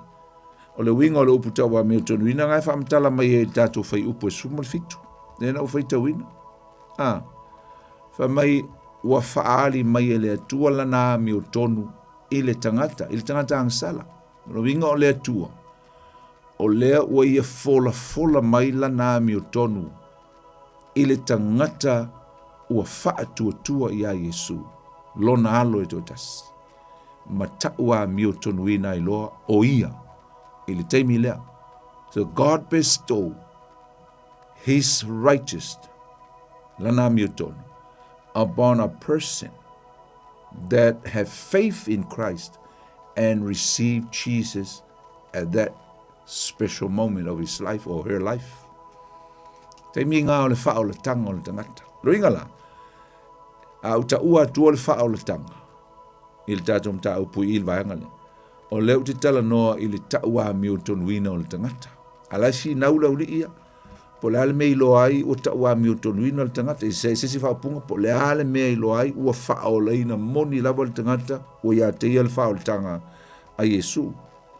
S20: O le uiga o le upu tauamiotonuina nga e faamatala mai ai i le tatou fuaiupu e 17. Lea na ou faitauina. Ah, fai mai ua faaali mai e le Atua lana amiotonu i le tagata, i le tagata agasala. O le uiga o le Atua, o lea ua ia folafola mai lana amiotonu i le tagata ua faatuatua iā Iesu, lona alo e toatasi, ma ta'u amiotonuina ai loa o ia i le taimi lea. So God bestow His righteous, lana amiotonu, upon a person that have faith in Christ and receive Jesus at that special moment of his life or her life. Taimi ngā o le whaolatanga o le tangata. Loinga la, a u taua atua le whaolatanga i le tātou mataupu i le vaega lea. O lea ou te talanoa i le tauamiotonuina o le tagata. A la e finau le aualii ia, po o le a le mea i iloa ai ua tauamiotonuina le tagata. I se isi faaupuga, po o le a le mea i iloa ai ua faaolaina moni lava le tagata ua ia te ia le faaolataga a Iesu.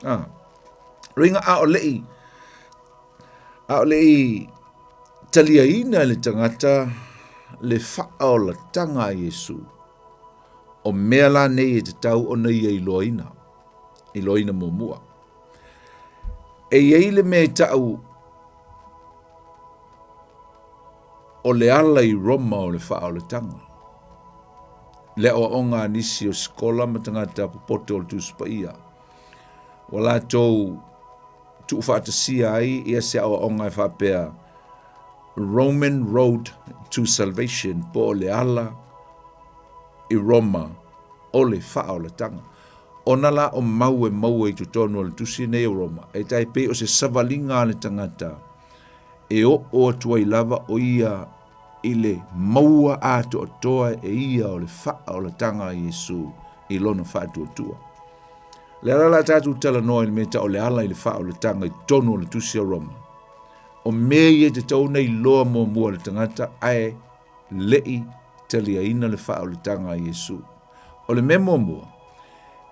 S20: A. Loiga a o le i, a o le i taliaina e le tagata le faaolataga a Iesu, O mea la nei e tatau ona ia iloaina, iloaina muamua. E i ai le mea e ta'u o le ala i Roma o le faaolataga. Le aoaoga a nisi o sikola ma tagata popoto o le Tusi Paia, ua latou tuufaatasia ai ia se aoaoga e faapea, Roman Road to Salvation po o le ala i Roma o le faaolataga. Ona la o mau e maua i totonu o le tusi nei o Roma, e tai pei o se savaliga a le tagata e oo atu ai lava o ia i le maua atoatoa e ia o le faaolataga a Iesu i lona faatuatua. Le ala la tatou talanoa i le mea tau o le ala i le faaolataga i totonu o le tusi o Roma, o mea ia e tatau ona iloa muamua e le tagata ae le'i taliaina le faaolataga a Iesu. O le mea muamua,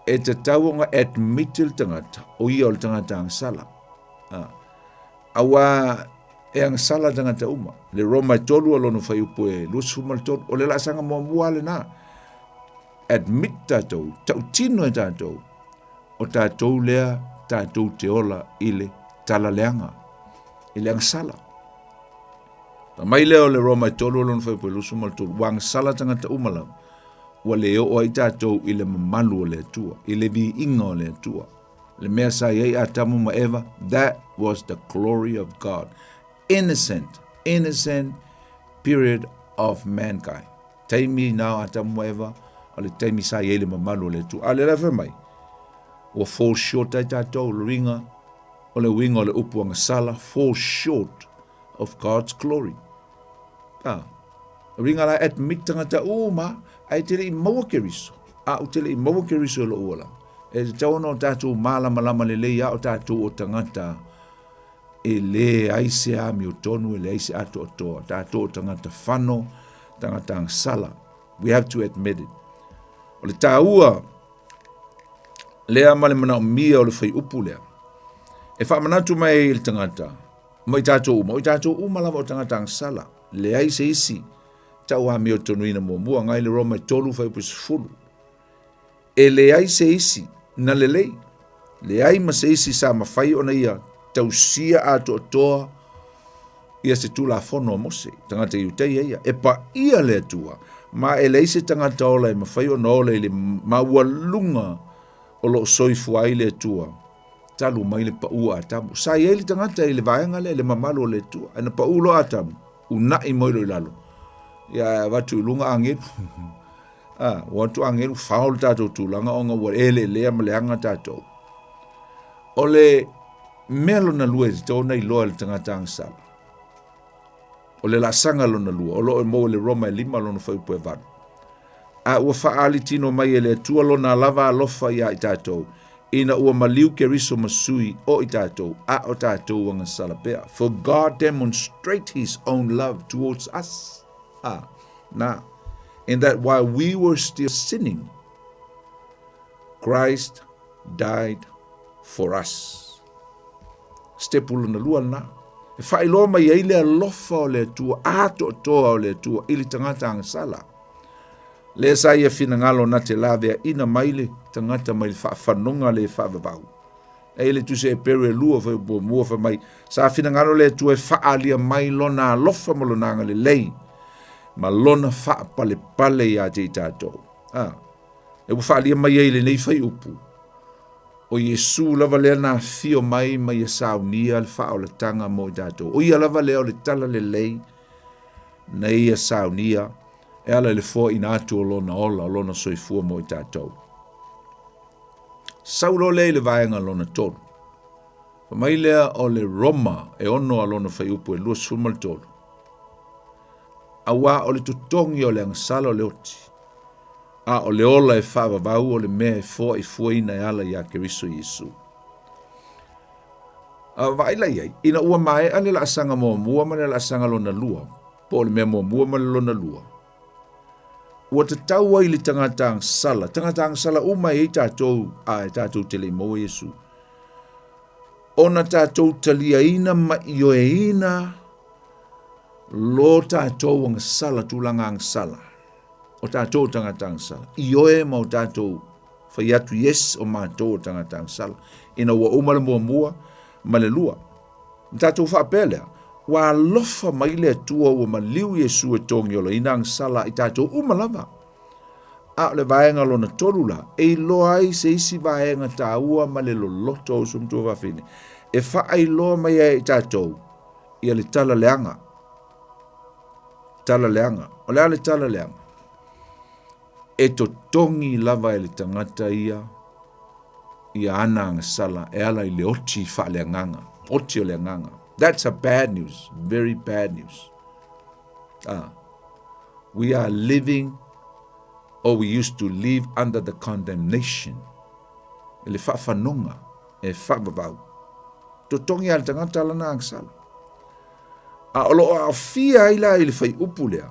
S20: e tatau ona admit le tagata o ia o le tagata agasala. A, auā e agasala tagata uma. Le Roma e tolu a lona fuaiupu e 23, o le laasaga muamua lava lena. Admit tatou, tautino e tatou, o tatou lea tatou te ola i le tala leaga, i le agasala. Fai mai lea o le Roma e tolu o lona fuaiupu e 23, ua agasala tagata uma lava, ua le oo ai tatou i le mamalu o le Atua, i le viiga o le Atua. Le mea sa i ai Atamu ma Eva, that was the glory of God. Innocent, innocent period of mankind. Taimi na o Atamu ma Eva, o le taimi sa i ai le mamalu o le Atua. A o lea la e fai mai, ua fall short ai tatou, le uiga, o le uiga o le upu agasala, fall short of God's glory. A, uiga la admit tagata uma, ae te le i maua Keriso. A ou te le i maua Keriso i lou olaga. E tatau ona o tatou malamalama lelei a o tatou o tagata e leai se amiotonu, e leai se atoatoa. Tatou o tagata fano, tagata agasala. We have to admit it. O le taua lea ma le manaomia o le fuaiupu lea. E faamanatu mai ai i le tagata, ma i tatou uma, o i tatou uma lava o tagata agasala, leai se isi tau amiotonuina muamua, agai le Roma e 3 fuaiupu 10. E leai se isi na lelei, leai ma se isi sa mafai ona ia tausia atoatoa ia se Tulafono a Mose, tagata Iutaia ia, e paia le Atua, ma e leai se tagata ola e mafai ona ola i le maualuga o lo o soifua ai le Atua, talu mai le pau o Atamu. Sa i ai le tagata i le vaega lea, le mamalu o le Atua, ae na pau loa Atamu, una'i mai loa i lalo, ia ae avatu i luga agelu. A, ua atu agelu, fao le tatou tulaga ona ua eleelea ma leaga tatou. O le mea lona lua e tatau ona iloa e le tagata agasala, o le laasaga lona lua, o lo o maua i le Roma e 5 lona fuaiupu e 8. A ua faaali tino mai e le Atua lona lava alofa iā i tatou, ina ua maliu Keriso ma sui o i tatou, a o tatou agasala pea. For God demonstrate his own love towards us. A, na, in that while we were still sinning, Christ died for us. Stepu lona lua lena. E faailoa mai ai le alofa o le Atua, atoatoa o le Atua i le tagata agasala. Lea sa ia finagalo na te laveaina mai le tagata mai le faafanoga le faavavau. E i le tusi a Eperu e lua fai muamua fai mai, sa finagalo le Atua e faaalia mai lona alofa ma lona agalelei ma lona faapalepale ia te i tatou. A, e ua faaalia mai ai i lenei faiupu, o Iesu lava lea na afio mai ma ia saunia le faaolataga mo i tatou. O ia lava lea o le tala lelei na ia saunia e ala i le foaina atu o lona ola, o lona soifua mo i tatou. Sau loa lea i le vaega lona tolu. Fai mai lea o le Roma e ono a lona faiupu e 23. Auā o le totogi o le agasala o le oti, a o le ola e faavavau o le mea e foaifuaina e ala iā Keriso Iesu. A vaai la i ai, ina ua maea le laasaga muamua ma le laasaga lona lua, po o le mea muamua ma le lona lua, Ua tatau ai le tagata agasala, tagata agasala uma e i ai tatou, a e tatou te le i maua Iesu, ona tatou taliaina ma ioeina lo tatou agasala, tulaga agasala, o tatou tagata agasala, ioe ma o tatou fai atu, yes, o matou o tagata agasala, ina ua uma le muamua ma le lua. Na tatou faapea lea, ua alofa mai le Atua ua maliu Iesu e togiolaina agasala i tatou uma lava. A o le vaega lona tolu la, e iloa ai se isi vaega taua ma le loloto o uso matua fafine, e faailoa mai ai i tatou ia le tala leaga. Tala leaga. O le a le tala leaga? E totogi lava e le tagata ia ia ana agasala e ala i le oti faaleagaga, oti o le agaga. That's a bad news, very bad news. Ah, we are living or we used to live under the condemnation. E le faafanoga, e faavavau. Totogi a le tagata lana agasala. A o lo o aafia ai la i le faiupu lea,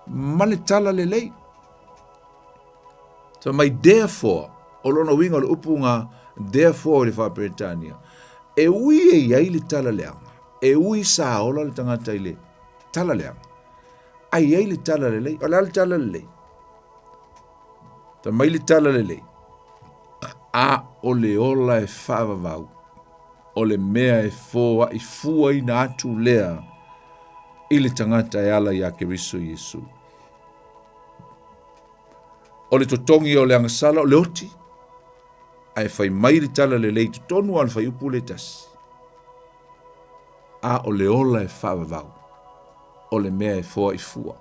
S20: ma le tala lelei. So mai therefore, o lona uiga o le upu nga therefore i le Faa-Peretania, e ui e i ai le tala leaga, e ui sa ola le tagata i le tala leaga, a i ai le tala lelei. O le a le tala lelei? Fai mai le tala lelei, a o le ola e faavavau, o le mea e foai fuaina atu lea i le tagata e ala iā Keriso Iesu. O le totogi o le agasala o le oti, ae fai mai le tala lelei totonu lava o le faiupu le tasi. A o le ola e faavavau, o le mea e foai fua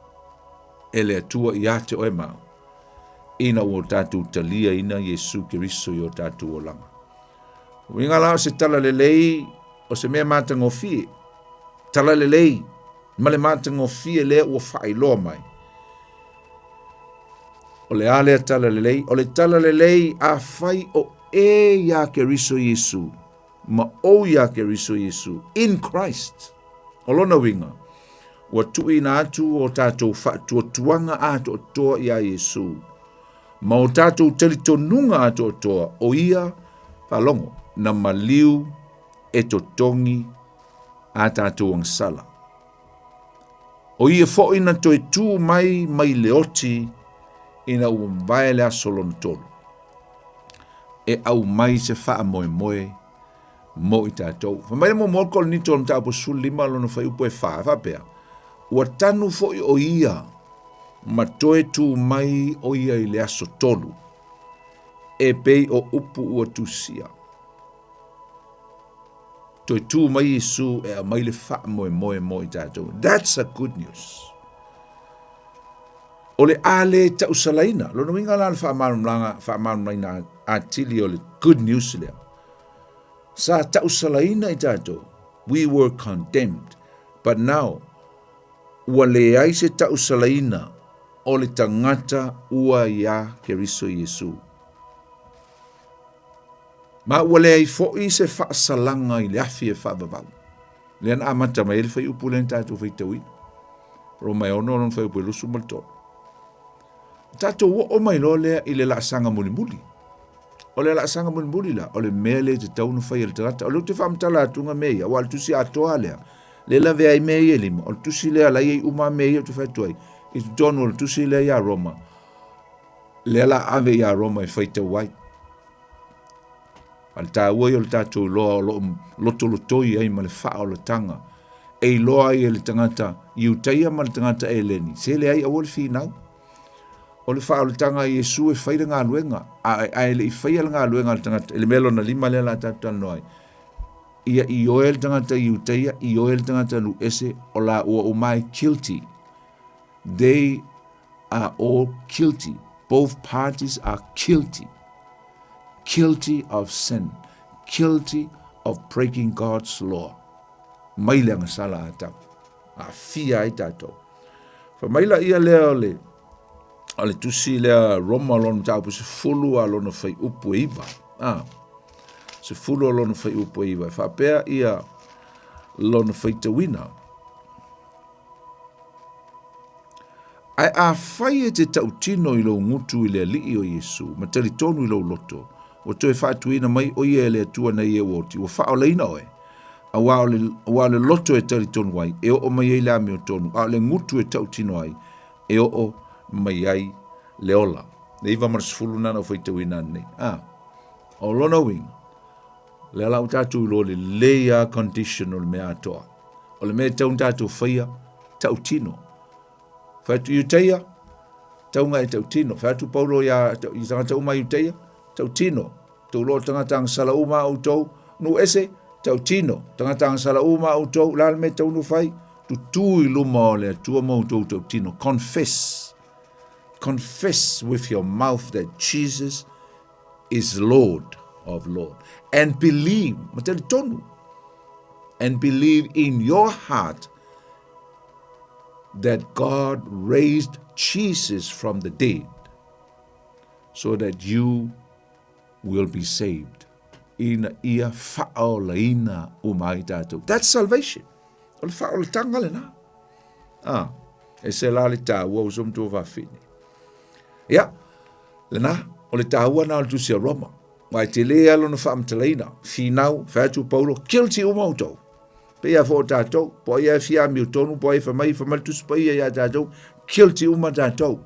S20: e le Atua ia te oe ma au, ina ua o tatou taliaina Iesu Keriso i o tatou olaga. Uiga la o se tala lelei, o se mea matagofie, tala lelei ma le matagofie lea ua faailoa mai. O le a lea tala lelei? O le tala lelei afai o e iā Keriso Iesu, ma ou iā Keriso Iesu, in Christ. O lona uiga, ua tuuina atu o tatou faatuatuaga atoatoa iā Iesu, ma o tatou talitonuga atoatoa o ia, faalogo, na maliu e totogi a tatou agasala. O ia foi na toe tū mai mai le oti ina ua mavae le aso lona tolu. E aumai se faamoemoe mo i tatou. Fai mai le muamua o le Korinito o le mataupu 15 lona fuaiupu e 4, e faapea, Ua tanu foi o ia ma toe tū mai o ia i le aso tolu, e pei o upu ua tusia. Toe tū mai Iesu e aumai le faamoemoe mo i tatou. That's a good news. O le a le tausalaina, lona uiga la le faamalamalamaga, faamalamalamaina atili o le good news lea. Sa tausalaina i tatou, we were condemned, but now, ua leai se tausalaina o le tagata ua iā Keriso Iesu. Ma ua leai foi se faasalaga i le afi e faavavau. Lea na amata mai ai le fuaiupu lea na tatou faitauina. Roma e 6 lona fuaiupu e 23. Tatou oo mai loa lea i le laasaga mulimuli. O le laasaga mulimuli la, o le mea lea e tatau ona fai e le tagata. O lea ou te faamatala atu nga mea ia, aua o le tusi atoa lea, lea e lavea ai mea ia e lima, o le tusi lea la e i ai uma mea ia ou te fai atu ai, i totonu o le tusi lea ia Roma, lea la ave ia Roma e faitau ai. A le tāua ia o le tatou iloa o lo o lotolotoi ai ma le faaolataga e iloa ai e le tagata Iutaia ma le tagata Eleni, se leai aua le finau. O le faaolataga a Iesu e fai le galuega, a, a e le i faia le galuega a le tagata, i le mea lona lima lea la tatou talanoa ai, ia ioe le tagata Iutaia, ioe le tagata nuu ese, o la ua uma ai guilty. They are all guilty. Both parties are guilty. Guilty of sin. Guilty of breaking God's law. Mai le agasala a tau. Aafia ai tatou. Fai mai la ia lea o le o le tusi lea Roma lona mataupu 10 a lona fuaiupu e 9. Ah. 10 a lona fuaiupu e 9. E faapea ia lona faitauina. Ae afai e te tautino i lou gutu i le Alii o Iesu, ma talitonu i lou loto, ua toe faatuina mai o ia e le Atua nei e ua oti, ua faaolaina oe. Auā o le, auā o le loto e talitonu ai, e oo mai ai le amiotonu, a o le gutu e tautino ai, e oo mai ai le ola. Le 9 ma le 10 na na ou faitauina anei. A, o lona uiga, lea la ua tatou iloa lelei lava condition o le mea atoa. O le mea e tatau ona tatou faia, tautino. Fai atu Iutaia, tauga e tautino. Fai atu Paulo ia i tagata uma Iutaia, tautino. Tou loa tagata agasala uma a outou, nuu ese, tautino. Tagata agasala uma a outou, la le mea tau nu fai, tutū i luma o le Atua ma outou tautino. Confess. Confess with your mouth that Jesus is Lord of Lord. And believe, ma talitonu, and believe in your heart that God raised Jesus from the dead so that you will be saved. Ina ia faaolaina uma ai tatou. That's salvation. O le faaolatanga lena. Ah, e se la le tāua o so mtua whawhine. Ia, lena, o le tāua na o le tusi a Roma. Mai te le alo na whaamatalaina, whinau, whaitu Paulo, guilty uma outou. Pei a fo o tātou, po ai e fia mi tonu, po ai whamai, whamai tusi pa ia ia tātou, guilty uma tātou.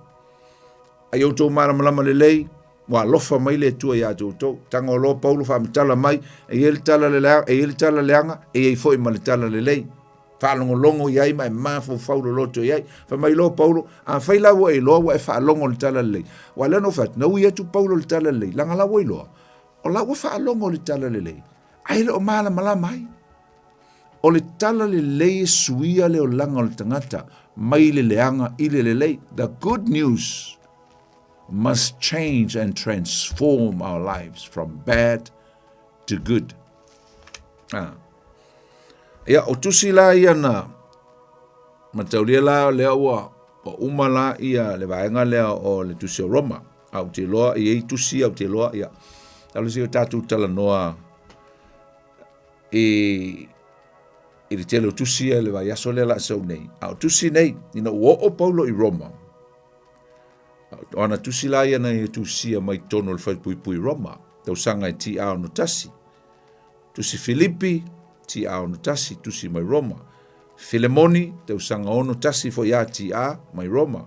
S20: Ai outou malamalama lelei, ua alofa mai le Atua iā te outou. Taga o loa Paulo faamatala mai, e i ai le tala leleaga, e i ai le tala leaga, e i ai foi ma le tala lelei. Faalogologo i ai ma e mafaufau loloto i ai. Fai mai loa Paulo, afai la ua e iloa ua e faalogo i le tala lelei. Aua lea na ou fai atu, na ui atu Paulo i le tala lelei, leaga la ua iloa, o la ua faalogo i le tala lelei, ae le o malamalama ai. O le tala lelei e suia le olaga o le tagata mai le leaga i le lelei. The good news must change and transform our lives from bad to good. Ah. Ia, o tusi la ia na mataulia la lea ua ua uma la ia le vaega lea o le tusi o Roma. A ou te iloa, e i ai tusi, a ou te iloa, ia. Talo se o tatou talanoa i, i le tele o tusi ia i le vaiaso lea la sau nei. A o tusi nei, ina ua oo Paulo i Roma, o ana tusi la ia na ia tusia mai totonu o le falepuipui Roma, tausaga e TA 61. Tusi Filipi, TA 61, tusi mai Roma. Filemoni, tausaga 61 foi a TA, mai Roma.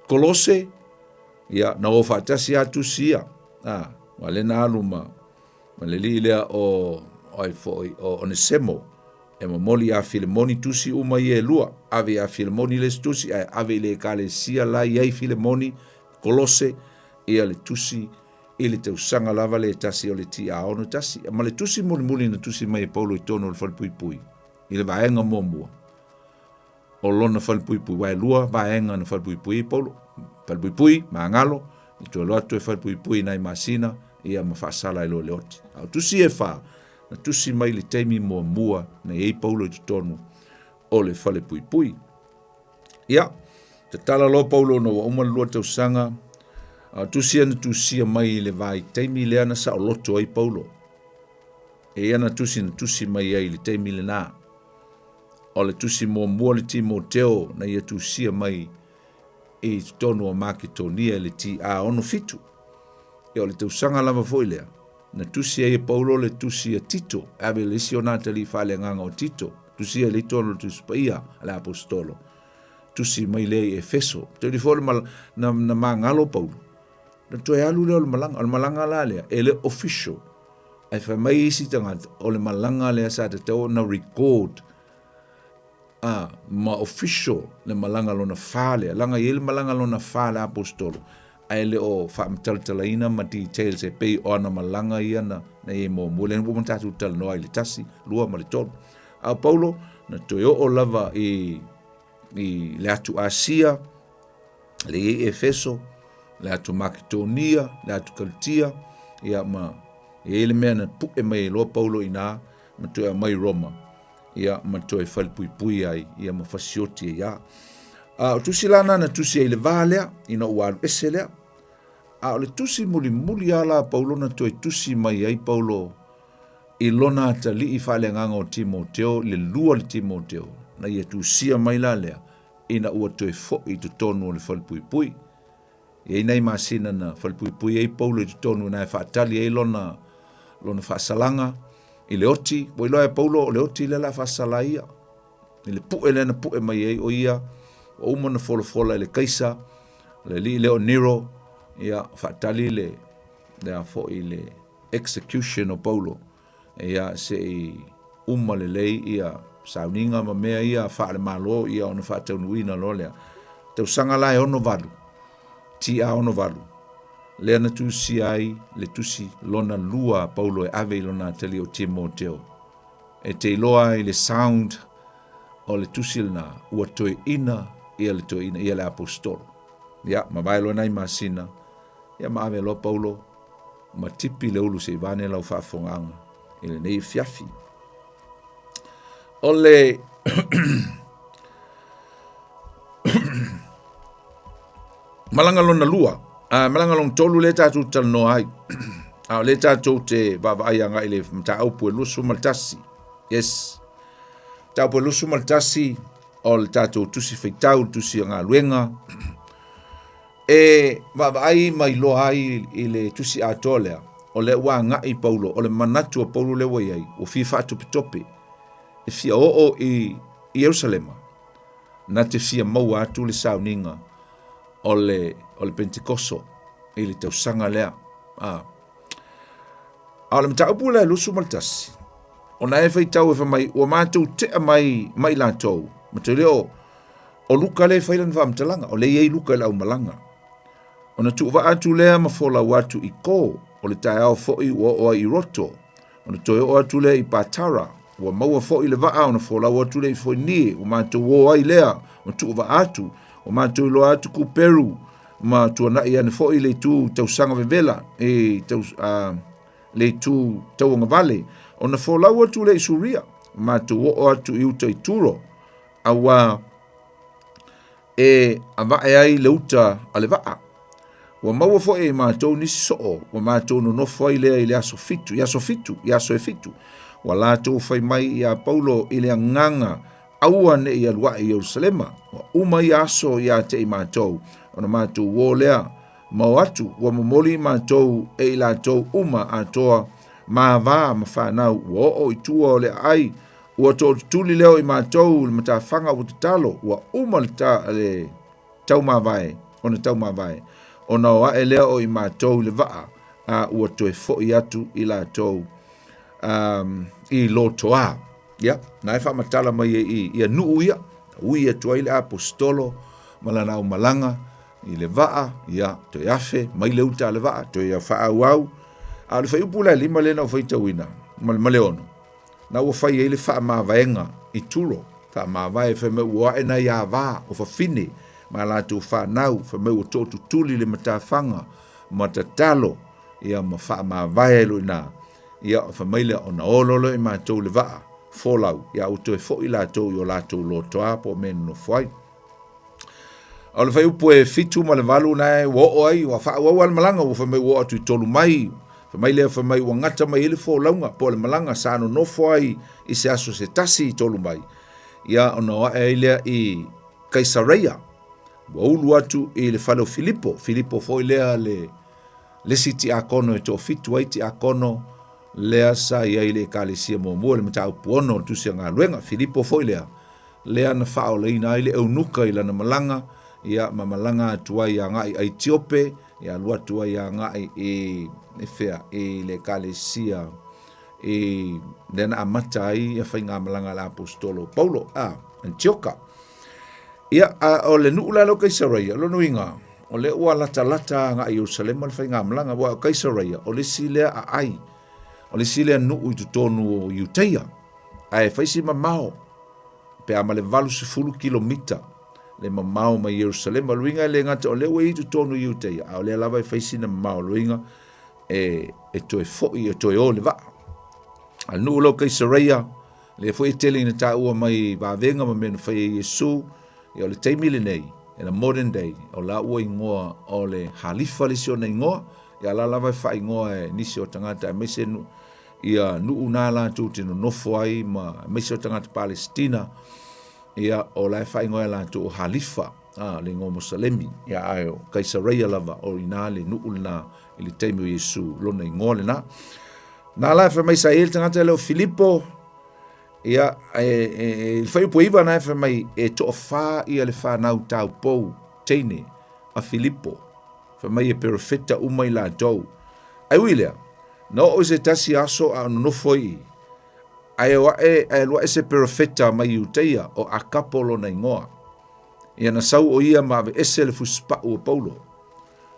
S20: Kolose, ia, na o faatasi a tusi ia. A, ua le na alu ma, ma le alii lea o, ai foi, o Onesemo, e momoli iā Filemoni tusi uma ia e lua, ave iā Filemoni le isi tusi, ae ave i le ekalesia la i ai Filemoni, Kolose, ia le tusi i le tausaga lava le tasi o le TA 61. Ma le tusi mulimuli na tusi mai e Paulo i totonu o le falepuipui, i le vaega muamua o lona falepuipui, aua e lua vaega na falepuipui ai Paulo, falepuipui, magalo, i toe alu atu toe falepuipui i nai masina, ia ma faasala ai loa i le oti. A o tusi e fa, na tusi mai i le taimi muamua na i ai Paulo i totonu o le falepuipui. Ia, tatala loa Paulo ona ua uma le lua tausaga, a o tusi ia na tusia mai i le vaitaimi lea na saoloto ai Paulo. E ia na tusi na tusi mai ai i le taimi lenā. O le tusi muamua le Timoteo na ia tusia mai i totonu o Maketonia i le TA 67. Ia o le tausaga lava foi lea, na tusi ai e Paulo le tusi a Tito, e ave i le isi o nā atalii faaleagaga o Tito, tusia i le tonu o le Tusi Paia a le Aposetolo, tusi mai lea i Efeso. Tauli foi le mal, na, na magalo Paulo, na toe alu lea o le malaga, o le malaga la lea, e le official, ae fai mai isi tagata, o le malaga lea sa tatau ona record, a, ma official le malaga lona fa lea, laga e i ai le malaga lona fa a le Aposetolo, ae le o faamatalatalaina ma details e pei o ana malaga ia na, na i ai muamua, lea na ua uma ona tatou talanoa ai i le tasi, lua ma le tolu. A o Paulo, na toe oo lava i, i le atu Asia, le i ai Efeso, le atu Maketonia, le atu Kalitia, ia ma i ai le mea na pu'e mai ai loa Paulo i ina, ma toe aumai i Roma, ia ma toe falepuipui ai, ia ma fasioti ai a. A o tusi la na na tusi ai i le va lea, ina ua alu ese lea. A o le tusi mulimuli a la a Paulo na toe tusi mai ai Paulo i lona atalii faaleagaga o Timoteo, le lua le Timoteo, na ia tusia mai la lea, ina ua toe fo'i i totonu o le falepuipui. E i ai nai masina na falepuipui ai Paulo i totonu ina e faatali ai lona, lona faasalaga i le oti. Ua iloa e Paulo o le oti lea o le a faasala ai ia. I le pu'e lea na pu'e mai ai o ia, ua uma ona folafola e le Kaisa, le alii lea o Nero, ia faatali le, le a foi le execution o Paulo. Ia se i uma lelei ia sauniga ma mea ia faale-Malo ia ona faataunuuina loa lea. Tausaga la e 68, TA 68, lea na tusia ai le tusi lona lua a Paulo e ave i lona atalii o Timoteo. E te iloa ai le sound o le tusi lena, ua toeaina ia le toeaina, ia le aposetolo. Ia, mavae loa nai masina, ia ma ave loa Paulo ma tipi le ulu se i vaeane lau faafofogaaga i lenei afiafi. O le malaga lona lua, uh, malaga lona tolu lea tatou talanoa ai. A o lea tatou te vaavaai agai i le mataupu e 21. Yes. Mataupu e 21 o le tatou tusi faitau, le tusi o galuega. E vaavaai ma iloa ai i le tusi atoa lea, o lea ua agai Paulo, o le manatu o Paulo lea ua i ai, ua fia faatopetope, e fia oo i Ierusalema, na te fia maua atu le sauniga o le, o le Pentekoso i le tausaga lea. A, a o le mataupu lea 21, ona e faitau e fai mai, ua matou tea mai ma i latou, ma te leo, O Luka lea e fai lana faamatalaga, o lea e i ai Luka i le aumalaga. Ona tuuvaa atu lea ma folau atu i Ko, o le taeao foi ua oo ai i Roto. Ona toe oo atu lea i Patara, ua maua foi le vaa ona folau atu lea i Foinie, ua matou o ai lea ma tuuvaa atu, ua matou iloa atu Kuperu, ma tuanai ane foi le itu tausaga vevela, e tau, uh, le itu tauagavale. Ona folau atu lea i Suria, matou oo atu i uta i Turo, Auā e avae ai le uta a le vaa. Ua maua foi e matou nisi soo, ua matou nonofo ai lea i le aso fitu, i aso fitu, i aso e fitu. Ua latou fai mai iā Paulo i le agaga, aua ne i alu ae i Ierusalema. Ua uma ia aso iā te i matou, ona matou o lea ma o atu, ua momoli matou e i latou uma atoa. ma va ma fanau ua oo i tua o le aai ua tootutuli lea o i matou i le matafaga ua tatalo ua uma le, ta, le taumavae ona taumavae ona o ae lea o i matou i le vaa a ua toe foʻi atu i latou um, i lotoā. Ia, na e faamatala mai ai i ia nuu ia, ui atu ai le aposetolo ma lana aumalaga i le vaa, ia, toe afe mai le uta a le vaa, toe ia faaauau. A o le fuaiupu la e lima lea na ou faitauina, ma le, ma le ono, na ua fai ai le faamavaega i Turo, faamavae fai mai ua ae nai ava o fafine ma a latou fanau, fai mai ua tootutuli le matafaga ma tatalo, ia ma faamavae ai loa i ina. Ia, fai mai lea, ona o loa lea i matou i le vaa, folau, ia ua toe foi latou i o latou lotoa po o mea e nonofo ai. A o le fuaiupu e fitu ma le valu na e ua oo ai, ua faaauau lava le malaga, ua fai mai ua oo atu i tolu mai, fai mai lea, fai mai ua gata mai ai le folauga po o le malaga sa nonofo ai i se aso se tasi i tolu mai, ia ona o ae ai lea i Kaisareia, ua ulu atu i le fale o Filipo, Filipo foi lea le le isi tiakono e toafitu ai tiakono lea sa i ai i le ekalesia muamua i le mataupu ono o le Tusi a Galuega. Filipo foi lea, lea na faaolaina ai le eunuka i lana malaga, ia, ma malaga atu ai agai i Aitiope, ia alu atu ai agai i, i fea, i le ekalesia i lea na amata ai ia faigamalaga a le aposetolo o Paulo, a, Antioka. Ia, a o le nuu la lea o Kaisareia, o lona uiga, o lea ua latalata agai i Ierusalema le faigamalaga, aua o Kaisareia, o le isi lea aai, o le isi lea nuu i totonu o Iuteia, ae fai si mamao, pe a ma le 80 kilomita le mamao mai Ierusalema. O le uiga e le gata o lea ua i totonu o Iuteia, a o lea lava e fai sina mamao, o le uiga e, e toe foi, e toe o le vaa. A le nuu lea o Kaisareia, lea foi e tele ina taua mai vavega ma mea na fai e Iesu, ia o le taimi lenei, in a modern day, o la ua igoa o le Halifa le isi ona igoa, ia la lava e faaigoa e nisi o tagata aemaise nu, ia nuu na latou te nonofo ai ma aemaise o tagata Palestina, ia o la e faaigoa e latou o Halifa, a, le igoa Mosalemi, ia ae o Kaisareia lava o ina le nuu lena i le taimi o Iesu, lona igoa lena. Na la e fai mai sa i ai le tagata lea o Filipo, ia, e, e, e, le fuaiupu e iva na e fai mai, e toafā ia le fanau taupou teine a Filipo. Fai mai e perofeta uma i latou. Ae ui lea, na oo i se tasi aso a o nonofo ai i, ae o ae, ae alu ae se perofeta mai Iuteia, o Akapo lona igoa. Ia na sau o ia ma aveese le fusipau o Paulo.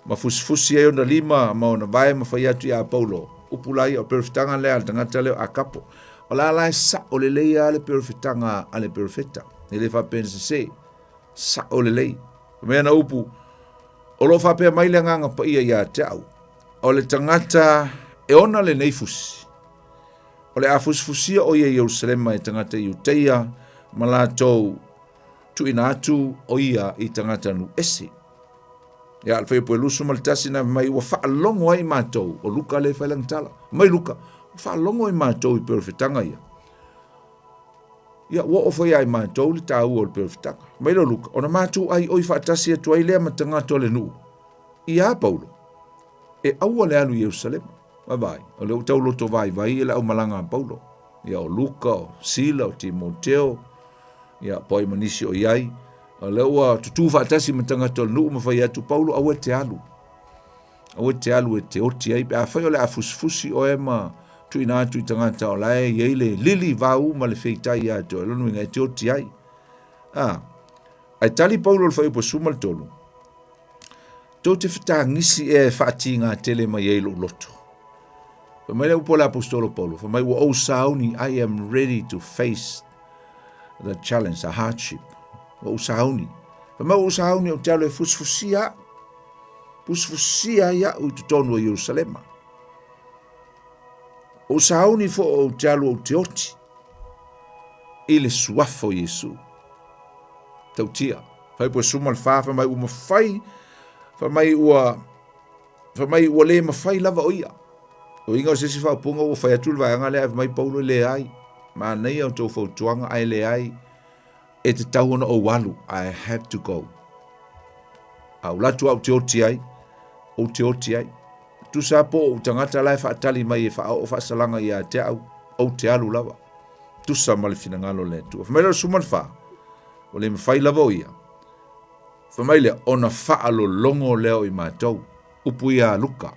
S20: Ma fusifusi ai ona lima ma ona vae ma fai atu iā Paulo, upu la ia, o perofetaga lea a le tagata lea o Akapo. O la la e sao lelei lava le perofetaga a le perofeta. E le faapea na sese. Sao lelei. Fai mai ana upu, o lo o faapea mai le Agaga Paia ia te au, o le tagata e ona lenei fusi, o le a fusifusia o ia i Ierusalema e tagata Iuteia ma latou tuuina atu o ia i tagata nuu ese. Ia, le fuaiupu e 21 na mai ua faalogo ai matou, o Luka lea e fai lana tala. Mai Luka, ua faalogo ai matou i perofetaga ia. Ia, ua oo foi ia i matou le taua o le perofetaga. Mai lea o Luka, ona matou aioi faatasi atu ai lea ma tagata o le nuu. Ia Paulo, e aua le alu i Ierusalema. Vaavaai, o lea ua tau loto vaivai le aumalaga a Paulo. Ia, o Luka, o Sila, o Timoteo, ia, po ai ma nisi o i ai. O lea ua tutū faatasi ma tagata o le nuu ma fai atu, Paulo, aua e te alu. Aua e te alu e te oti ai. Pe afai o le a fusifusi oe ma tuuina atu i tagata o la e i ai le lili vau ma le feitai ia te oe, lona uiga e te oti ai. A, ae tali Paulo i le fuaiupu e 13, Tou te fetagisi ea e faatigā tele mai ai lou loto. Fai mai le upu a le aposetolo Paulo, fai mai ua ou sauni, I am ready to face the challenge, the hardship. Ua ou sauni. Fai mai ua ou sauni ou te alu e fusifusia au. Fusifusia ai au i totonu o Ierusalema. Ou sauni fo ou te alu ou te oti i le suafa o Iesu. Tautia. Fai po suma le wha, fai mai ua mawhai, fai mai ua, fai mai ua le mawhai lava o ia. O inga o se isi faaupuga ua fai atu le vaega lea, ae fai mai Paulo e leai. Manaia o tou fautuaga ae leai. E tatau ona ou alu, I have to go. A ou alu atu au te oti ai, ou te oti ai. Tusa po o ou tagata la e faatali mai e faaoo faasalaga ia te au, ou te alu lava. Tusa ma le finagalo o le Atua. Fai mai lea o le 14, ua le mafai lava o ia. Fai mai lea, ona faalologo lea o i matou. Upu ia a Luka.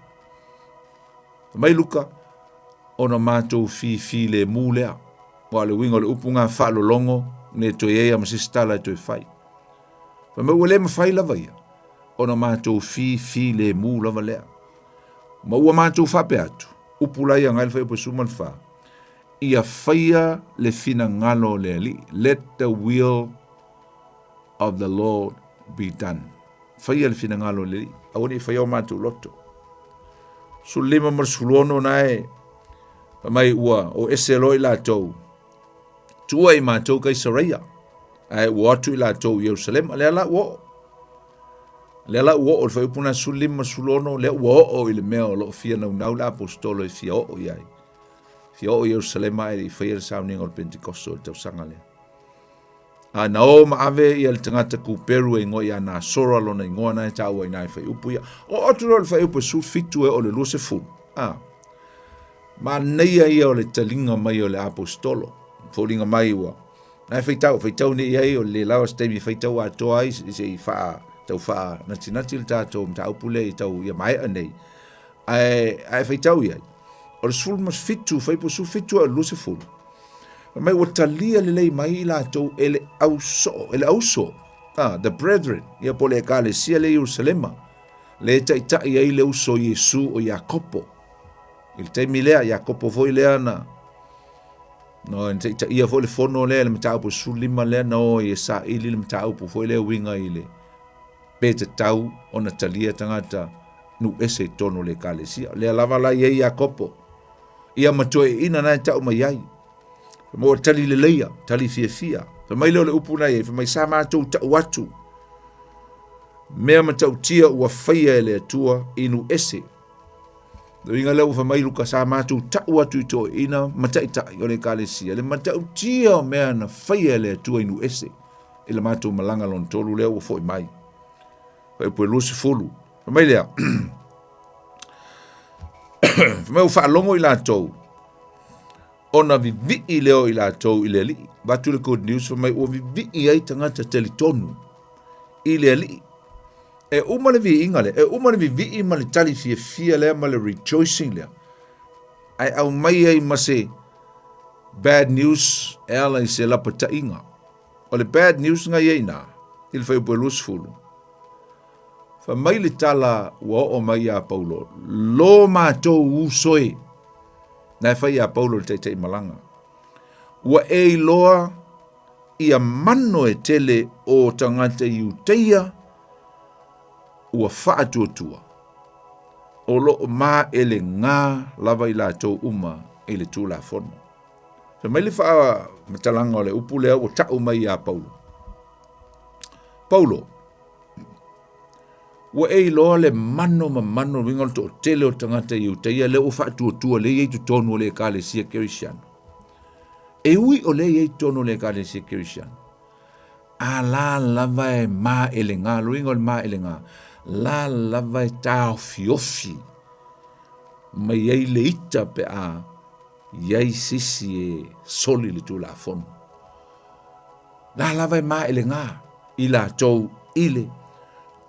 S20: Fai mai Luka, ona matou fifilemu lea. Aua o le uiga o le upu na faalologo, ne toe i ai ma se isi tala e toe fai. Fai mai ua le mafai lava ia, ona matou fifilemu lava lea. Ma ua matou faapea atu, upu la ia ngai le fuaiupu e 14, ia faia le finagalo o le Alii, let the will of the Lord be done. Faia le finagalo o le Alii, aua ne i faia o matou loto. 15 ma le 16 na e, fai mai ua o ese loa i latou, tuua i matou Kaisareia, ae ua o atu i latou i Ierusalema, lea la ua oo. Lea la ua oo le fuaiupu na 15 ma 16, lea ua oo i le mea o lo o fia naunau le aposetolo e fia oo i ai. Fia oo i Ierusalema ae le i faia le sauniga o le Pentekoso i le tausaga lea. A na o ma ave ia le tagata Kuperu e igoa ia Nasora lona igoa na e taua i na e fuaiupu ia. Oo atu loa le fuaiupu e 17 e oo le 20. A. Manaia ia o le taliga mai o le aposetolo. Foliga mai ua na e faitau, faitau nei i ai o le lawa se taimi e faitau atoa ai se i faa tau faa natinati le tatou mataupu lea i tau ia maea nei. Ae ae faitau i ai. O le 17, fuaiupu 17 e oo i le 20. Fai mai ua talia lelei mai i latou e le ausoo, e le auso, ah, the brethren, ia po o le ekalesia lea i Ierusalema, le e taitai ai le uso Iesu o Iakopo. I le taimi lea, Iakopo foi lea na, no, na taitaia foi le fono lea, le mataupu e 15 lea na o ai e saili le mataupu foi lea uiga i le pe tatau ona talia tagata nuu ese i totonu o le ekalesia. Lea lava la i ai Iakopo. Ia ma toeaiina na e tau mai ai. Fai mai ua tali leleia, tali fiafia. Fai mai lea o le upu na i ai, fai mai sa matou tau atu mea matautia ua faia e le Atua i nuu ese. Le uiga lea ua fai mai Luka sa matou tau atu i toeaiina ma taitai o le ekalesia le matautia o mea na faia e le Atua i nuu ese i le matou malaga lona tolu lea ua foi mai. Fuaiupu e 20. Fai mai lea, fai mai ua faalogo i latou, ona vivii lea o i latou i le Alii. Avatu le good news, fai mai ua vivii ai tagata talitonu i le Alii. E uma le viiga lea, e uma le vivii ma le tali fiafia lea ma le rejoicing lea. Ae aumai ai ma se bad news e ala i se lapataiga. O le bad news na i ai ina, i le fuaiupu e 20. Fai mai le tala ua oo mai ia Paulo, lo matou uso e. Na e fai ia Paulo le taitai malaga. Ua e iloa ia mano e tele o tagata Iuteia ua faatuatua. O loo maelega lava i latou uma i le Tulafono. Fai mai le faamatalaga o le upu lea ua tau mai ia Paulo. Paulo, ua e iloa le mano ma mano uiga o le toatele o tagata Iutaia lea ua faatuatua lea e i ai totonu o le Ekalesia Kerisiano. E ui o lea e i ai totonu o le Ekalesia Kerisiano, a la lava e maelega, le uiga o le maelega, la lava e taofiofi mai ai le ita pe a i ai se isi e soli le Tulafono. La lava e maelega i latou i le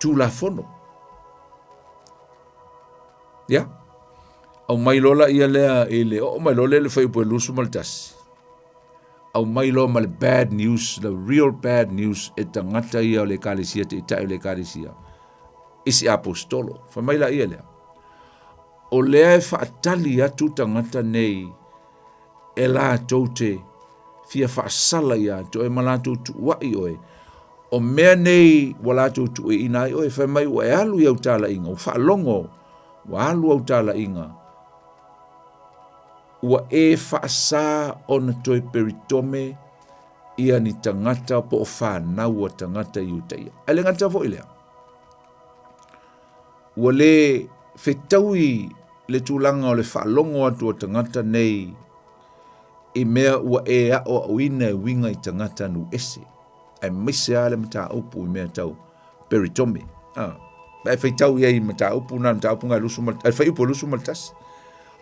S20: Tulafono. Ia, aumai loa la ia lea i le, oo mai loa lea i le fuaiupu e 21. Aumai loa ma le bad news, the real bad news e tagata ia o le ekalesia, taitai o le ekalesia, isi aposetolo. Fai mai la ia lea, o lea e faatali atu tagata nei e latou te fia faasala ia te oe ma latou tuuai oe, o mea nei ua latou tuuaiina ai oe, fai mai ua e alu i au talaiga, ua faalogo ua alu au talaiga, ua e faasa ona toe peritome ia ni tagata po o fanau a tagata Iutaia. Ae le gata foi lea, ua le fetaui le tulaga o le faalogo atu o tagata nei i mea ua e aoaoina e uiga i tagata nuu ese, aemaise lava le mataupu i mea tau peritome. Ah. Pe a e faitau i ai i mataupu na, mataupu ngai lusu ma, ai fuaiupu e 21.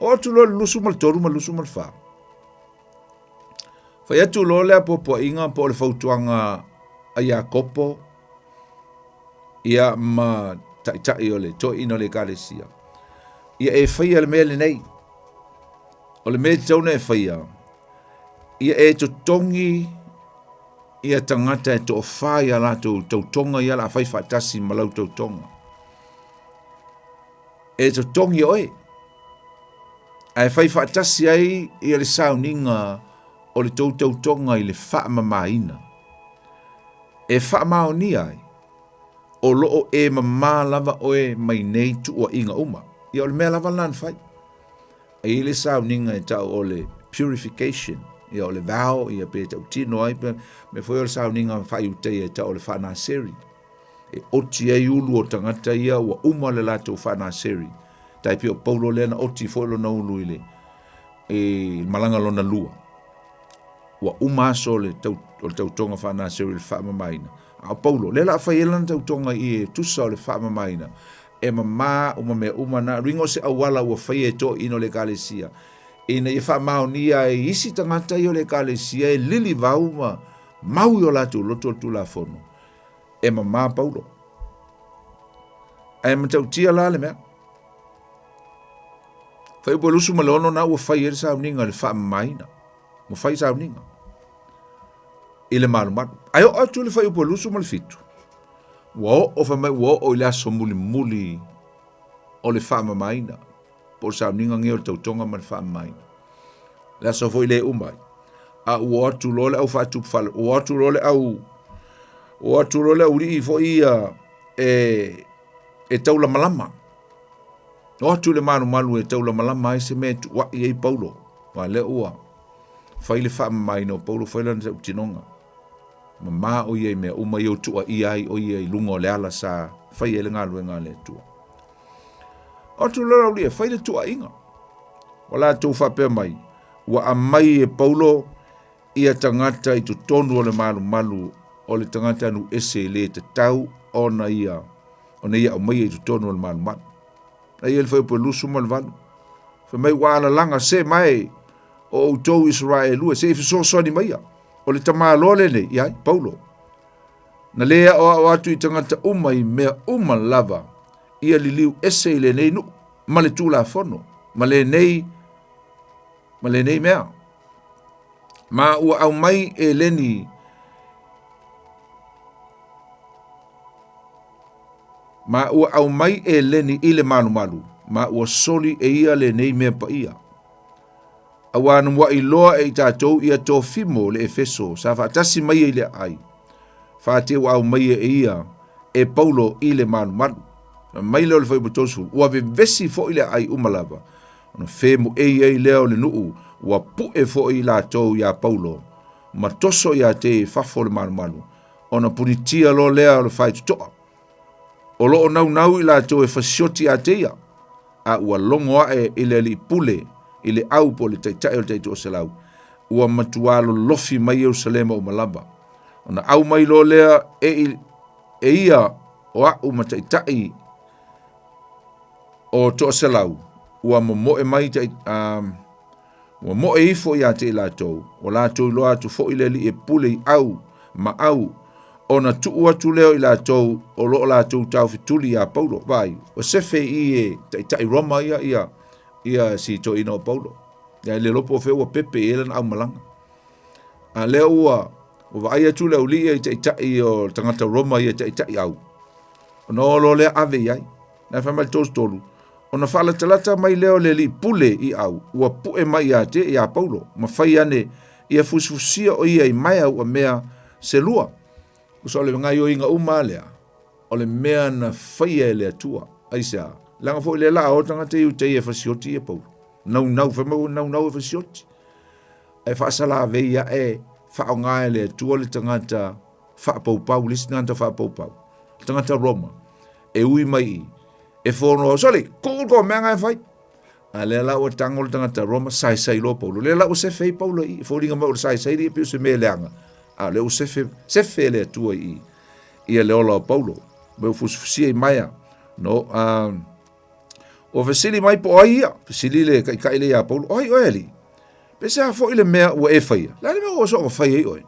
S20: Oo atu loa i le 23 ma le 24. Fai atu loa lea puapuaiga po o le fautuaga a Iakopo ia ma taitai o le toeaina o le ekalesia. Ia e faia le mea lenei. O le mea e tatau ona e faia, ia e totogi ia tagata e toafa i a latou tautoga ia o le a fai faatasi ma lau tautoga. E totogi oe, ae fai faatasi ai ia le sauniga o le tou tautoga i le faamamaina. E faamaonia ai, o lo o e mama lava oe mai nei tuuaiga uma. Ia o le mea lava lena na fai. E i ai le sauniga e tau o le purification, ia o le vow, ia pe tautino ai, pe mea foi o le sauniga faaiutaia e tau o le faanaseri. E oti ai ulu o tagata ia ua uma le latou faanaseri. Tai pei o Paulo lea na oti foi lona ulu i le, i le malaga lona lua. Ua uma aso o le, tau, o le tautoga faanaseri i le faamamaina. A o Paulo, lea la a fai ai lana tautoga i e tusa o le faamamaina. E mama uma mea uma na, luiga o se auala ua faia e toeaiina o le Ekalesia, ina ia faamaonia ai isi tagata ia o le Ekalesia e lilivau ma mau i o latou loto le Tulafono. E mama Paulo. Ae matautia la le mea. Fuaiupu e 26 na ua fai ai le sauniga i le faamamaina. Ua fai sauniga i le malumalu. Ae oo atu i le fuaiupu e 27, Ua oo fai mai ua oo i le aso mulimuli o le faamamaina, po o le sauniga nei o le tautoga ma le faamamaina. Le aso foi le uma ai. A ua o atu loa le au faatupu fale, ua o atu loa le au, ua o atu loa le aualii foi ia e, e taulamalama. O atu le malumalu e taulamalama ai se mea e tuuai ai Paulo. Aua lea ua fai le faamamaina o Paulo, fai lana tautinoga. Mama o ia i mea uma ia ua tuuaia ai o ia i luga o le ala sa fai ai le galuega a le Atua. O atu loa lau lia, fai le tuuaiga. Ua latou faapea mai, ua aumai e Paulo ia tagata i totonu o le malumalu o le tagata nuu ese e le tatau ona ia ona ia aumaia i totonu o le malumalu. Na ia le fuaiupu e 28. Fai mai ua alalaga se mae o outou Isaraelu e se i fesoasoani maia. O le tamaloa lenei, i ai, Paulo, na lē aʻoaʻo atu i tagata uma i mea uma lava, ia liliu ese i lenei nuu, ma le Tulafono, ma lenei, ma lenei mea. Ma ua aumai e leni ma ua aumai e leni i le malumalu, ma ua soli e ia lenei mea paia. Auā na muaʻi loa e i tatou ia Tofimo le Efeso sa faatasi mai ai i le aai, faatea ua aumaia e ia e Paulo i le malumalu. Fai mai lea o le fuaiupu 30, ua vevesi foi le aai uma lava, ona femoei ai lea o le nuu, ua puʻe foi i latou iā Paulo, ma toso iā te i fafo o le malumalu, ona punitia loa lea o le faitotoa. O lo o naunau i latou e fasioti ia te ia, a ua logo aʻe i le alii pule, i le au po o le taitai o le taitoaselau, ua matuā lolofi mai Ierusalema uma lava. Ona au mai loa lea e, i, e ia o aʻu ma taitai o toaselau, ua momoe mai tai, um, Ua moe ifo ia te i latou, ua latou iloa atu foi le Alii e pule i au ma au, ona tuu atu lea o i latou o lo o latou taofituli iā Paulo. Vaai, ua sefe i i e taitai Roma ia, ia, ia si toeaina o Paulo. Ia e le iloa po o fea ua pepe i ai lana aumalaga. A lea ua, ua vaai atu le aualii ia i taitai o le tagata Roma ia taitai au, ona o loa lea ave i ai. Na fai mai le 33, Ona faalatalata mai lea o le alii pule i au, ua puʻe mai ia te iā Paulo, ma fai ane, ia fusifusia o ia i maea ua mea se lua. Usa o le gaioiga uma lea, o le mea na faia e le Atua. Aisea? Leaga foi lea la o tagata Iutaia e fasioti ia Paulo. Naunau, fai mai ua naunau e fasioti. Ae faasalavei ae faaaoga e le Atua le tagata faapaupau, le isi tagata faapaupau, le tagata Roma, e ui mai i, e fono au, sole, tuu le mea nga e fai. A lea la ua tango le tagata Roma, saisai loa Paulo. Lea la ua sefe ai Paulo i, foliga mai o le saisai li, e pei o se mea leaga. A lea ua sefe, sefe e le Atua i, ia le ola o Paulo. Mai ua fusifusia i maea. No, um, ua fesili mai po o ai ia, fesili le taitai lea iā Paulo, O ai oe, alii? Pe se a foi le mea ua e faia? Le a le mea ua soona fai ai oe?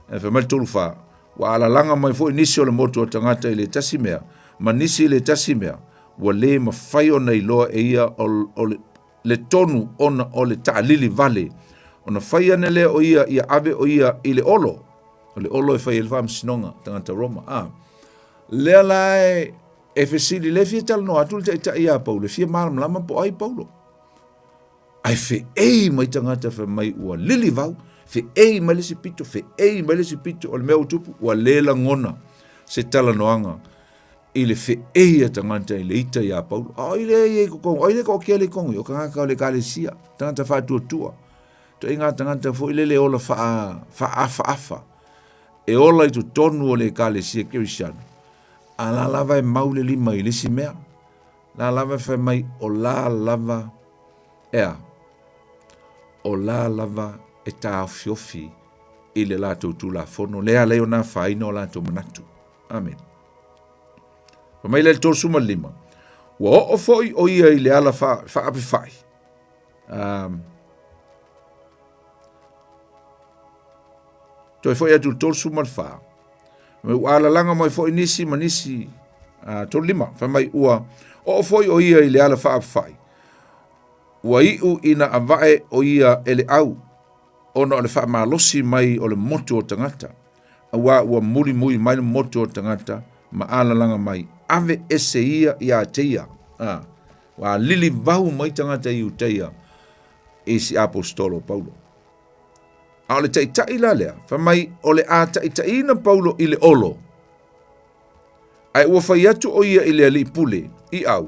S20: Ae fai mai le 34, Ua alalaga mai foi nisi o le motu o tagata i le tasi mea, ma nisi i le tasi mea, ua le mafai ona iloa e ia o, o le, le tonu ona o le taalili vale, ona fai ane lea o ia ia ave o ia i le olo, o le olo e fai ai le faamasinoga, tagata Roma, a. Lea la e, e fesili, le fia talanoa atu le taitai iā Paulo, e fia malamalama po o ai Paulo. Ae feei mai tagata fai mai ua lili vau, feei mai le isi pito, feei mai le isi pito, o le mea ua tupu, ua le lagona se talanoaga i le feei a tagata i le ita iā Paulo. A o ai lea e i ai i totonu, o ai lea e toatia lea i totonu i, o tagata o le ekalesia, tagata faatuatua, ituaiga tagata foi lele e ola faa, faaafaafa, e ola i totonu o le ekalesia kerisiano, a la lava e mau le lima i le isi mea, la lava e fai mai o la lava, ea, o la lava e taofiofi i le latou tulafono, lea alai ona afaina o latou manatu. Amene. Fai mai lea i le 35, ua oo foi o ia i le ala faapefai. Um, toe foi atu i le 34. Mai ua alalaga mai foi nisi ma nisi uh, 35. Fai mai ua oo foi o ia i le ala faapefai. Ua iu ina avae o ia e le au, ona o le faamalosi mai o le motu o tagata. Auā ua mulimui mai le motu o tagata ma alalaga mai, ave ese ia iā te ia. Ā, ua alili vau mai tagata Iutaia i si aposetolo o Paulo. A o le taitai la lea, fai mai o le a taitaiina Paulo i le olo, ae ua fai atu o ia i le alii pule, i au,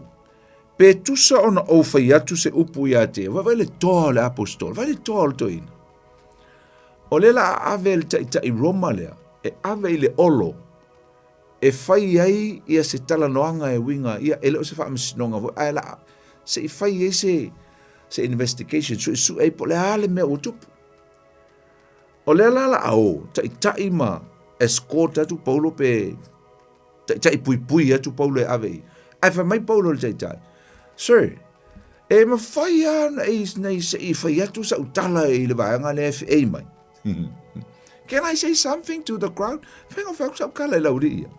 S20: pe tusa ona ou fai atu se upu iā te ia. Vaai le toa o le aposetolo, vaai le toa o le toeaina. O lea la a ave le taitai Roma lea, e ave i le olo e fai ai ia se talanoaga e uiga ia, e le o se faamasinoga foi, ae la se i fai ai se, se investigation, suesue ai po o le a le mea ua tupu. O lea la la a o, taitai ma escort atu Paulo pe taitai puipui atu Paulo e ave i. Ae fai mai Paulo i le taitai, Sir, e mafai lava ona e nei se i fai atu sau tala i le vaega lea e feei mai. Can I say something to the crowd? Fai ngo fai atu sau tala i lau alii ia.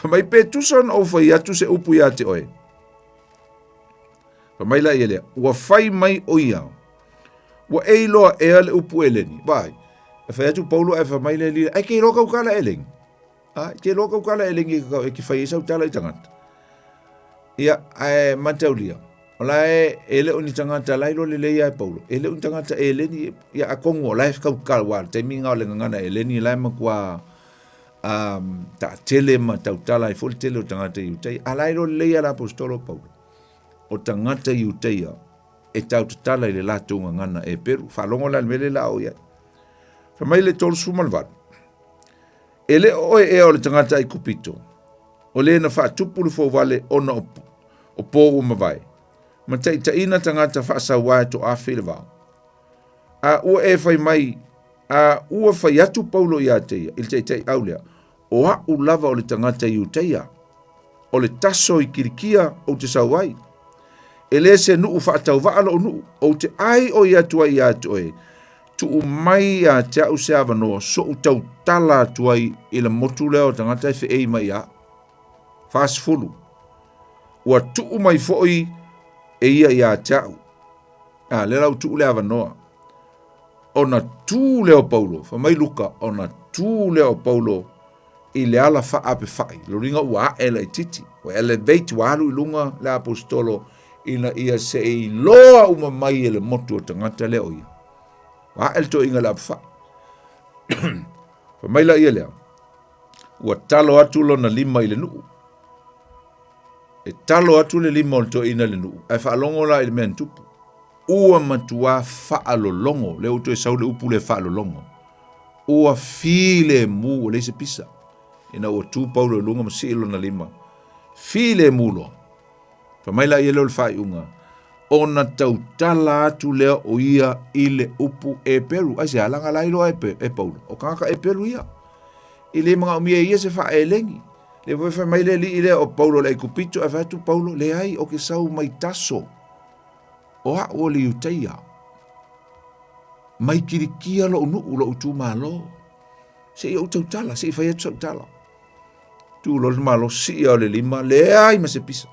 S20: Fai mai pe tusa ona ou fai atu se upu ia te oe. Fai mai la ia lea, ua fai mai o ia. Ua e iloa ea le upu eleni. Vai, e fai atu Paulo ae fai mai le alii, ai ke iloa kau kala eleni. A, te iloa kau kala eleni e kau e ke fai ai sau tala i tagata. Ia, ae mataulia, o la e, e le o ni tagata la iloa lelei ia e Paulo. E le o ni tagata eleni, ia atonu o la e kau kala, ua taimi nga o le gagana eleni la e matua um, taatele ma tautala ai foi le tele o tagata Iutaia. A la iloa lelei ia le aposetolo o Paulo. O tagata Iutaia e tautatala i le latou gagana Eperu. Faalogo la i le mea lea la o i ai. Fai mai le 38. E le o oe ea o le tagata Aikupito, o le na faatupu le fouvale ona o, o pō ua mavae, ma taitaiina tagata faasauā e toaafe i le vao? A ua e fai mai, a ua fai atu Paulo iā te ia, i le taitaiau lea, o a'u lava o le tagata Iutaia, o le taso i Kilikia ou te sau ai. E le se nuʻu faatauvaa loʻu nuʻu, ou te ʻai ʻoi atu ai iā te oe, Tuu mai ia te a'u se avanoa soʻu tautala atu ai i le motu lea o tagata e feei mai ia a'u. 40. Ua tuu mai foi e ia iā te a'u. A, lea la ua tuu le avanoa. Ona tu lea o Paulo, fai mai Luka, ona tu lea o Paulo i le ala faaapefai, lona uiga ua ae laitiiti, ua elevate, ua alu i luga le aposetolo ina ia se i iloa uma mai e le motu o tagata lea o ia. Ua ae le toeaina i le apefai. Fai mai la ia lea, ua talo atu lona lima i le nuu. E talo atu le lima o le toeaina i le nuu, ae faalogo la i le mea na tupu. Ua matuā faalologo, lea ua toe sau le upu lea faalologo. Ua filemu, ua leai se pisa. Ina ua tu Paulo i luga ma sii lona lima. Filemu loa. Fai mai la ia lea o le faaiuga, ona tautala atu lea o ia i le upu Eperu. Aisea, leaga la iloa e, e Paulo, o tagata Eperu ia. E le manaomia e ia se faaelegi. Lea foi fai mai le alii lea o Paulo le Aikupito, ae fai atu Paulo, leai, o ke sau mai Taso, o a'u o le Iutaia. Mai Kilikia lo'u nuu, lo'u itumalo. Se i ou tautala, se i fai atu sau tala. Tu loa le malo, sii o le lima, leai ma se pisa.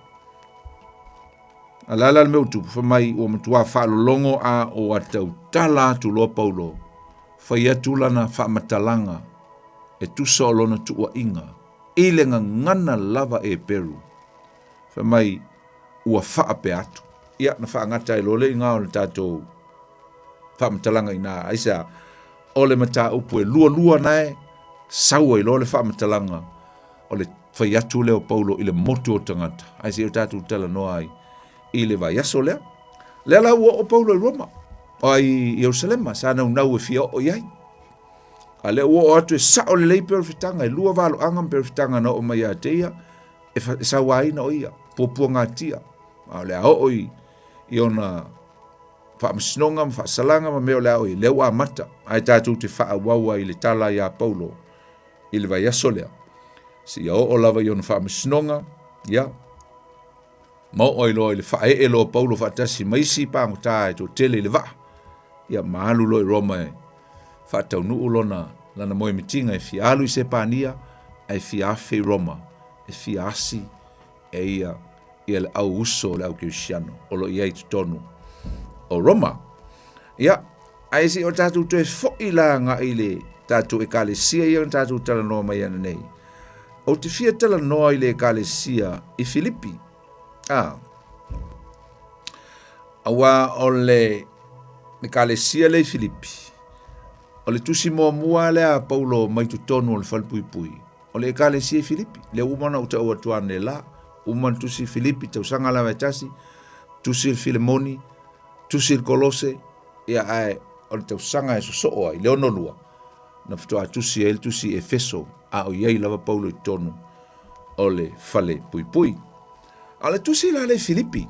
S20: A le a la le mea ua tupu, fai mai ua matua faalologo a o a tautala atu loa Paulo, fai atu lana faamatalaga e tusa o lona tuuaiga i le gagana lava Eperu. Fai mai ua faapea atu. Ia, na faagata ai loa le iga o le tatou faamatalaga i ina. Aisea? O le mataupu e lualua nae sau ai loa le faamatalaga o le fai atu lea o Paulo i le motu o tagata, ae se i o tatou talanoa ai i le vaiaso lea. Lea la ua oo Paulo i Roma, o i Ierusalema, sa naunau e fia oo i ai. A lea ua oo atu e sao lelei perofetaga, e lua valoaga ma perofetaga na oo mai ia te ia, e, e sauaina o ia, puapuagatia. A o le a oo i, i ona faamasinoga ma faasalaga ma mea o le a oo i, lea ua amata. Ae tatou te faaauau ai i le tala ia Paulo i le vaiaso lea. Seia oo lava i ona faamasinoga, ia, ma oo ai loa i le faaee loa o Paulo faatasi ma isi pagota e toatele i le vaa, ia, ma alu loa i Roma e faataunuu lona, lana moemitiga e fia alu i Sepania, ae fia afe i Roma e fia asi e ia ia le au uso o le au kerisiano o lo o i ai i totonu o Roma. Ia, ae se i o tatou toe foi la agai i le tatou ekalesia ia na tatou talanoa mai ana nei. Ou te fia talanoa i le ekalesia i Filipi. Ah. Aua o le ekalesia lea i Filipi, o le tusi muamua lea a Paulo mai totonu o le falepuipui, o le ekalesia i Filipi. Lea ua uma ona ou tau atu ane la, uma ona tusi Filipi, tausaga lava e tasi, tusi le Filemoni, tusi le Kolose, ia ae o le tausaga e sosoo ai, le 62, na faatoa tusi ai le tusi i Efeso, a o i ai lava Paulo i totonu o le fale puipui. A o le tusi la le i Filipi,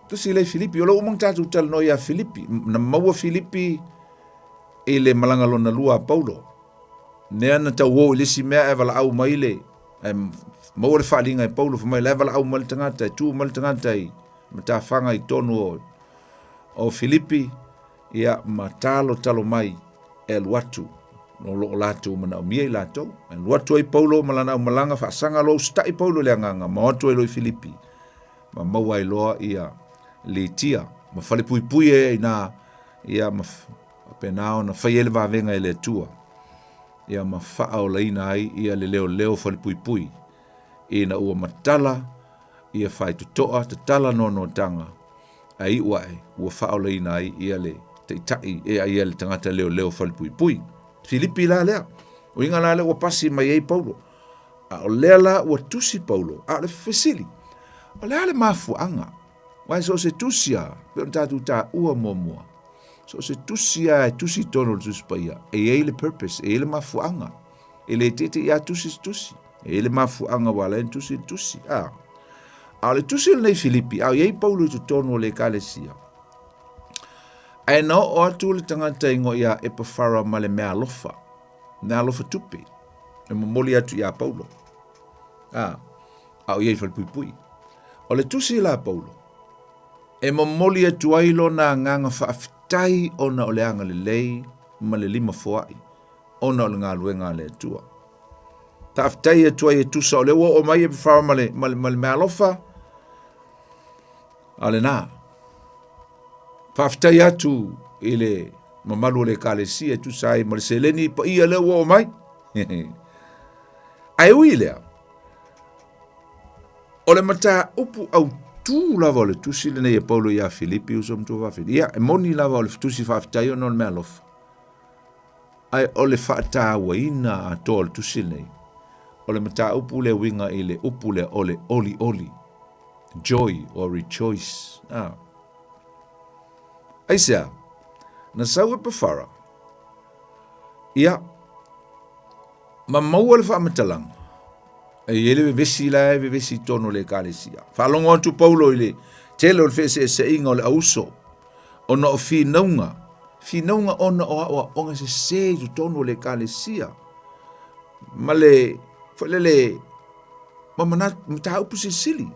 S20: tusi le i Filipi, o lo uma ona tatou talanoa ia Filipi, na maua Filipi i le malaga lona lua a Paulo. Nea na tauō i le isi mea ae valaau mai le, ae maua le faaliga e Paulo, fai mai la e valaau mai le tagata, e tu mai le tagata i matafaga i tonu o, o Filipi, ia ma talo talo mai e alu atu o lo o latou manaomia i latou. E alu atu ai Paulo ma lana aumalaga, faasaga loa usitai Paulo i le agaga, ma o atu ai loa i Filipi, ma maua ai loa ia Litia, ma falepuipui ai ina, ia ma faapena ona fai ai le vavega e le Atua, ia ma faaolaina ai ia le leoleo falepuipui, ina ua matala ia faitotoa tatala noanoataga, ae iu ae ua faaolaina ai ia le taitai e ia le tagata leoleo falepuipui. Filipi la lea, uiga la lea ua pasi mai ai Paulo. A o lea la ua tusi Paulo, a o le fesili, o le a le mafuaaga? Aua e so o se tusi lava, pei ona tatou taua muamua, so o se tusi lava e tusi i totonu o le Tusi Paia, e i ai le purpose, e i ai le mafuaaga. E le teitei lava tusi se tusi. E i ai le mafuaaga ua ala ai ona tusi le tusi. A, a o le tusi lenei Filipi, a o i ai Paulo i totonu o le ekalesia, ae na oo atu le tagata ingoa ia Epafara ma le meaalofa, meaalofa tupe, e momoli atu iā Paulo. A, a o i ai i falepuipui. O le tusi la a Paulo, e momoli atu ai lona agaga faafetai ona o le agalelei ma le lima foai ona o le galuega a le Atua. Faafetai atu ai e tusa o lea ua oo mai Epafara ma le, ma le, ma le meaalofa, a lena. Faafetai atu i le mamalu o le ekalesia e tusa ai ma le seleni paia lea ua oo mai. Ae ui i lea, o le mataupu autū lava o le tusi lenei e Paulo iā Filipi, uso matua faafetai. Ia, e moni lava o le tusi faafetai ona o le meaalofa. Ae o le faatauaina atoa o le tusi lenei, o le mataupu lea uiga i le upu lea o le olioli, joy or rejoice. Ah. Aisea? Na sau Epafara, ia, ma maua le faamatalaga, e i ai le vevesi la e vevesi i totonu o le ekalesia. Faalogo atu Paulo i le tele o le feeseeseaiga o le auso, ona o finauga, finauga ona o aoaoga sese i totonu o le ekalesia, ma le. Foi lele ma manatu mataupu silisili.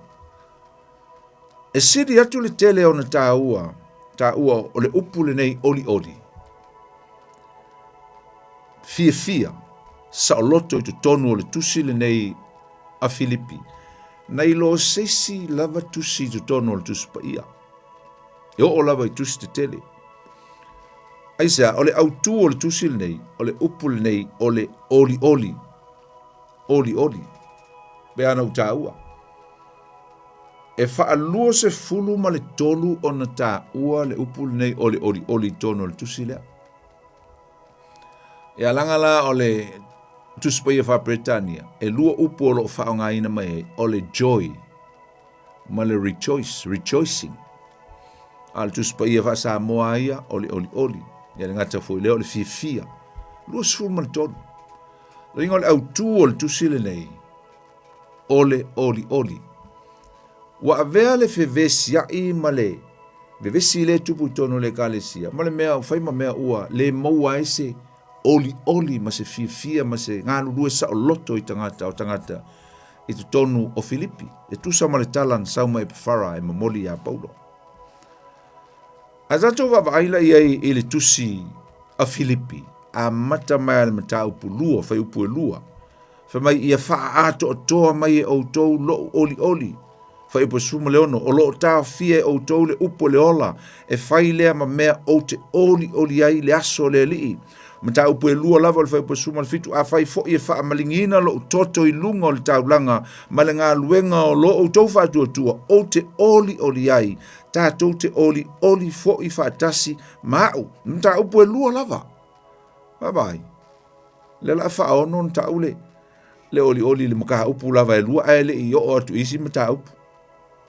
S20: E sili atu le tele ona taua, taua o le upu lenei olioli. Fiafia, saoloto i totonu o le tusi lenei a Filipi, nai lo se isi lava tusi i totonu o le Tusi Paia. E oo lava i tusi tetele. Aisea, o le autū o le tusi lenei, o le upu lenei, o le olioli. Olioli. Pe ana u tāua. E whaalua se fulu ma le tolu o na tāua le upu lenei o le olioli i tonu o le tusi lea. E alanga la o le Tusi Paia Faa-Peretania, e lua upu o loo faaaogaina mai ai, o le joy ma le rejoice, rejoicing. A o le Tusi Paia Faa-Samoa a ia, o le olioli. Ia le gata foi lea o le fiafia. 23. Loiga o le autū o le tusi lenei, o le olioli. Ua avea le fevesiaʻi ma le vevesi lea e tupu i totonu o le Ekalesia, ma le mea ua fai ma mea ua le maua ai se olioli ma se fiafia ma se galulue saoloto i tagata o tagata i totonu o Filipi, e tusa ma le tala na sau mai Epafara e momoli iā Paulo. A tatou vaavaai la i ai i le tusi a Filipi, amata mai a le mataupu lua, fuaiupu e lua, Fai mai ia faaatoatoa mai e outou loʻu olioli. Fuaiupu 16, O lo o taofia e outou le upu o le ola, e fai lea ma mea ou te olioli ai i le aso o le Alii. Mataupu e lua lava o le fuaiupu 17, Afai foi e faamaligiina loʻu toto i luga o le taulaga ma le galuega o lo outou faatuatua, ou te olioli ai, tatou te olioli foi faatasi ma au. Mataupu e lua lava. Vaavaai. Lea la faaono ona tau le le olioli i le mataupu lava e lua ae le i oo atu i isi mataupu.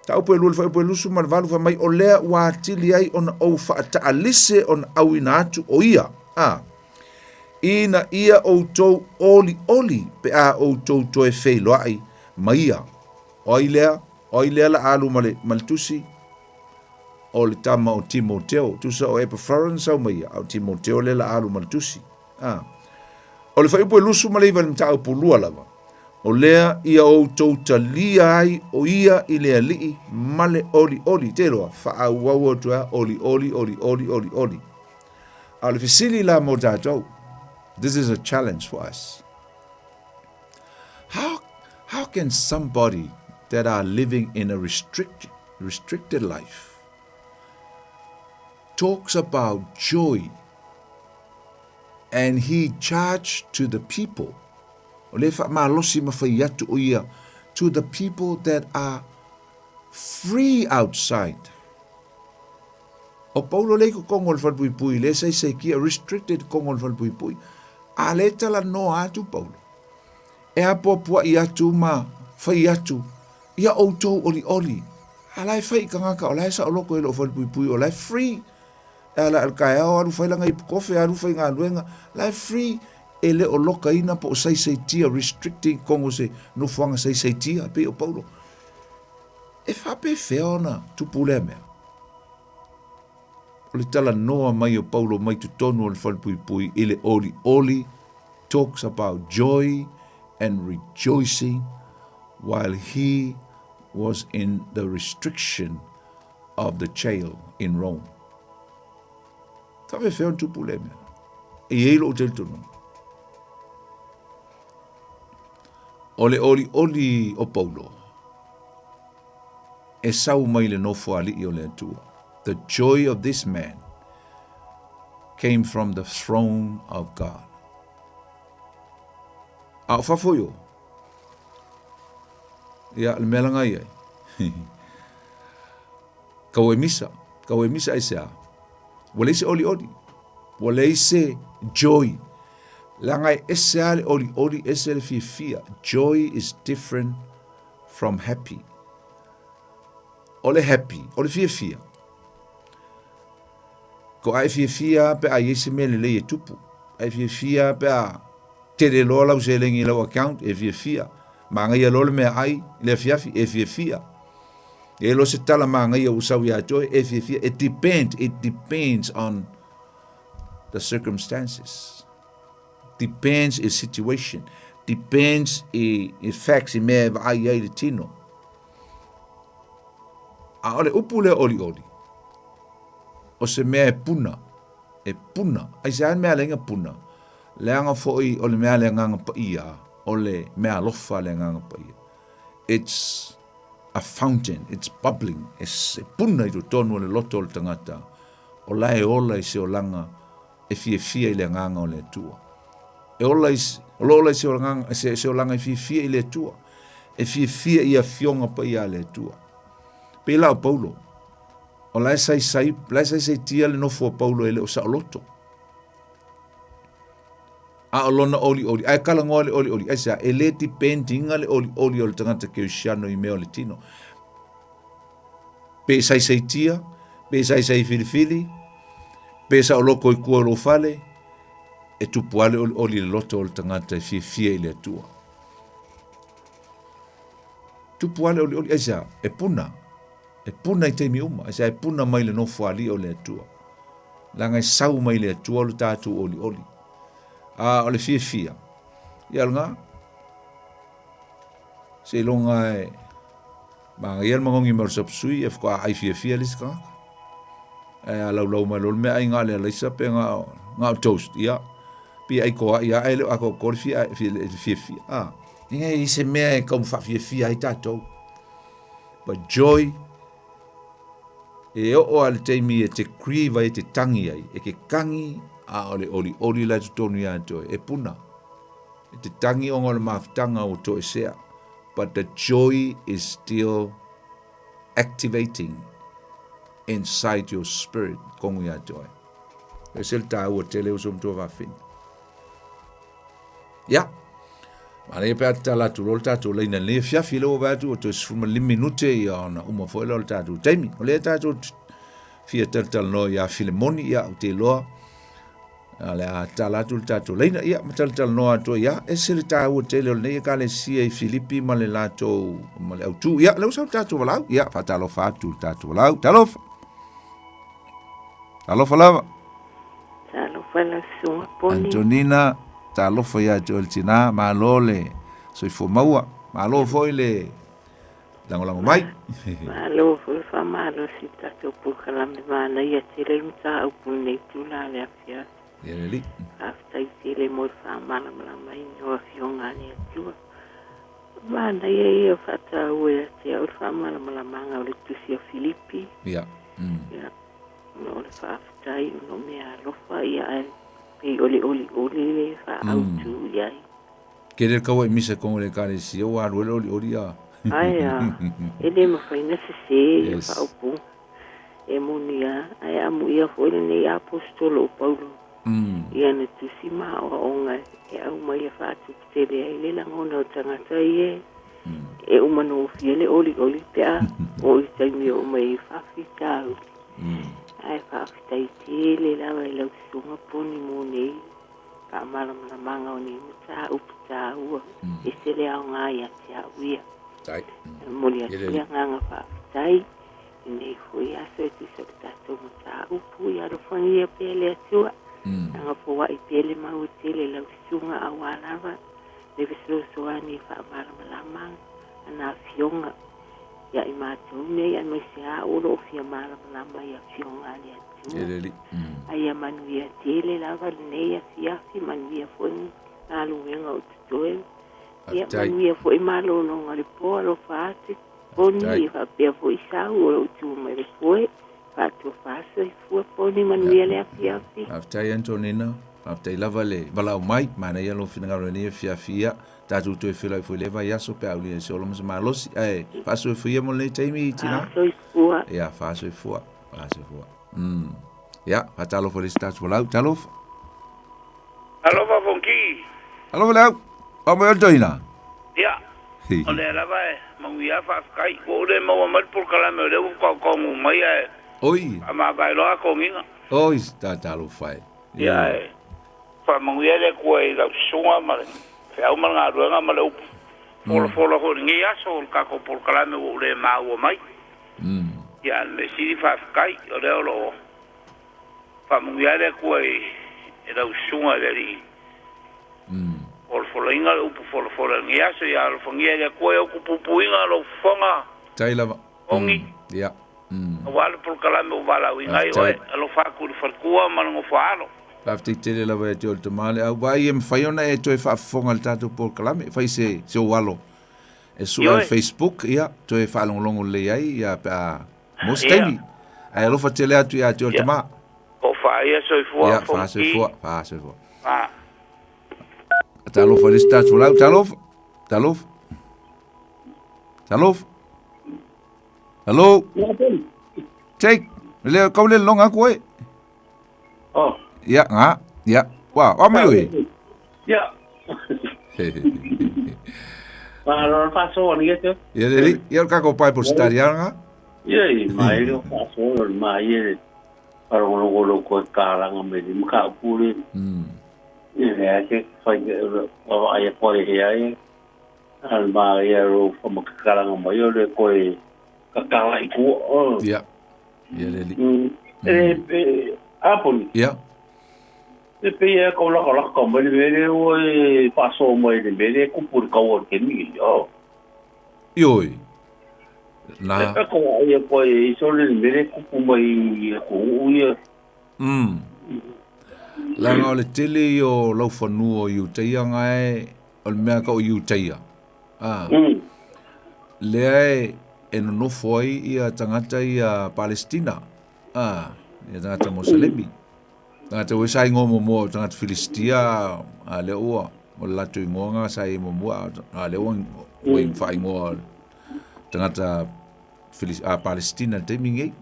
S20: Mataupu e lua le fuaiupu e 28 fai mai o lea ua atili ai ona ou faataalise ona auina atu o ia, a ina ia outou olioli pe a outou toe feiloai ma ia. O ai lea? O ai lea la alu ma le, ma le tusi? O le tama o Timoteo. Tusa o Epafara na sau mai ia, a o Timoteo lea la alu ma le tusi. A. O le fuaiupu e 29 i le mataupu lua lava, o lea ia outou talia ai o ia i le Alii ma le olioli. Te iloa, faaauau atu ai olioli, olioli, olioli. A o le fesili la mo tatou, this is a challenge for us. How, how can somebody that are living in a restricted, restricted life talks about joy and he charged to the people, o lea e faamalosi ma fai atu o ia, to the people that are free outside. O Paulo lea i kokogo o le falepuipui, lea saisaikia, restricted kogo o le falepuipui. A le talanoa atu Paulo, e apoapoai atu ma fai atu, ia outou olioli, a la e fai i kangaka, o la e saoloko i loo falepuipui, o la e free. E ala i le taeao alu fai lana ipu kofe, alu faigaluega, la e free, e le o lokaina po o saisaitia, restricting kogo se nofoaga saisaitia, e pei o Paulo. E faapefea ona tupu lea mea? O le talanoa mai o Paulo mai totonu o le falepuipui i le olioli, talks about joy and rejoicing while he was in the restriction of the jail in Rome. Faapefea ona tupu lea mea? E i ai lou talitonuga. O le olioli o Paulo, e sau mai le nofoalii o le Atua. The joy of this man came from the throne of God. A o fafo i o, ia, le mea langa i ai. Kau e misa, kau e misa aisea. Ua leai se olioli, ua leai se joy. Leaga e ese lava le olioli, ese le fiafia. Joy is different from happy. O le happy, o le fiafia. Ko a e fiafia pe a i ai se mea lelei e tupu. A e fiafia pe a tele loa lau seleni i lau account, e fiafia. Magaia loa le meaai i le afiafi, e fiafia. E loa se tala magaia ua sau ia te oe, e fiafia. It depends, it depends on the circumstances. Depends i situation. Depends i, i facts i mea e vaai ai le tino. A o le upu lea olioli, o se mea e puna, e puna. Aisea le mea e ala ai ona puna? Leaga foi o le mea a le Agaga Paia, o le meaalofa a le Agaga Paia. It's a fountain, it's bubbling, e puna i totonu o le loto o le tagata, o la e ola i se olaga e fiafia i le Agaga o le Atua. E ola i, o lo ola i se olaga, se, se olaga e fiafia i le Atua, e fiafia i Afioga Paia a le Atua. Pei la o Paulo, o la e saisai, la e saisaitia le nofo a Paulo e le o saoloto. A o lona olioli, ae talanoa le olioli, aisea, e le depend ina le olioli o le tagata kerisiano i mea o le tino. Pe saisaitia, pe saisai filifili, pe saoloto i tua o lou fale, e tupu lava le olioli i le loto o le tagata e fiafia i le Atua. Tupu lava le olioli, aisea, e puna. E puna i taimi uma, aisea e puna mai le nofoalii o le Atua. Leaga e sau mai le Atua lo tatou olioli. A o le fiafia, ia o lena, seiloga e manaia le manogi mai o le sapsui e faatoa ai fiafia le isi tagata. Ae a laulau mai loa le meaai na o le alaisa pe na o toast, ia, pei ai toai lava ae le o atoatoa le fiafia. A, e leai se mea e tau faafiafia ai tatou. But joy, e oo lava i le taimi e te grieve ai, e te tangi ai, e te tangi a o le olioli la e totonu ia te oe, e puna. E te tangi ona o le mafutaga ua toesea, but the joy is still activating inside your spirit, tonu ia te oe. E ese le taua tele uso matua fafine. Ia. Manaia pe a tatala atu loa le tatou laina i lenei afiafi, lea ua vaai atu ua toe 15 minute ia ona uma foi lea o le tatou taimi. O lea tatou fia talatalanoa ia Filemoni, ia ou te iloa o le a tatala atu le tatou laina, ia ma talatalanoa atu ai, ia ese le taua tele o lenei ekalesia i Filipi ma le latou ma le autu. Ia, lea ua sau le tatou valaau, ia faatalofa atu le tatou valaau. Talofa. Talofa lava.
S21: Talofa lau susuga Poni.
S20: Antonina, talofa ia te oe le tina, malo le soifua maua, malo foi le lagolago mai.
S21: Malo foi le faamalosi i le tatou polokalame manaia tele le mataupu i lenei itula o le afiafi.
S20: Ia le alii.
S21: Faafetai tele mo le faamalamalamaina o Afioga a le Atua. Manaia ia o faataua ia te au le faamalamalamaga o le tusi a Filipi.
S20: Ia.
S21: Ia. Ona o le faafetai ona o mea alofa ia ae pei o le olioli le faaautu i ai.
S20: Kele le kaua i misa kongo le ekalesia ua alu ai le olioli a.
S21: Ae a, e le mafai na sese ia faaupuga. E moni a, ae amuia foi lenei Aposetolo o Paulo i ana tusi ma aoaoga e aumai e faatuputele ai le lagona o tagata ia e uma nofia le olioli pe a oo i taimi e oo mai ai faafitauli. Ae faafetai tele lava i lau susuga Poni mo nei faamalamalamaga o nei mataupu taua ese le aoga ia te au ia. E momoli atu le agaga faafetai i lenei foi aso e tusa o le tatou mataupu. Ia alofagia pea le Atua, agafoai pea le mau e tele i lau susuga aua lava le fesoasoani e faamalamalama ana afioga ia i matou nei aemaise au o lo o fia malamalama i afioga a le Atua. A ia manuia tele lava lenei afiafi, manuia foi galuega o totoe. Ia manuia foi malologa o le po, alofa atu Poni, ia faapea foi Sau o lo o tu mai le foe. Faatofa soifua Poni, manuia le afiafi.
S20: Faafetai Antonina, faafetai lava le valaau mai, manaia lou finagalo i lenei afiafi, ia tatou toe feiloai foi i lea vaiaso pe a aulia e se ola ma se malosi, ae faasoifua ia mo lenei taimi tina.
S21: Faasoifua.
S20: Ia, faasoifua, faasoifua. Ia, faatalofa i le isi tatou valaau, talofa.
S22: Alofa Fonoti.
S20: Alofa Leau. O mai o le toeaina.
S22: Ia, o lea lava e manuia faafetai. Ua ou le maua mai le polokalame o lea ua faatoa mai ae
S20: Oi.
S22: faamavae loa Antonina.
S20: Oi, talofa e.
S22: Ia, ae faamanuia le Atua i lau susuga ma le feau ma le galuega ma le upu folafola foi i lenei aso o le tatou polokalame ua ou le maua mai. Ia, a o le mea sili faafetai o lea o lo o Faamanuia le Atua i lau susuga i le alii. Folafolaina le upu folafola i lenei aso, ia alofagia e le Atua i outou puipuiga, lou fofoga,
S20: Tai lava.
S22: ogi,
S20: Ia.
S22: aua le polokalame ua valaauina ai oe. Alofa atu i le faletua ma le nofoaalo.
S20: Faafetai tele lava ia te oe le tama le au. Vaai e mafai ona e toe faafofoga i le tatou polokalame, fai se se ou alo e sue i Facebook, ia, toe faalogologo lelei ai, ia, pe a maua se taimi. Ae alofa tele atu ia te oe le tama.
S22: O whaia soifua.
S20: Ia, wha soifua, wha soifua. Wha. Talofa le isi tatou lau, talofa, talofa, talofa. Hello. Take, le kau le longa aku oe.
S2: Oh.
S20: Ia, nga, ia. Wa, wa mai oe.
S2: Ia. Malo faso ni te.
S20: Ia le, ia ka ko Bible study nga.
S2: Ia, mai lo faso mai e. Farogologolo ko kalanga me ni maka pure. Ia le ake fai wa ai ko e ai. Al ma ia ro fa makalanga mai o le ko e kakala i ku.
S20: Ia. Ia le li.
S2: E e apoli.
S20: Ia.
S2: E pe ia ko la la ko mai le o e paso mai le le ku pur ka o ke mi o.
S20: Ioi. Na.
S2: E ko ia ko e so le le ku pu mai ko u ia.
S20: Langa o le tele i o laufanua o Iutaia ngae o le mea ka o Iutaia. Ah. Lea e e nonofo ai ia tagata ia Palestina. Ah, ia tagata Moselemi. Tagata ua sa ingoa muamua o tagata Filistia, a lea ua o le latou ingoa nga sa i muamua, a lea ua ua mm. faaigoa tagata Filis, a Palestina le taimi nei.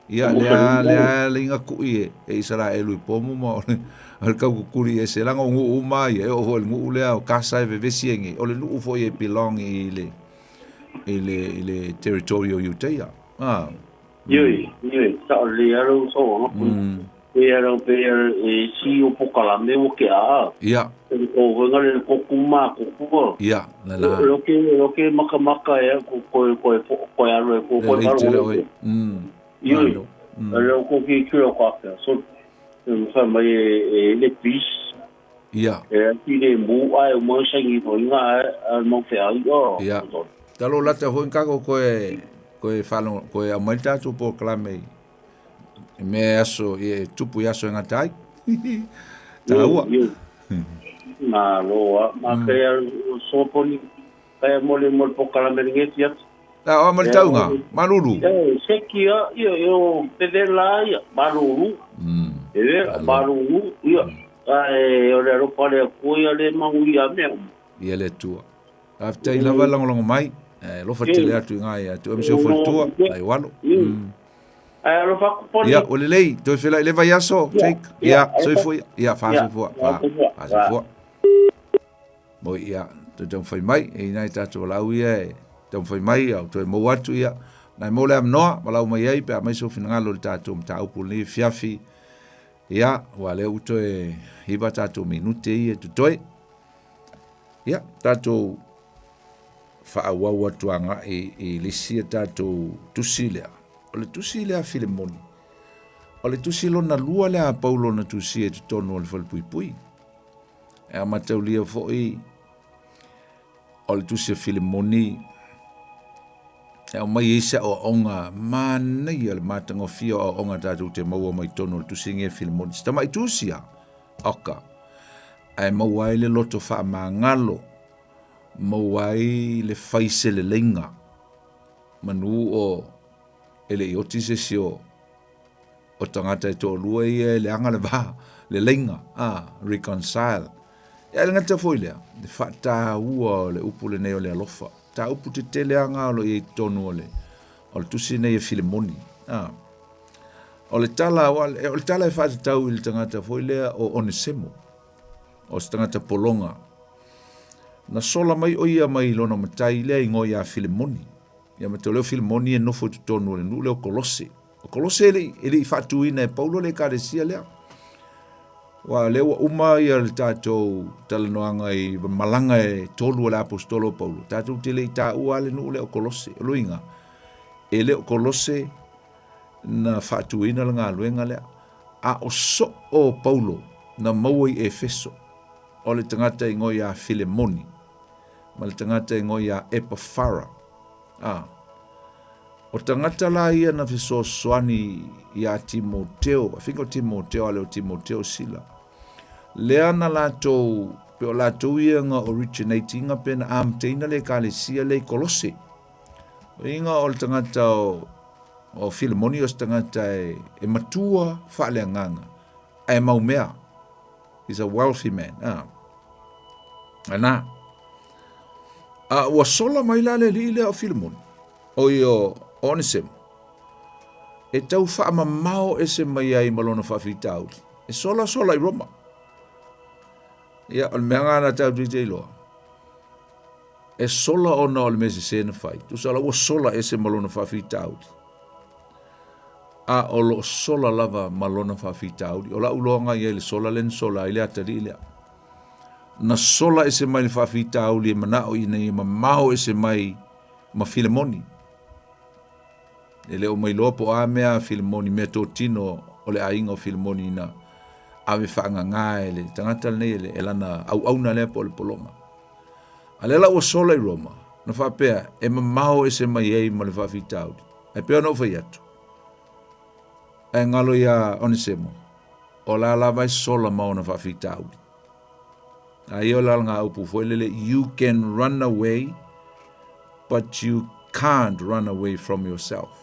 S20: Ia lea lea le inga kui e, e Isaraelu i pomu ma o le, o le kaukukuli e se langa o nguu uma ia e o foi le nguu lea o kasa e vevesi e nge o le nuu foi e belong i le i le i le territory o Iuteia. Ah.
S2: Ioi, ioi, sa o le alo so nga pu. Pe alo pe e si o pokalame o ke a.
S20: Ia.
S2: E ko nga le ko kuma ko ku.
S20: Ia, la la.
S2: Lo ke lo ke maka maka e ko ko ko ko alo ko ko
S20: alo.
S2: Ioi. Lo ko ki ki lo ka so fa mai e le pis.
S20: Ia.
S2: E ki le mu ai o mo sangi fo inga a mo fe ai o.
S20: Ia. Talo lata ho inka ko koe koe falo koe a mai tatu po klame. E me aso e tupu i aso e ngata ai. Taua.
S2: Ma loa ma ke so poni kaya mole mole po kalame nge tia.
S20: A o mali taunga, malulu.
S2: E seki ia ia o pevela ia malulu. E malulu ia. Ae o le alofa le Atua ia le manuia mea uma.
S20: Ia le Atua. Faafetai lava lagolago mai. E alofa tele atu i ngā ia atu. Emse o faletua, ai walo.
S2: Ae alofa aku poni.
S20: Ia, o lelei, toe felai le vaiaso, Jake. Ia, soifua ia. Ia, wha soifua, wha, wha soifua. Mo ia, toe taumafai mai, e inai tātou lau ia e taumafai mai, au toe mou atu ia. Nai mo le amnoa, ma lau mai ai, pe a mai so finangalo le tātou mataupu lenei fiafi. Ia, ua lea ua toe hiva tātou minute ia totoe. Ia, tātou whaauau atu agai i lisi a tātou tusi lea. O le tusi lea Filemoni. O le tusi lona lua lea a Paulo na tusi e totonu o le falepuipui. E a mataulia foi o le tusi a Filemoni e aumai ai se aoaoga manaia le matagofie o aoaoga tatou te maua mai totonu o le tusi lenei a Filemoni. Se tama'i tusi a, oka, ae maua ai le loto faamagalo, maua ai le fai seleleiga, manu o e le i oti se isi o o tagata e toalua ia e leaga le va, le laina, a, reconcile. Ia, e le gata foi lea, le faataua o le upu lenei o le alofa. Ta upu tetele aga o lo o i ai i totonu o le, o le tusi lenei e Filemoni. A, o le tala, o le tala e faatatau i le tagata foi lea o Onesemo, o se tagata pologa. Na sola mai o ia mai lona matai lea igoa ia Filemoni. Ia ma te leo Filemoni e nofo i totonu o le nuu lea o Kolose. O Kolose e le, e le i faatuina e Paulo le ekalesia lea. Ua lea ua uma ia le tatou talanoaga i malaga e tolu o le aposetolo o Paulo. Tatou te le i taua le nuu lea o Kolose. O luiga, e le o Kolose na faatuina le galuega lea. A o soo o Paulo na maua i Efeso. O le tagata igoa iā Filemoni, ma le tagata igoa iā Epafara. A, o tagata la ia na fesoasoani iā Timoteo, I think o Timoteo, a le o Timoteo Sila. Lea na latou, pe o latou ia na originate ina pe na amataina le ekalesia lea i Kolose. O iga o le tagata o, o Filemoni o se tagata e, e matua faaleagaga, ae mau mea. He's a wealthy man. Ah. Ana. A ua sola mai la le alii lea o Filemoni, o i o Onesemo, e tau faamamao ese mai ai ma lona faafitauli. E sola sola i Roma. Ia, o le mea ngana tau te iloa. E sola ona o le mea sesē na fai. Tusa la ua sola ese ma lona faafitauli. A o lo o sola lava ma lona faafitauli. O la'u iloaga i ai le sola lea na sola ai le atalii lea. Na sola ese mai le faafitauli e mana'o ina ia mamao ese mai ma Filemoni. E le o mailoa po o a mea a Filemoni, meatotino o le aiga o Filemoni na ave faagagā e le tagata lenei e lana auauna lea po o le pologa. A lea la ua sola i Roma, na faapea e mamao ese mai ai ma le faafitauli. Ae pei ona ou fai atu, ae galo iā Onesemo, o la lava e sola ma ona faafitauli. A ia o le alagaupu foi lele, you can run away, but you can't run away from yourself.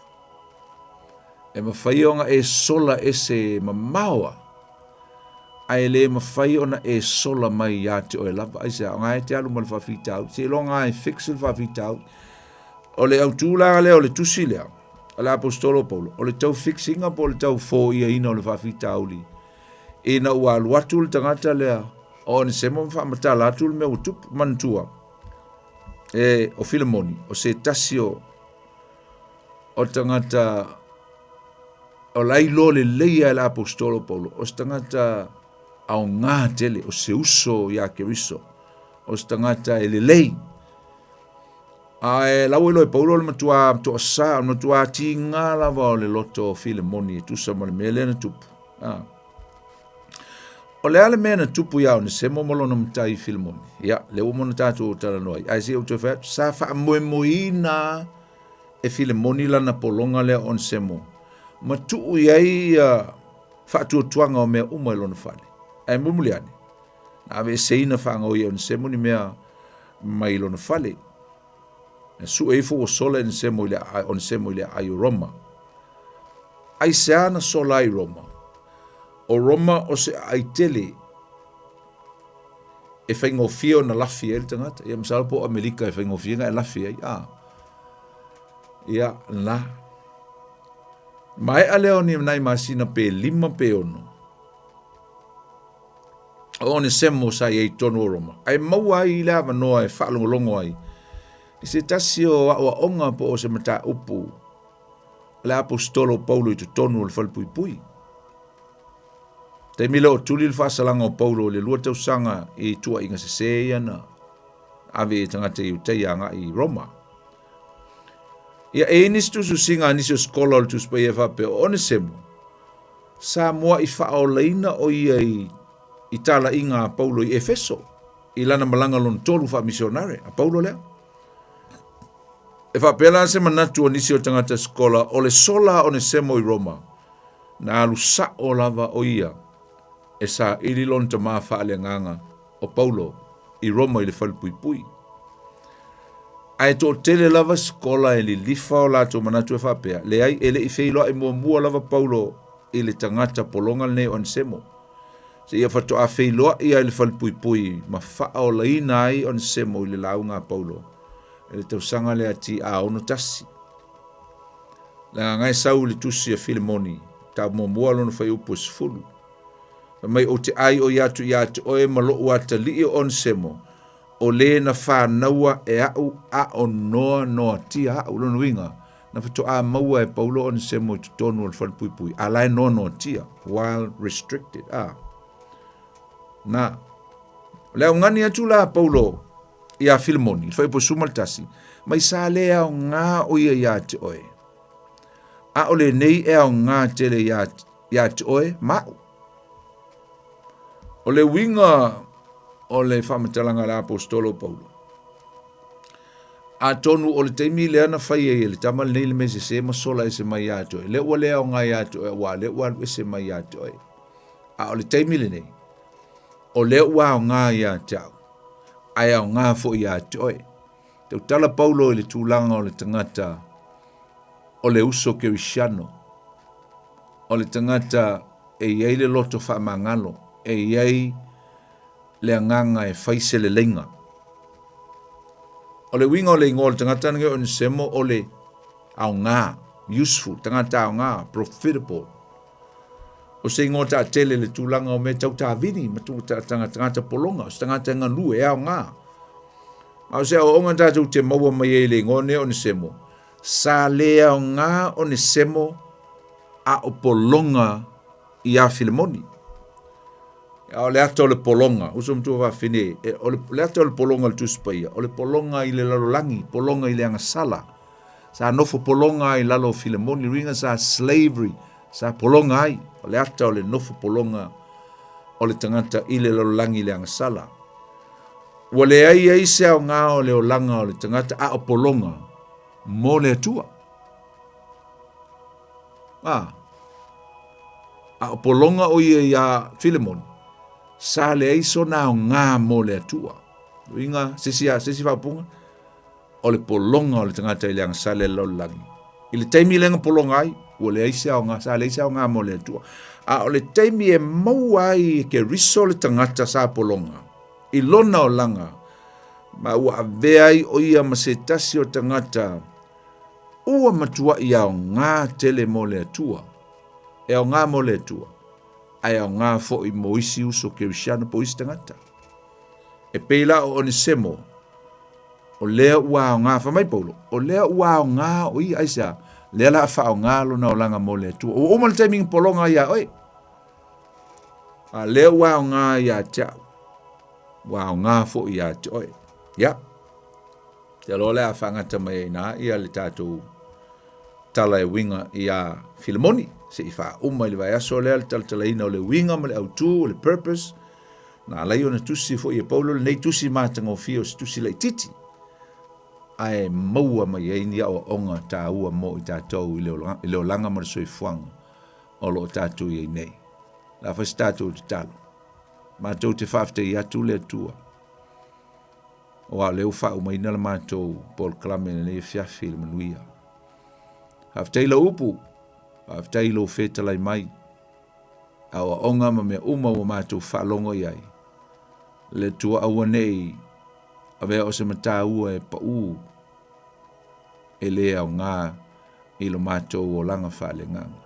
S20: E mafai ona e sola ese mamao a, ae le mafai ona e sola mai iā te oe lava. Aisea, o ngā e te alu ma le faafitauli, seiloga e fix le faafitauli. O le autū la lea o le tusi lea, a le aposetolo o Paulo, o le tau fix ina po o le tau foiaina o le faafitauli, ina ua alu atu le tagata lea o Onesemo ma faamatala atu le mea ua tupu. Manatua, e, o Filemoni, o se tasi o, o tagata o la iloa lelei e le aposetolo o Paulo, o se tagata aogā tele, o se uso iā Keriso, o se tagata e lelei. Ae lau iloa e Paulo le matuā toasā, o le matuā tīgā lava o le loto o Filemoni e tusa ma le mea lea na tupu. A. O le a le mea na tupu iā Onesemo ma lona matai i Filemoni? Ia, lea ua uma ona tatou talanoa ai. Ae se i ou toe fai atu, sa faamoemoeina e Filemoni lana pologa lea o Onesemo ma tuu i ai ia faatuatuaga o mea uma i lona fale. Ae mulimuli ane, na aveeseina faagaoia e Onesemo ni mea mai lona fale. Na sue ifo ua sola Onesemo i le Onesemo i le aai o Roma. Aisea na sola ai Roma? O Roma o se aai tele e faigofie ona lafi ai le tagata. Ia masalo po o Amerika e faigofie ona e lafi ai. Ah. Ia, la. Maea lea o ni nai masina pe 5 pe 6. O Onesemo sa i ai i totonu o Roma, ae maua ai le avanoa e faalogologo ai i se tasi o aoaoga po o se mataupu a le aposetolo o Paulo i totonu o le falepuipui. Taimi lea o tuli le faasalaga o Paulo i le 2 tausaga i tuuaiga sesē ia na ave i tagata Iutaia agai i Roma. Ia, e i ai nisi tusitusiga a nisi o skola o le Tusi Paia e faapea, o Onesemo, Sa muaʻi faaolaina ʻo ia i i talaiga a Paulo i Efeso, i lana malaga lona tolu faamisionare a Paulo lea. E faapea la se manatu o nisi o tagata sikola, o le sola a Onesemo i Roma, na alu saʻo lava ʻo ia e saili lona tamā faaleagaga o Paulo i Roma i le falepuipui. Ae toatele lava sikola e lilifa o latou manatu e faapea, Leai, e le i feiloai muamua lava Paulo i le tagata pologa lenei o Onesemo, seia faatoa feiloai ia i le falepuipui ma faaolaina ai Onesemo i le lauga a Paulo i le tausaga lea TA 61. Leaga e sau i le tusi a Filemoni, tau muamua lona fuaiupu e 10. Fai mai, Ou te aioi atu ia te oe ma loʻu atalii o Onesemo, O le na fanaua e aʻu a o noa noatia aʻu. Lona uiga, na faatoa maua e Paulo Onesemo i totonu o le falepuipui, a la e noa noatia, while restricted. A. Na, o le augani atu la a Paulo iā Filemoni, le fuaiupu 11, mai sa le aoga o ia iā te oe, a o lenei e aoga tele iā, iā te oe ma aʻu. O le uiga o le faamatalaga a le Aposetolo o Paulo, atonu o le taimi lea na fai ai e le tama lenei le mea sese ma sola ese mai ia te oe, lea ua le aoga ia te oe, aua lea ua alu ese mai ia te oe. A o le taimi lenei, o lea ua aoga ia te au, ae aoga foi ia te oe. Tautala Paulo i le tulaga o le tagata o le uso kerisiano, o le tagata e i ai le loto faamagalo, e i ai le agaga e fai se leleiga. O le uiga o le igoa o le tagata lenei o Onesemo o le aoga, useful, tagata aoga, profitable. O se igoa taatele le tulaga o mea tau tavili ma tagata pologa, o se tagata e galue, e aoga. Ma o se aoaoga tatou te maua mai ai i le igoa lenei o Onesemo, sa le aoga Onesemo a o pologa iā Filemoni. A o le ata o le pologa, uso ma tuafafine, e, o le, le ata o le pologa o le Tusi Paia, o le pologa i le lalolagi, pologa i le agasala. Sa nofo pologa ai i lalo o Filemoni, uiga sa slavery, sa pologa ai. O le ata o le nofo pologa o le tagata i le lalolagi i le agasala. Ua leai ai se aoga o le olaga o le tagata a o pologa mo le Atua. A, a o pologa o ia iā Filemoni, sa leai sona aoga mo le Atua. Uiga, se isi, se isi faaupuga, o le pologa o le tagata i le agasala i le lalolagi. I le taimi lea na pologa ai, ua leai se aoga, sa leai se aoga mo le Atua. A o le taimi e maua ai e Keriso le tagata sa pologa, i lona olaga, ma ua avea ai o ia ma se tasi o tagata ua matuai aoga tele mo le Atua. E aoga mo le Atua, ae aoga foi mo isi uso kerisiano po o isi tagata. E pei la o Onesemo, o lea ua aoga, fai mai Paulo, o lea ua aoga o ia, aisea? Lea la a faaaoga lona olaga mo le Atua. Ua uma le taimi na pologa ai ia oe. A lea ua aoga ia te au, ua aoga foi ia te oe. Ia. Te aloa le a faagata mai ai ina ia le tatou tala e uiga iā Filemoni, se i faauma i le vaiaso lea le talatalaina o le uiga ma le autū, o le purpose, na ala ai ona tusi foi e Paulo lenei tusi matagofie o se tusi laitiiti, ae maua mai ai ni aoaoga taua mo i tatou i le olaga ma le soifuaga o lo o tatou i ai nei. O le a fai se tatou tatalo? Matou te faafetai atu le Atua. Aua o lea ua faaumaina le matou polokalame i lenei afiafi i le manuia. Faafetai i lau upu, faafetai i lou fetalai mai, aoaoga ma mea uma ua matou faalogo i ai. Le Atua aua ne i avea o se mataua e pau e le aoga i lo matou olaga faaleagaga.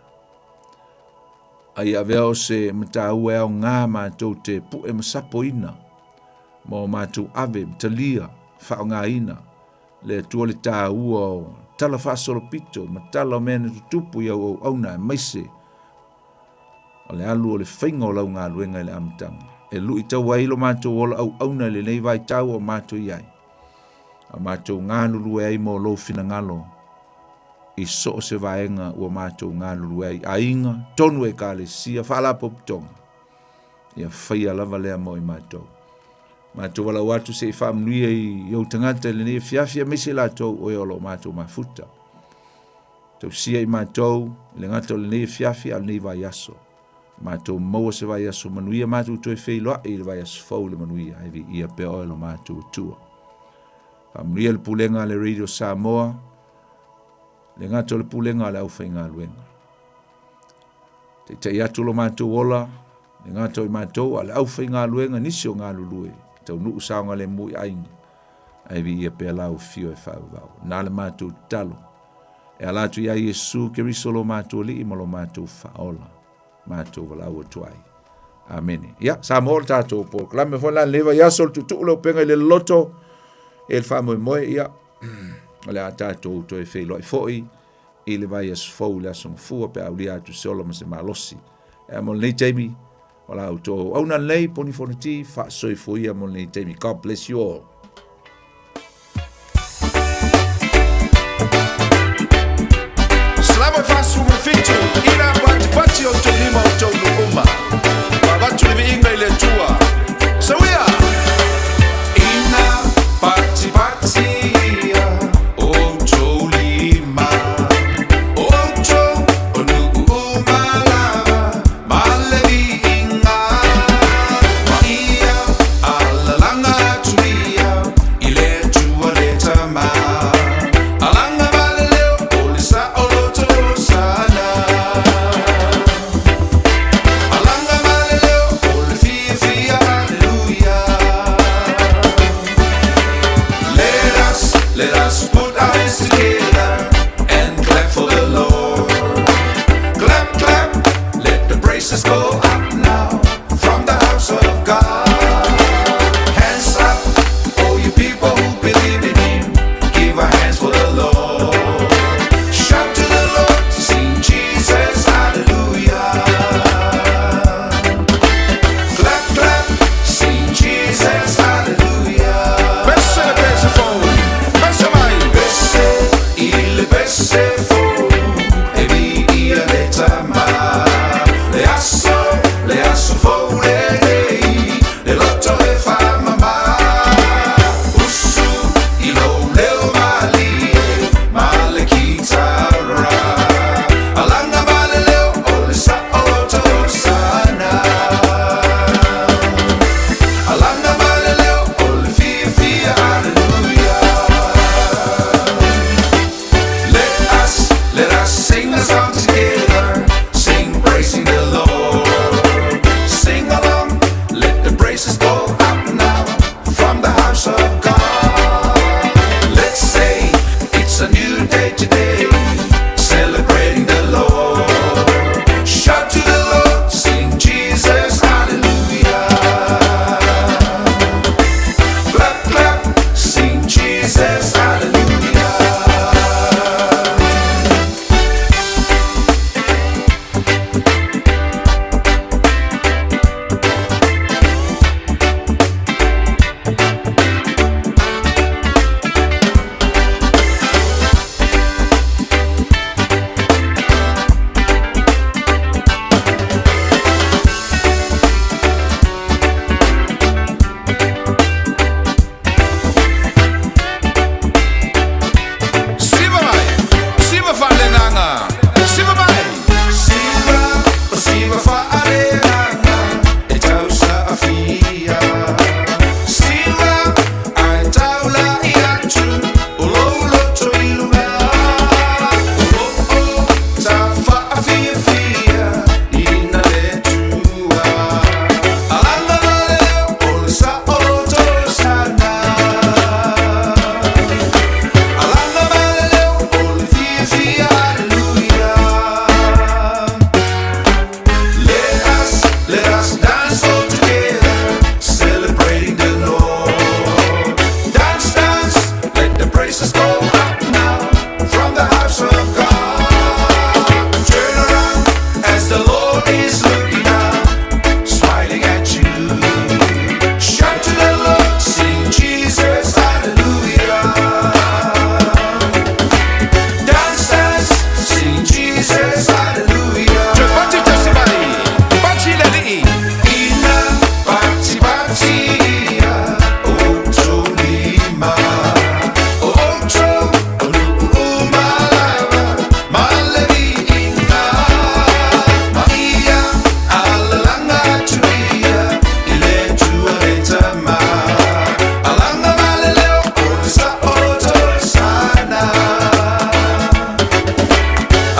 S20: A ia avea o se mataua e aoga matou te pu'e ma sapoina ma o matou ave ma talia faaaogaina le Atua le taua o tala faasolopito ma tala o mea na tutupu i au auauna aemaise o le alu o le faiga o lau galuega i le amataga e luitau ai lo matou ola auauna i lenei vaitau o matou i ai a matou galulue ai mo lou finagalo i so o se vaega ua matou galulue ai, aiga, tonu ekalesia, faalapotopotoga. Ia faia lava lea mo i matou. Matou valaau atu se i faamanuia i ou tagata i lenei afiafi aemaise i latou o e o lo o matou mafuta. Tausia i matou i le gata o lenei afiafi a o lenei vaiaso. Matou maua se vaiaso manuia, matou toe feiloai i le vaiaso fou i le manuia, e viia pea oe lo matou Atua. Faamanuia le pulega a le Radio Samoa, le gata o le pulega a le aufaigaluega. Taitai atu lo matou ola, le gata o i matou, a le aufaigaluega nisi o galulue, taunuu saogalemu i aiga, ae viia pea lau afio e faavavau. Na le matou tatalo, e ala atu ia Iesu Keriso lo matou Alii ma lo matou Faaola, matou valaau atu ai. Amene. Ia, Samoa o le tatou polokalame foi la lenei vaiaso, le tuutuu le upega i le loloto, e le faamoemoe, ia, o le a tatou toe feiloai foi i le vaiaso fou i le aso Gafua pe a aulia atu se ola ma se malosi. Ae mo lenei taimi, o la outou auauna lenei, Poni Fonoti, faasoifua ia mo lenei taimi. God bless you all.
S3: Salama 47 ina patipati o tou lima o tou nuu uma. Ua avatu le viiga i le Atua. Sauia!
S8: Let us put our hands together and clap for the Lord. Clap, clap, let the praises go up now from the house of God. Hands up, all you people who believe in Him, give a hands for the Lord. Shout to the Lord, sing Jesus, hallelujah. Clap, clap, sing Jesus, hallelujah.
S3: Pese le pese fou, pese mai.
S8: Pese i le pese fou, e viia le tama. Le aso, le aso fou le nei, le loto e whamama. Usu i lo leo malie, ma le kitara. Alanga ma le leo o le sa o to sana. Alanga ma le leo o le fia fia hallelujah. Let us, let us sing a song together, sing praising the Lord. Sing along, let the praises go up now from the house of God. Let's say it's a new day today, celebrating the Lord. Shout to the Lord, sing Jesus, hallelujah. Clap, clap, sing Jesus, hallelujah.
S3: Siva mai, siva faaleagaga, siva mai.
S8: Siva, o siva faaleagaga, e tausaafia. Siva, ae taula'i atu, o lou loto i luga. O loo tafaafiafia ina le Atua. Alaga ma le leo o le saolotosana. Alanga ma le leo o le fiafia, hallelujah. Let us, let us dance all together, celebrating the Lord. Dance, dance, let the praises go up now from the house of God. Turn around as the Lord is looking down, smiling at you. Shout to the Lord, sing Jesus, hallelujah. Dance, dance, sing Jesus, hallelujah.
S3: Pati tasi mai, pati le alii.
S8: Ina pati ia o outou lima, o outou nuu uma lava ma le viiga. Ma ia alalaga atu ia i le Atua le Tama. Alaga ma le leo o le saolotosana.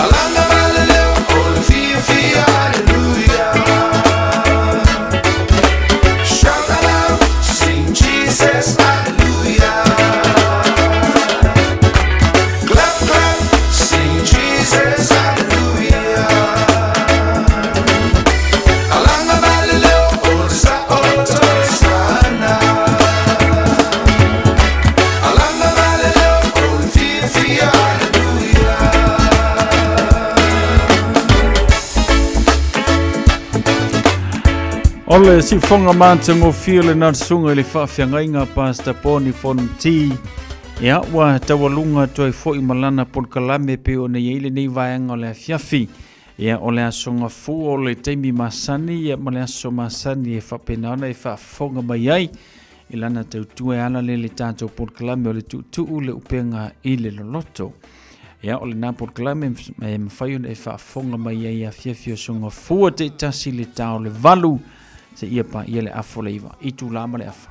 S8: Alaga ma le leo o le fiafia, hallelujah. Shout aloud, sing Jesus, hallelujah. Clap, clap, sing Jesus, hallelujah. Alaga ma le leo o le saolotosana. Alaga ma le leo o le fiafia, hallelujah.
S7: O le siufoga matagofie lena susuga i le faafeagaiga Pastor Poni Fonti. Ia, ua taualuga atu ai foi ma lana polokalame e pei ona i ai lenei vaega o le afiafi. Ia, o le aso gafua o le taimi masani, ia ma le aso masani e faapena ona e faafofoga mai ai i lana tautua e ala lea i le tatou polokalame o le tuutuu le upega i le loloto. Ia, o lena polokalame e mafai ona e faafofoga mai ai i afiafi o aso gafua taitasi i le ta o le 8 seia paia le afa o le 9 itula ma le afa.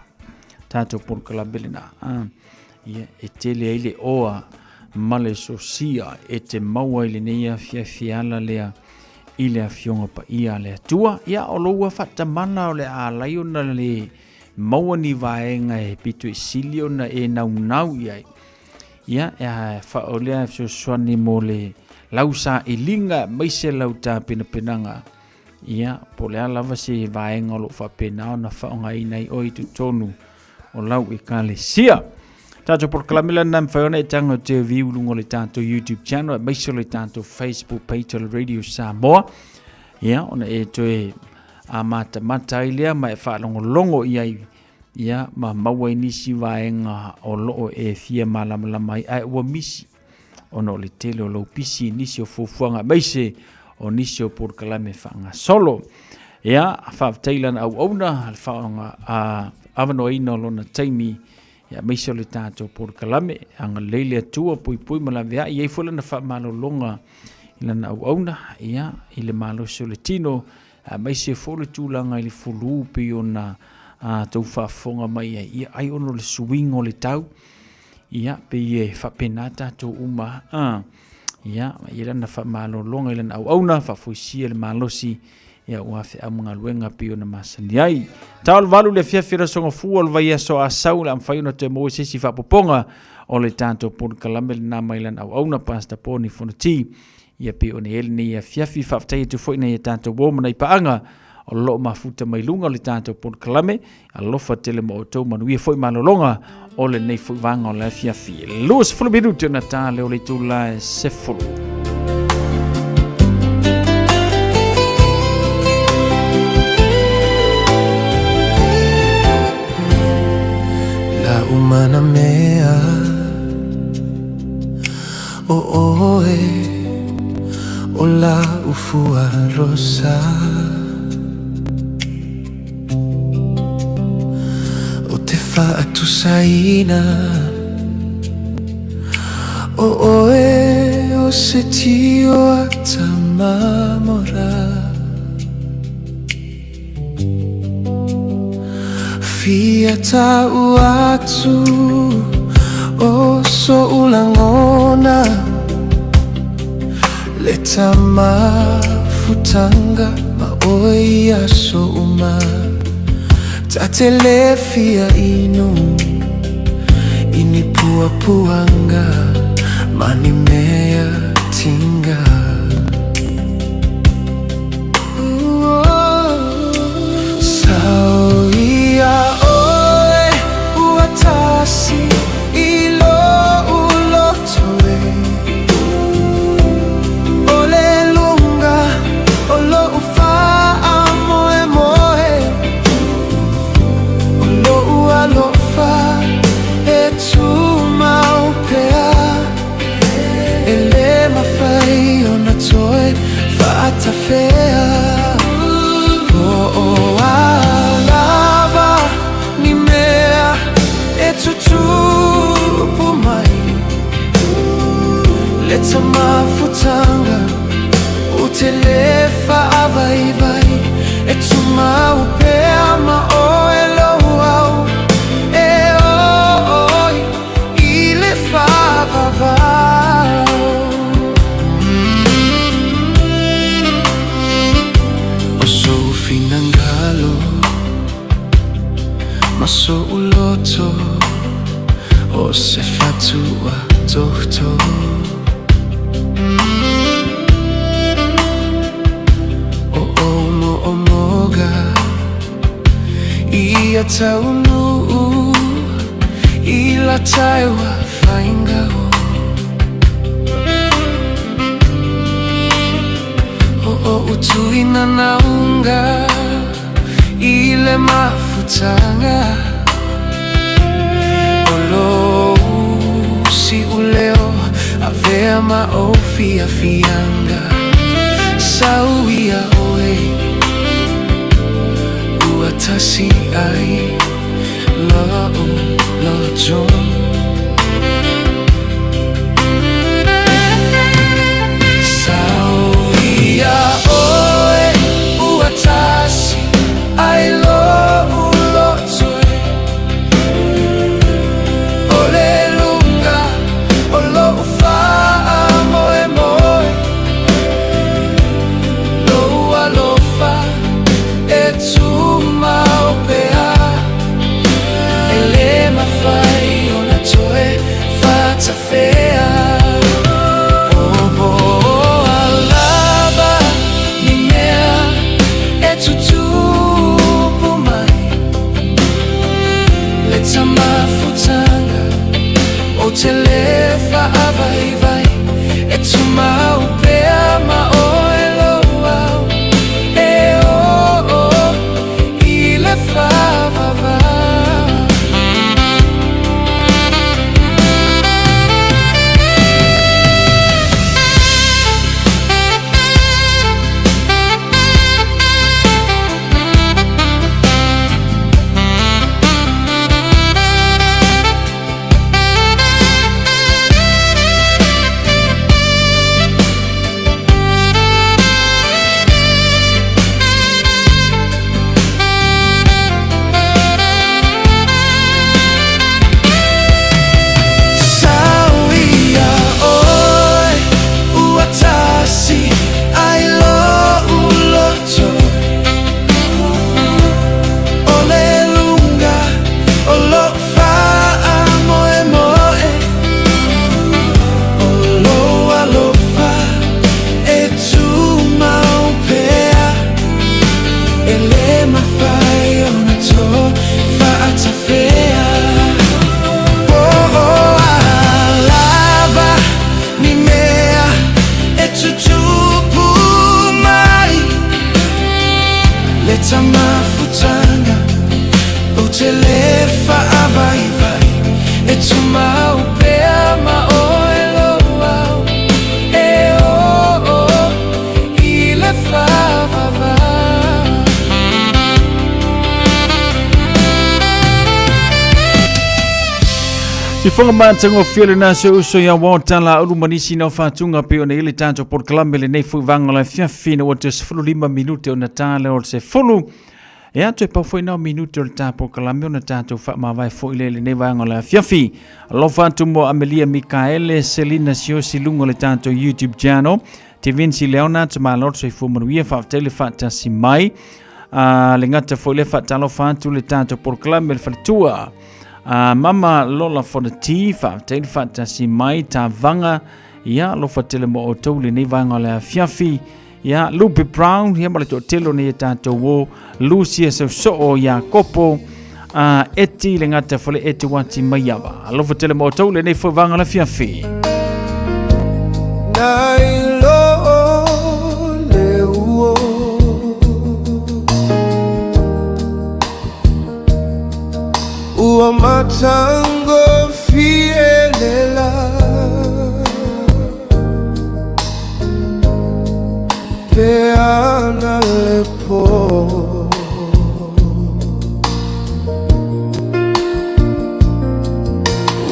S7: Tatou polokalame lena. Ah, ia, e tele ai le oa ma le sosia e te maua i lenei afiafi e ala lea i le Afioga Paia a le Atua. Ia, o lou faatamala o le a alai ona le maua ni vaega e pito i sili ona e naunau i ai. Ia, e faaoo lea e fesoasoani mo le lau sailiga aemaise lau tapenapenaga. Ia, po o le a lava se vaega o lo o faapena ona faaaogaina ai oe i totonu o lau ekalesia. Tatou polokalame lena e mafai ona e tago e te view i luga o le tatou YouTube channel aemaise o le tatou Facebook page o le Radio Samoa. Ia, ona e toe matamata ai lea ma e faalogologo i ai ia ma maua i nisi vaega o loo e fia malamalama ai ae ua misi ona o le tele o lou pisi i nisi o fuafuaga aemaise o nisi o polokalame faagasolo. Ia, faafetai lana auauna le faaaoga avanoaina o lona taimi ia aemaise o le tatou polokalame. Agalelei le Atua, puipui ma laveai, i ai foi lana faamalologa i lana auauna, ia, i le malosi o le tino, aemaise foi le tulaga i le fulu pei ona tou faafofoga mai ai, ia, ai ona o le suiga o le tau, ia, pei e faapena tatou uma, ia, i lana faamalologa i lana auauna, faafoisia le malosi, ia ua feau ma galuega pei ona masani ai. Ta o le 8 le afiafi o le aso Gafua o le vaiaso Asau, o le a mafai ona toe maua se isi faapopoga o le tatou polokalame lena mai lana auauna, Pastor Poni Fonoti. Ia pei ona i ai lenei afiafi, faafetai atu foi nai a tatou uo ma nai paaga o lo o mafuta mai luga o le tatou polokalame. Alofa tele mo outou, manuia foi malologa o lenei foi vaega o le afiafi. 20 minute ona ta lea o le itula e 10.
S19: La umana mea o oe o la ufua rosa O te whaatusaina O oe o se tio a tamamora Fia tau atu o so'u lagona Le tamafutanga ma oe i aso uma Ta te le fia inu i ni puapuaga ma ni mea tinga. Sau ia oe ua tasi i lo'u loto e O le luga o lo'u faamoemoe O lo'u alofa e tumau pea E le mafai ona toe faatafea Po o a lava ni mea e tutupu mai Le tamafutanga ou te le faavaivai E tumau pea ma oe lou au E oi i le faavavau. O sou finagalo ma so'u loto O se fatua tohto O ou mo'omoga Ia taunuu i la taewa fainga o O o'u tuina naunga i le mafutaga O lou si'uleo avea ma ou fiafiaga Sau ia oe ua tasi ai lo'u loto. Sau ia oe ua tasi ai lo'u loto e O le luga o lo'u faamoemoe Lou alofa e tumau pea E le mafai ona te le faavaivai E tumau pea ma oe lou ao E oo i le faavavau. Sau ia oe ua tasi ai lo'u loto O le luga o lo'u faamoemoe O lou alofa e tumau pea E le mafai ona toe faatafea Po o a lava ni mea e tutupu mai Le ta mafutaga ou te le faavaivai E tumau pea ma oe lou ao E oo i le faavavau.
S7: Sifoga matagofie lena se uso ia Walter Laulu ma nisi na faatuga pei ona i ai le tatou polokalame lenei foi vaega o le afiafi ina ua toe 15 minute ona ta lea o le 10. Ia toe pau foi na o minute o le ta polokalame ona tatou faamavae foi lea i lenei vaega o le afiafi. Alofa atu mo Amelia Mikaele, Selina Siosi luga o le tatou YouTube channel. Te Vinci Leonard, malo le soifua manuia, faafetai le faatasi mai. Le gata foi lea faatalofa atu le tatou polokalame le faletua. Mama Lola Fonati, faafetai le faatasi mai, Tavaga, ia alofa tele mo outou lenei vaega o le afiafi. Ia, Lupe Brown, ia ma le toatele o nei e tatou o, Lucia Sausoo, Iakopo, Eti le gata foi le Eti Wati Maiava. Alofa tele mo outou lenei foi vaega o le afiafi.
S19: Nai lo le uo Ua matagofie le la Pe ana le po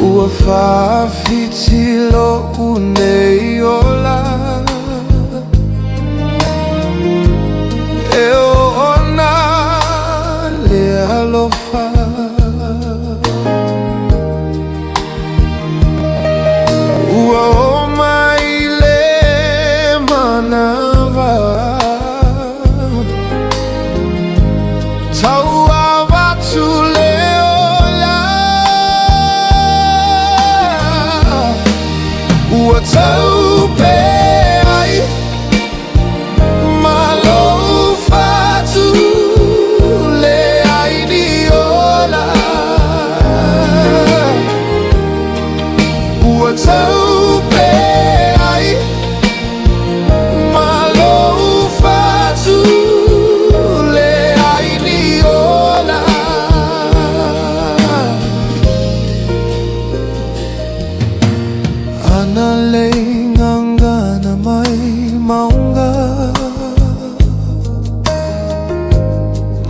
S19: Ua faafiti lo'u nei ola E oona le alofa Ua oo mai le manawa Tau avatu le ola Ua taupe ai ma lou fatu leai ni ola Ua taupe ai ma lou fatu leai ni ola. Ana lei gagana mai mauga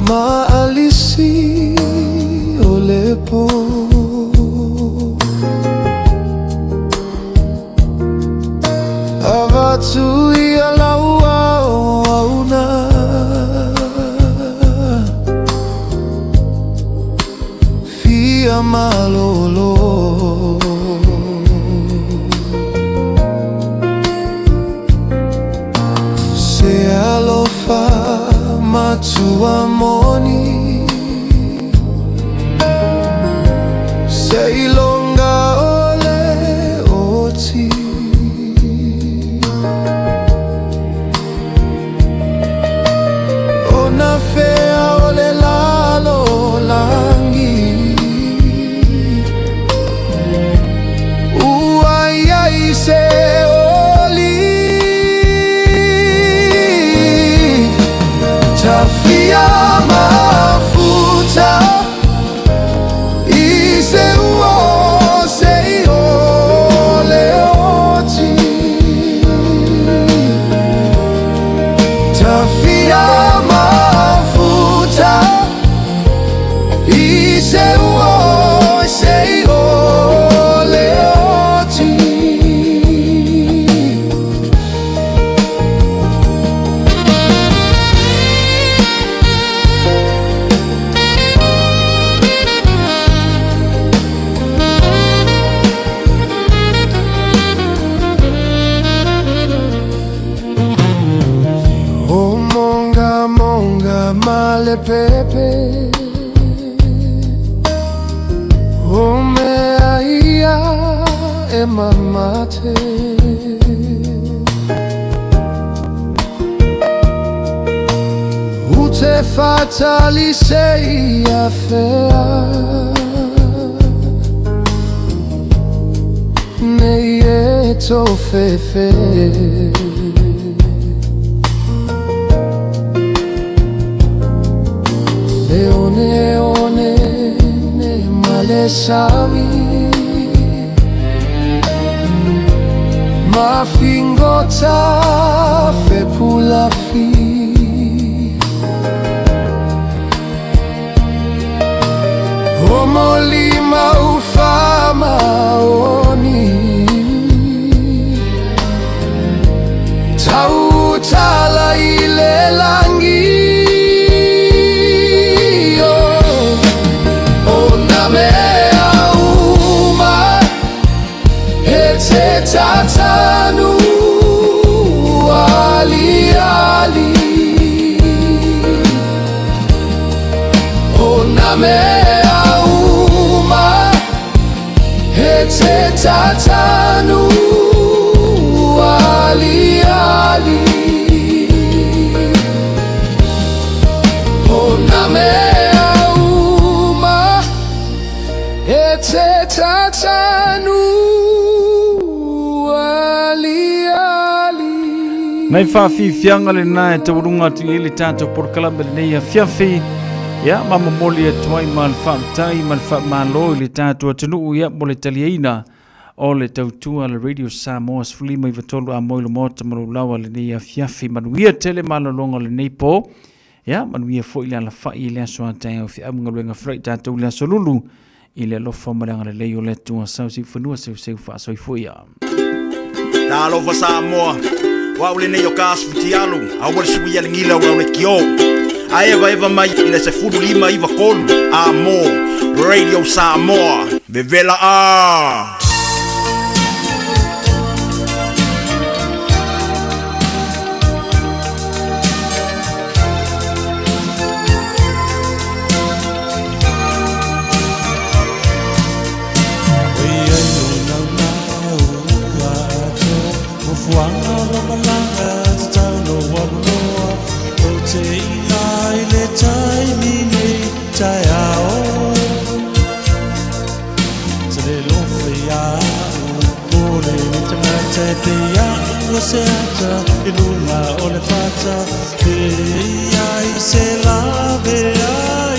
S19: Ma alisi o le po Avatu ia laua o auna Fia malolo Se alofa matua moni Seiloga o le oti. pepe O mea ia e mamate U te whatali se ia whea Nei e tō whewhe Le one one ne male sami Mafingota fepulafi O molima ufama oni Tautala i le langi O nā mea uma he te tatanu ali ali O nā mea uma he te tatanu ali ali O nā mea uma he te tatanu ali ali
S7: Nei whawhiwhianga le nā e tauarunga atu i le tātou porokalame lenei afiafi. Ia, ma momoli atu ai ma le faafetai ma le faamalo i le tatou atunuu ia mo le taliaina o le tautua a le Radio Samoa 1593 a moi le maota ma lou lawa lenei afiafi. Manuia tele malologa o lenei po. Ia, manuia foi le alafai i le aso a taeao feau ma galuega feiloai tatou i le aso lulu i le alofa ma le agalelei o le Atua sau seu fanua seuseu faasoifua ia.
S4: Talofa Samoa, o au lenei o ka asu fitialu, aua le suia le gila o le kio. A evaeva mai i le 1593 a mo Radio Samoa, vevela a!
S5: I lunga o le fata Pe ia i se lave ai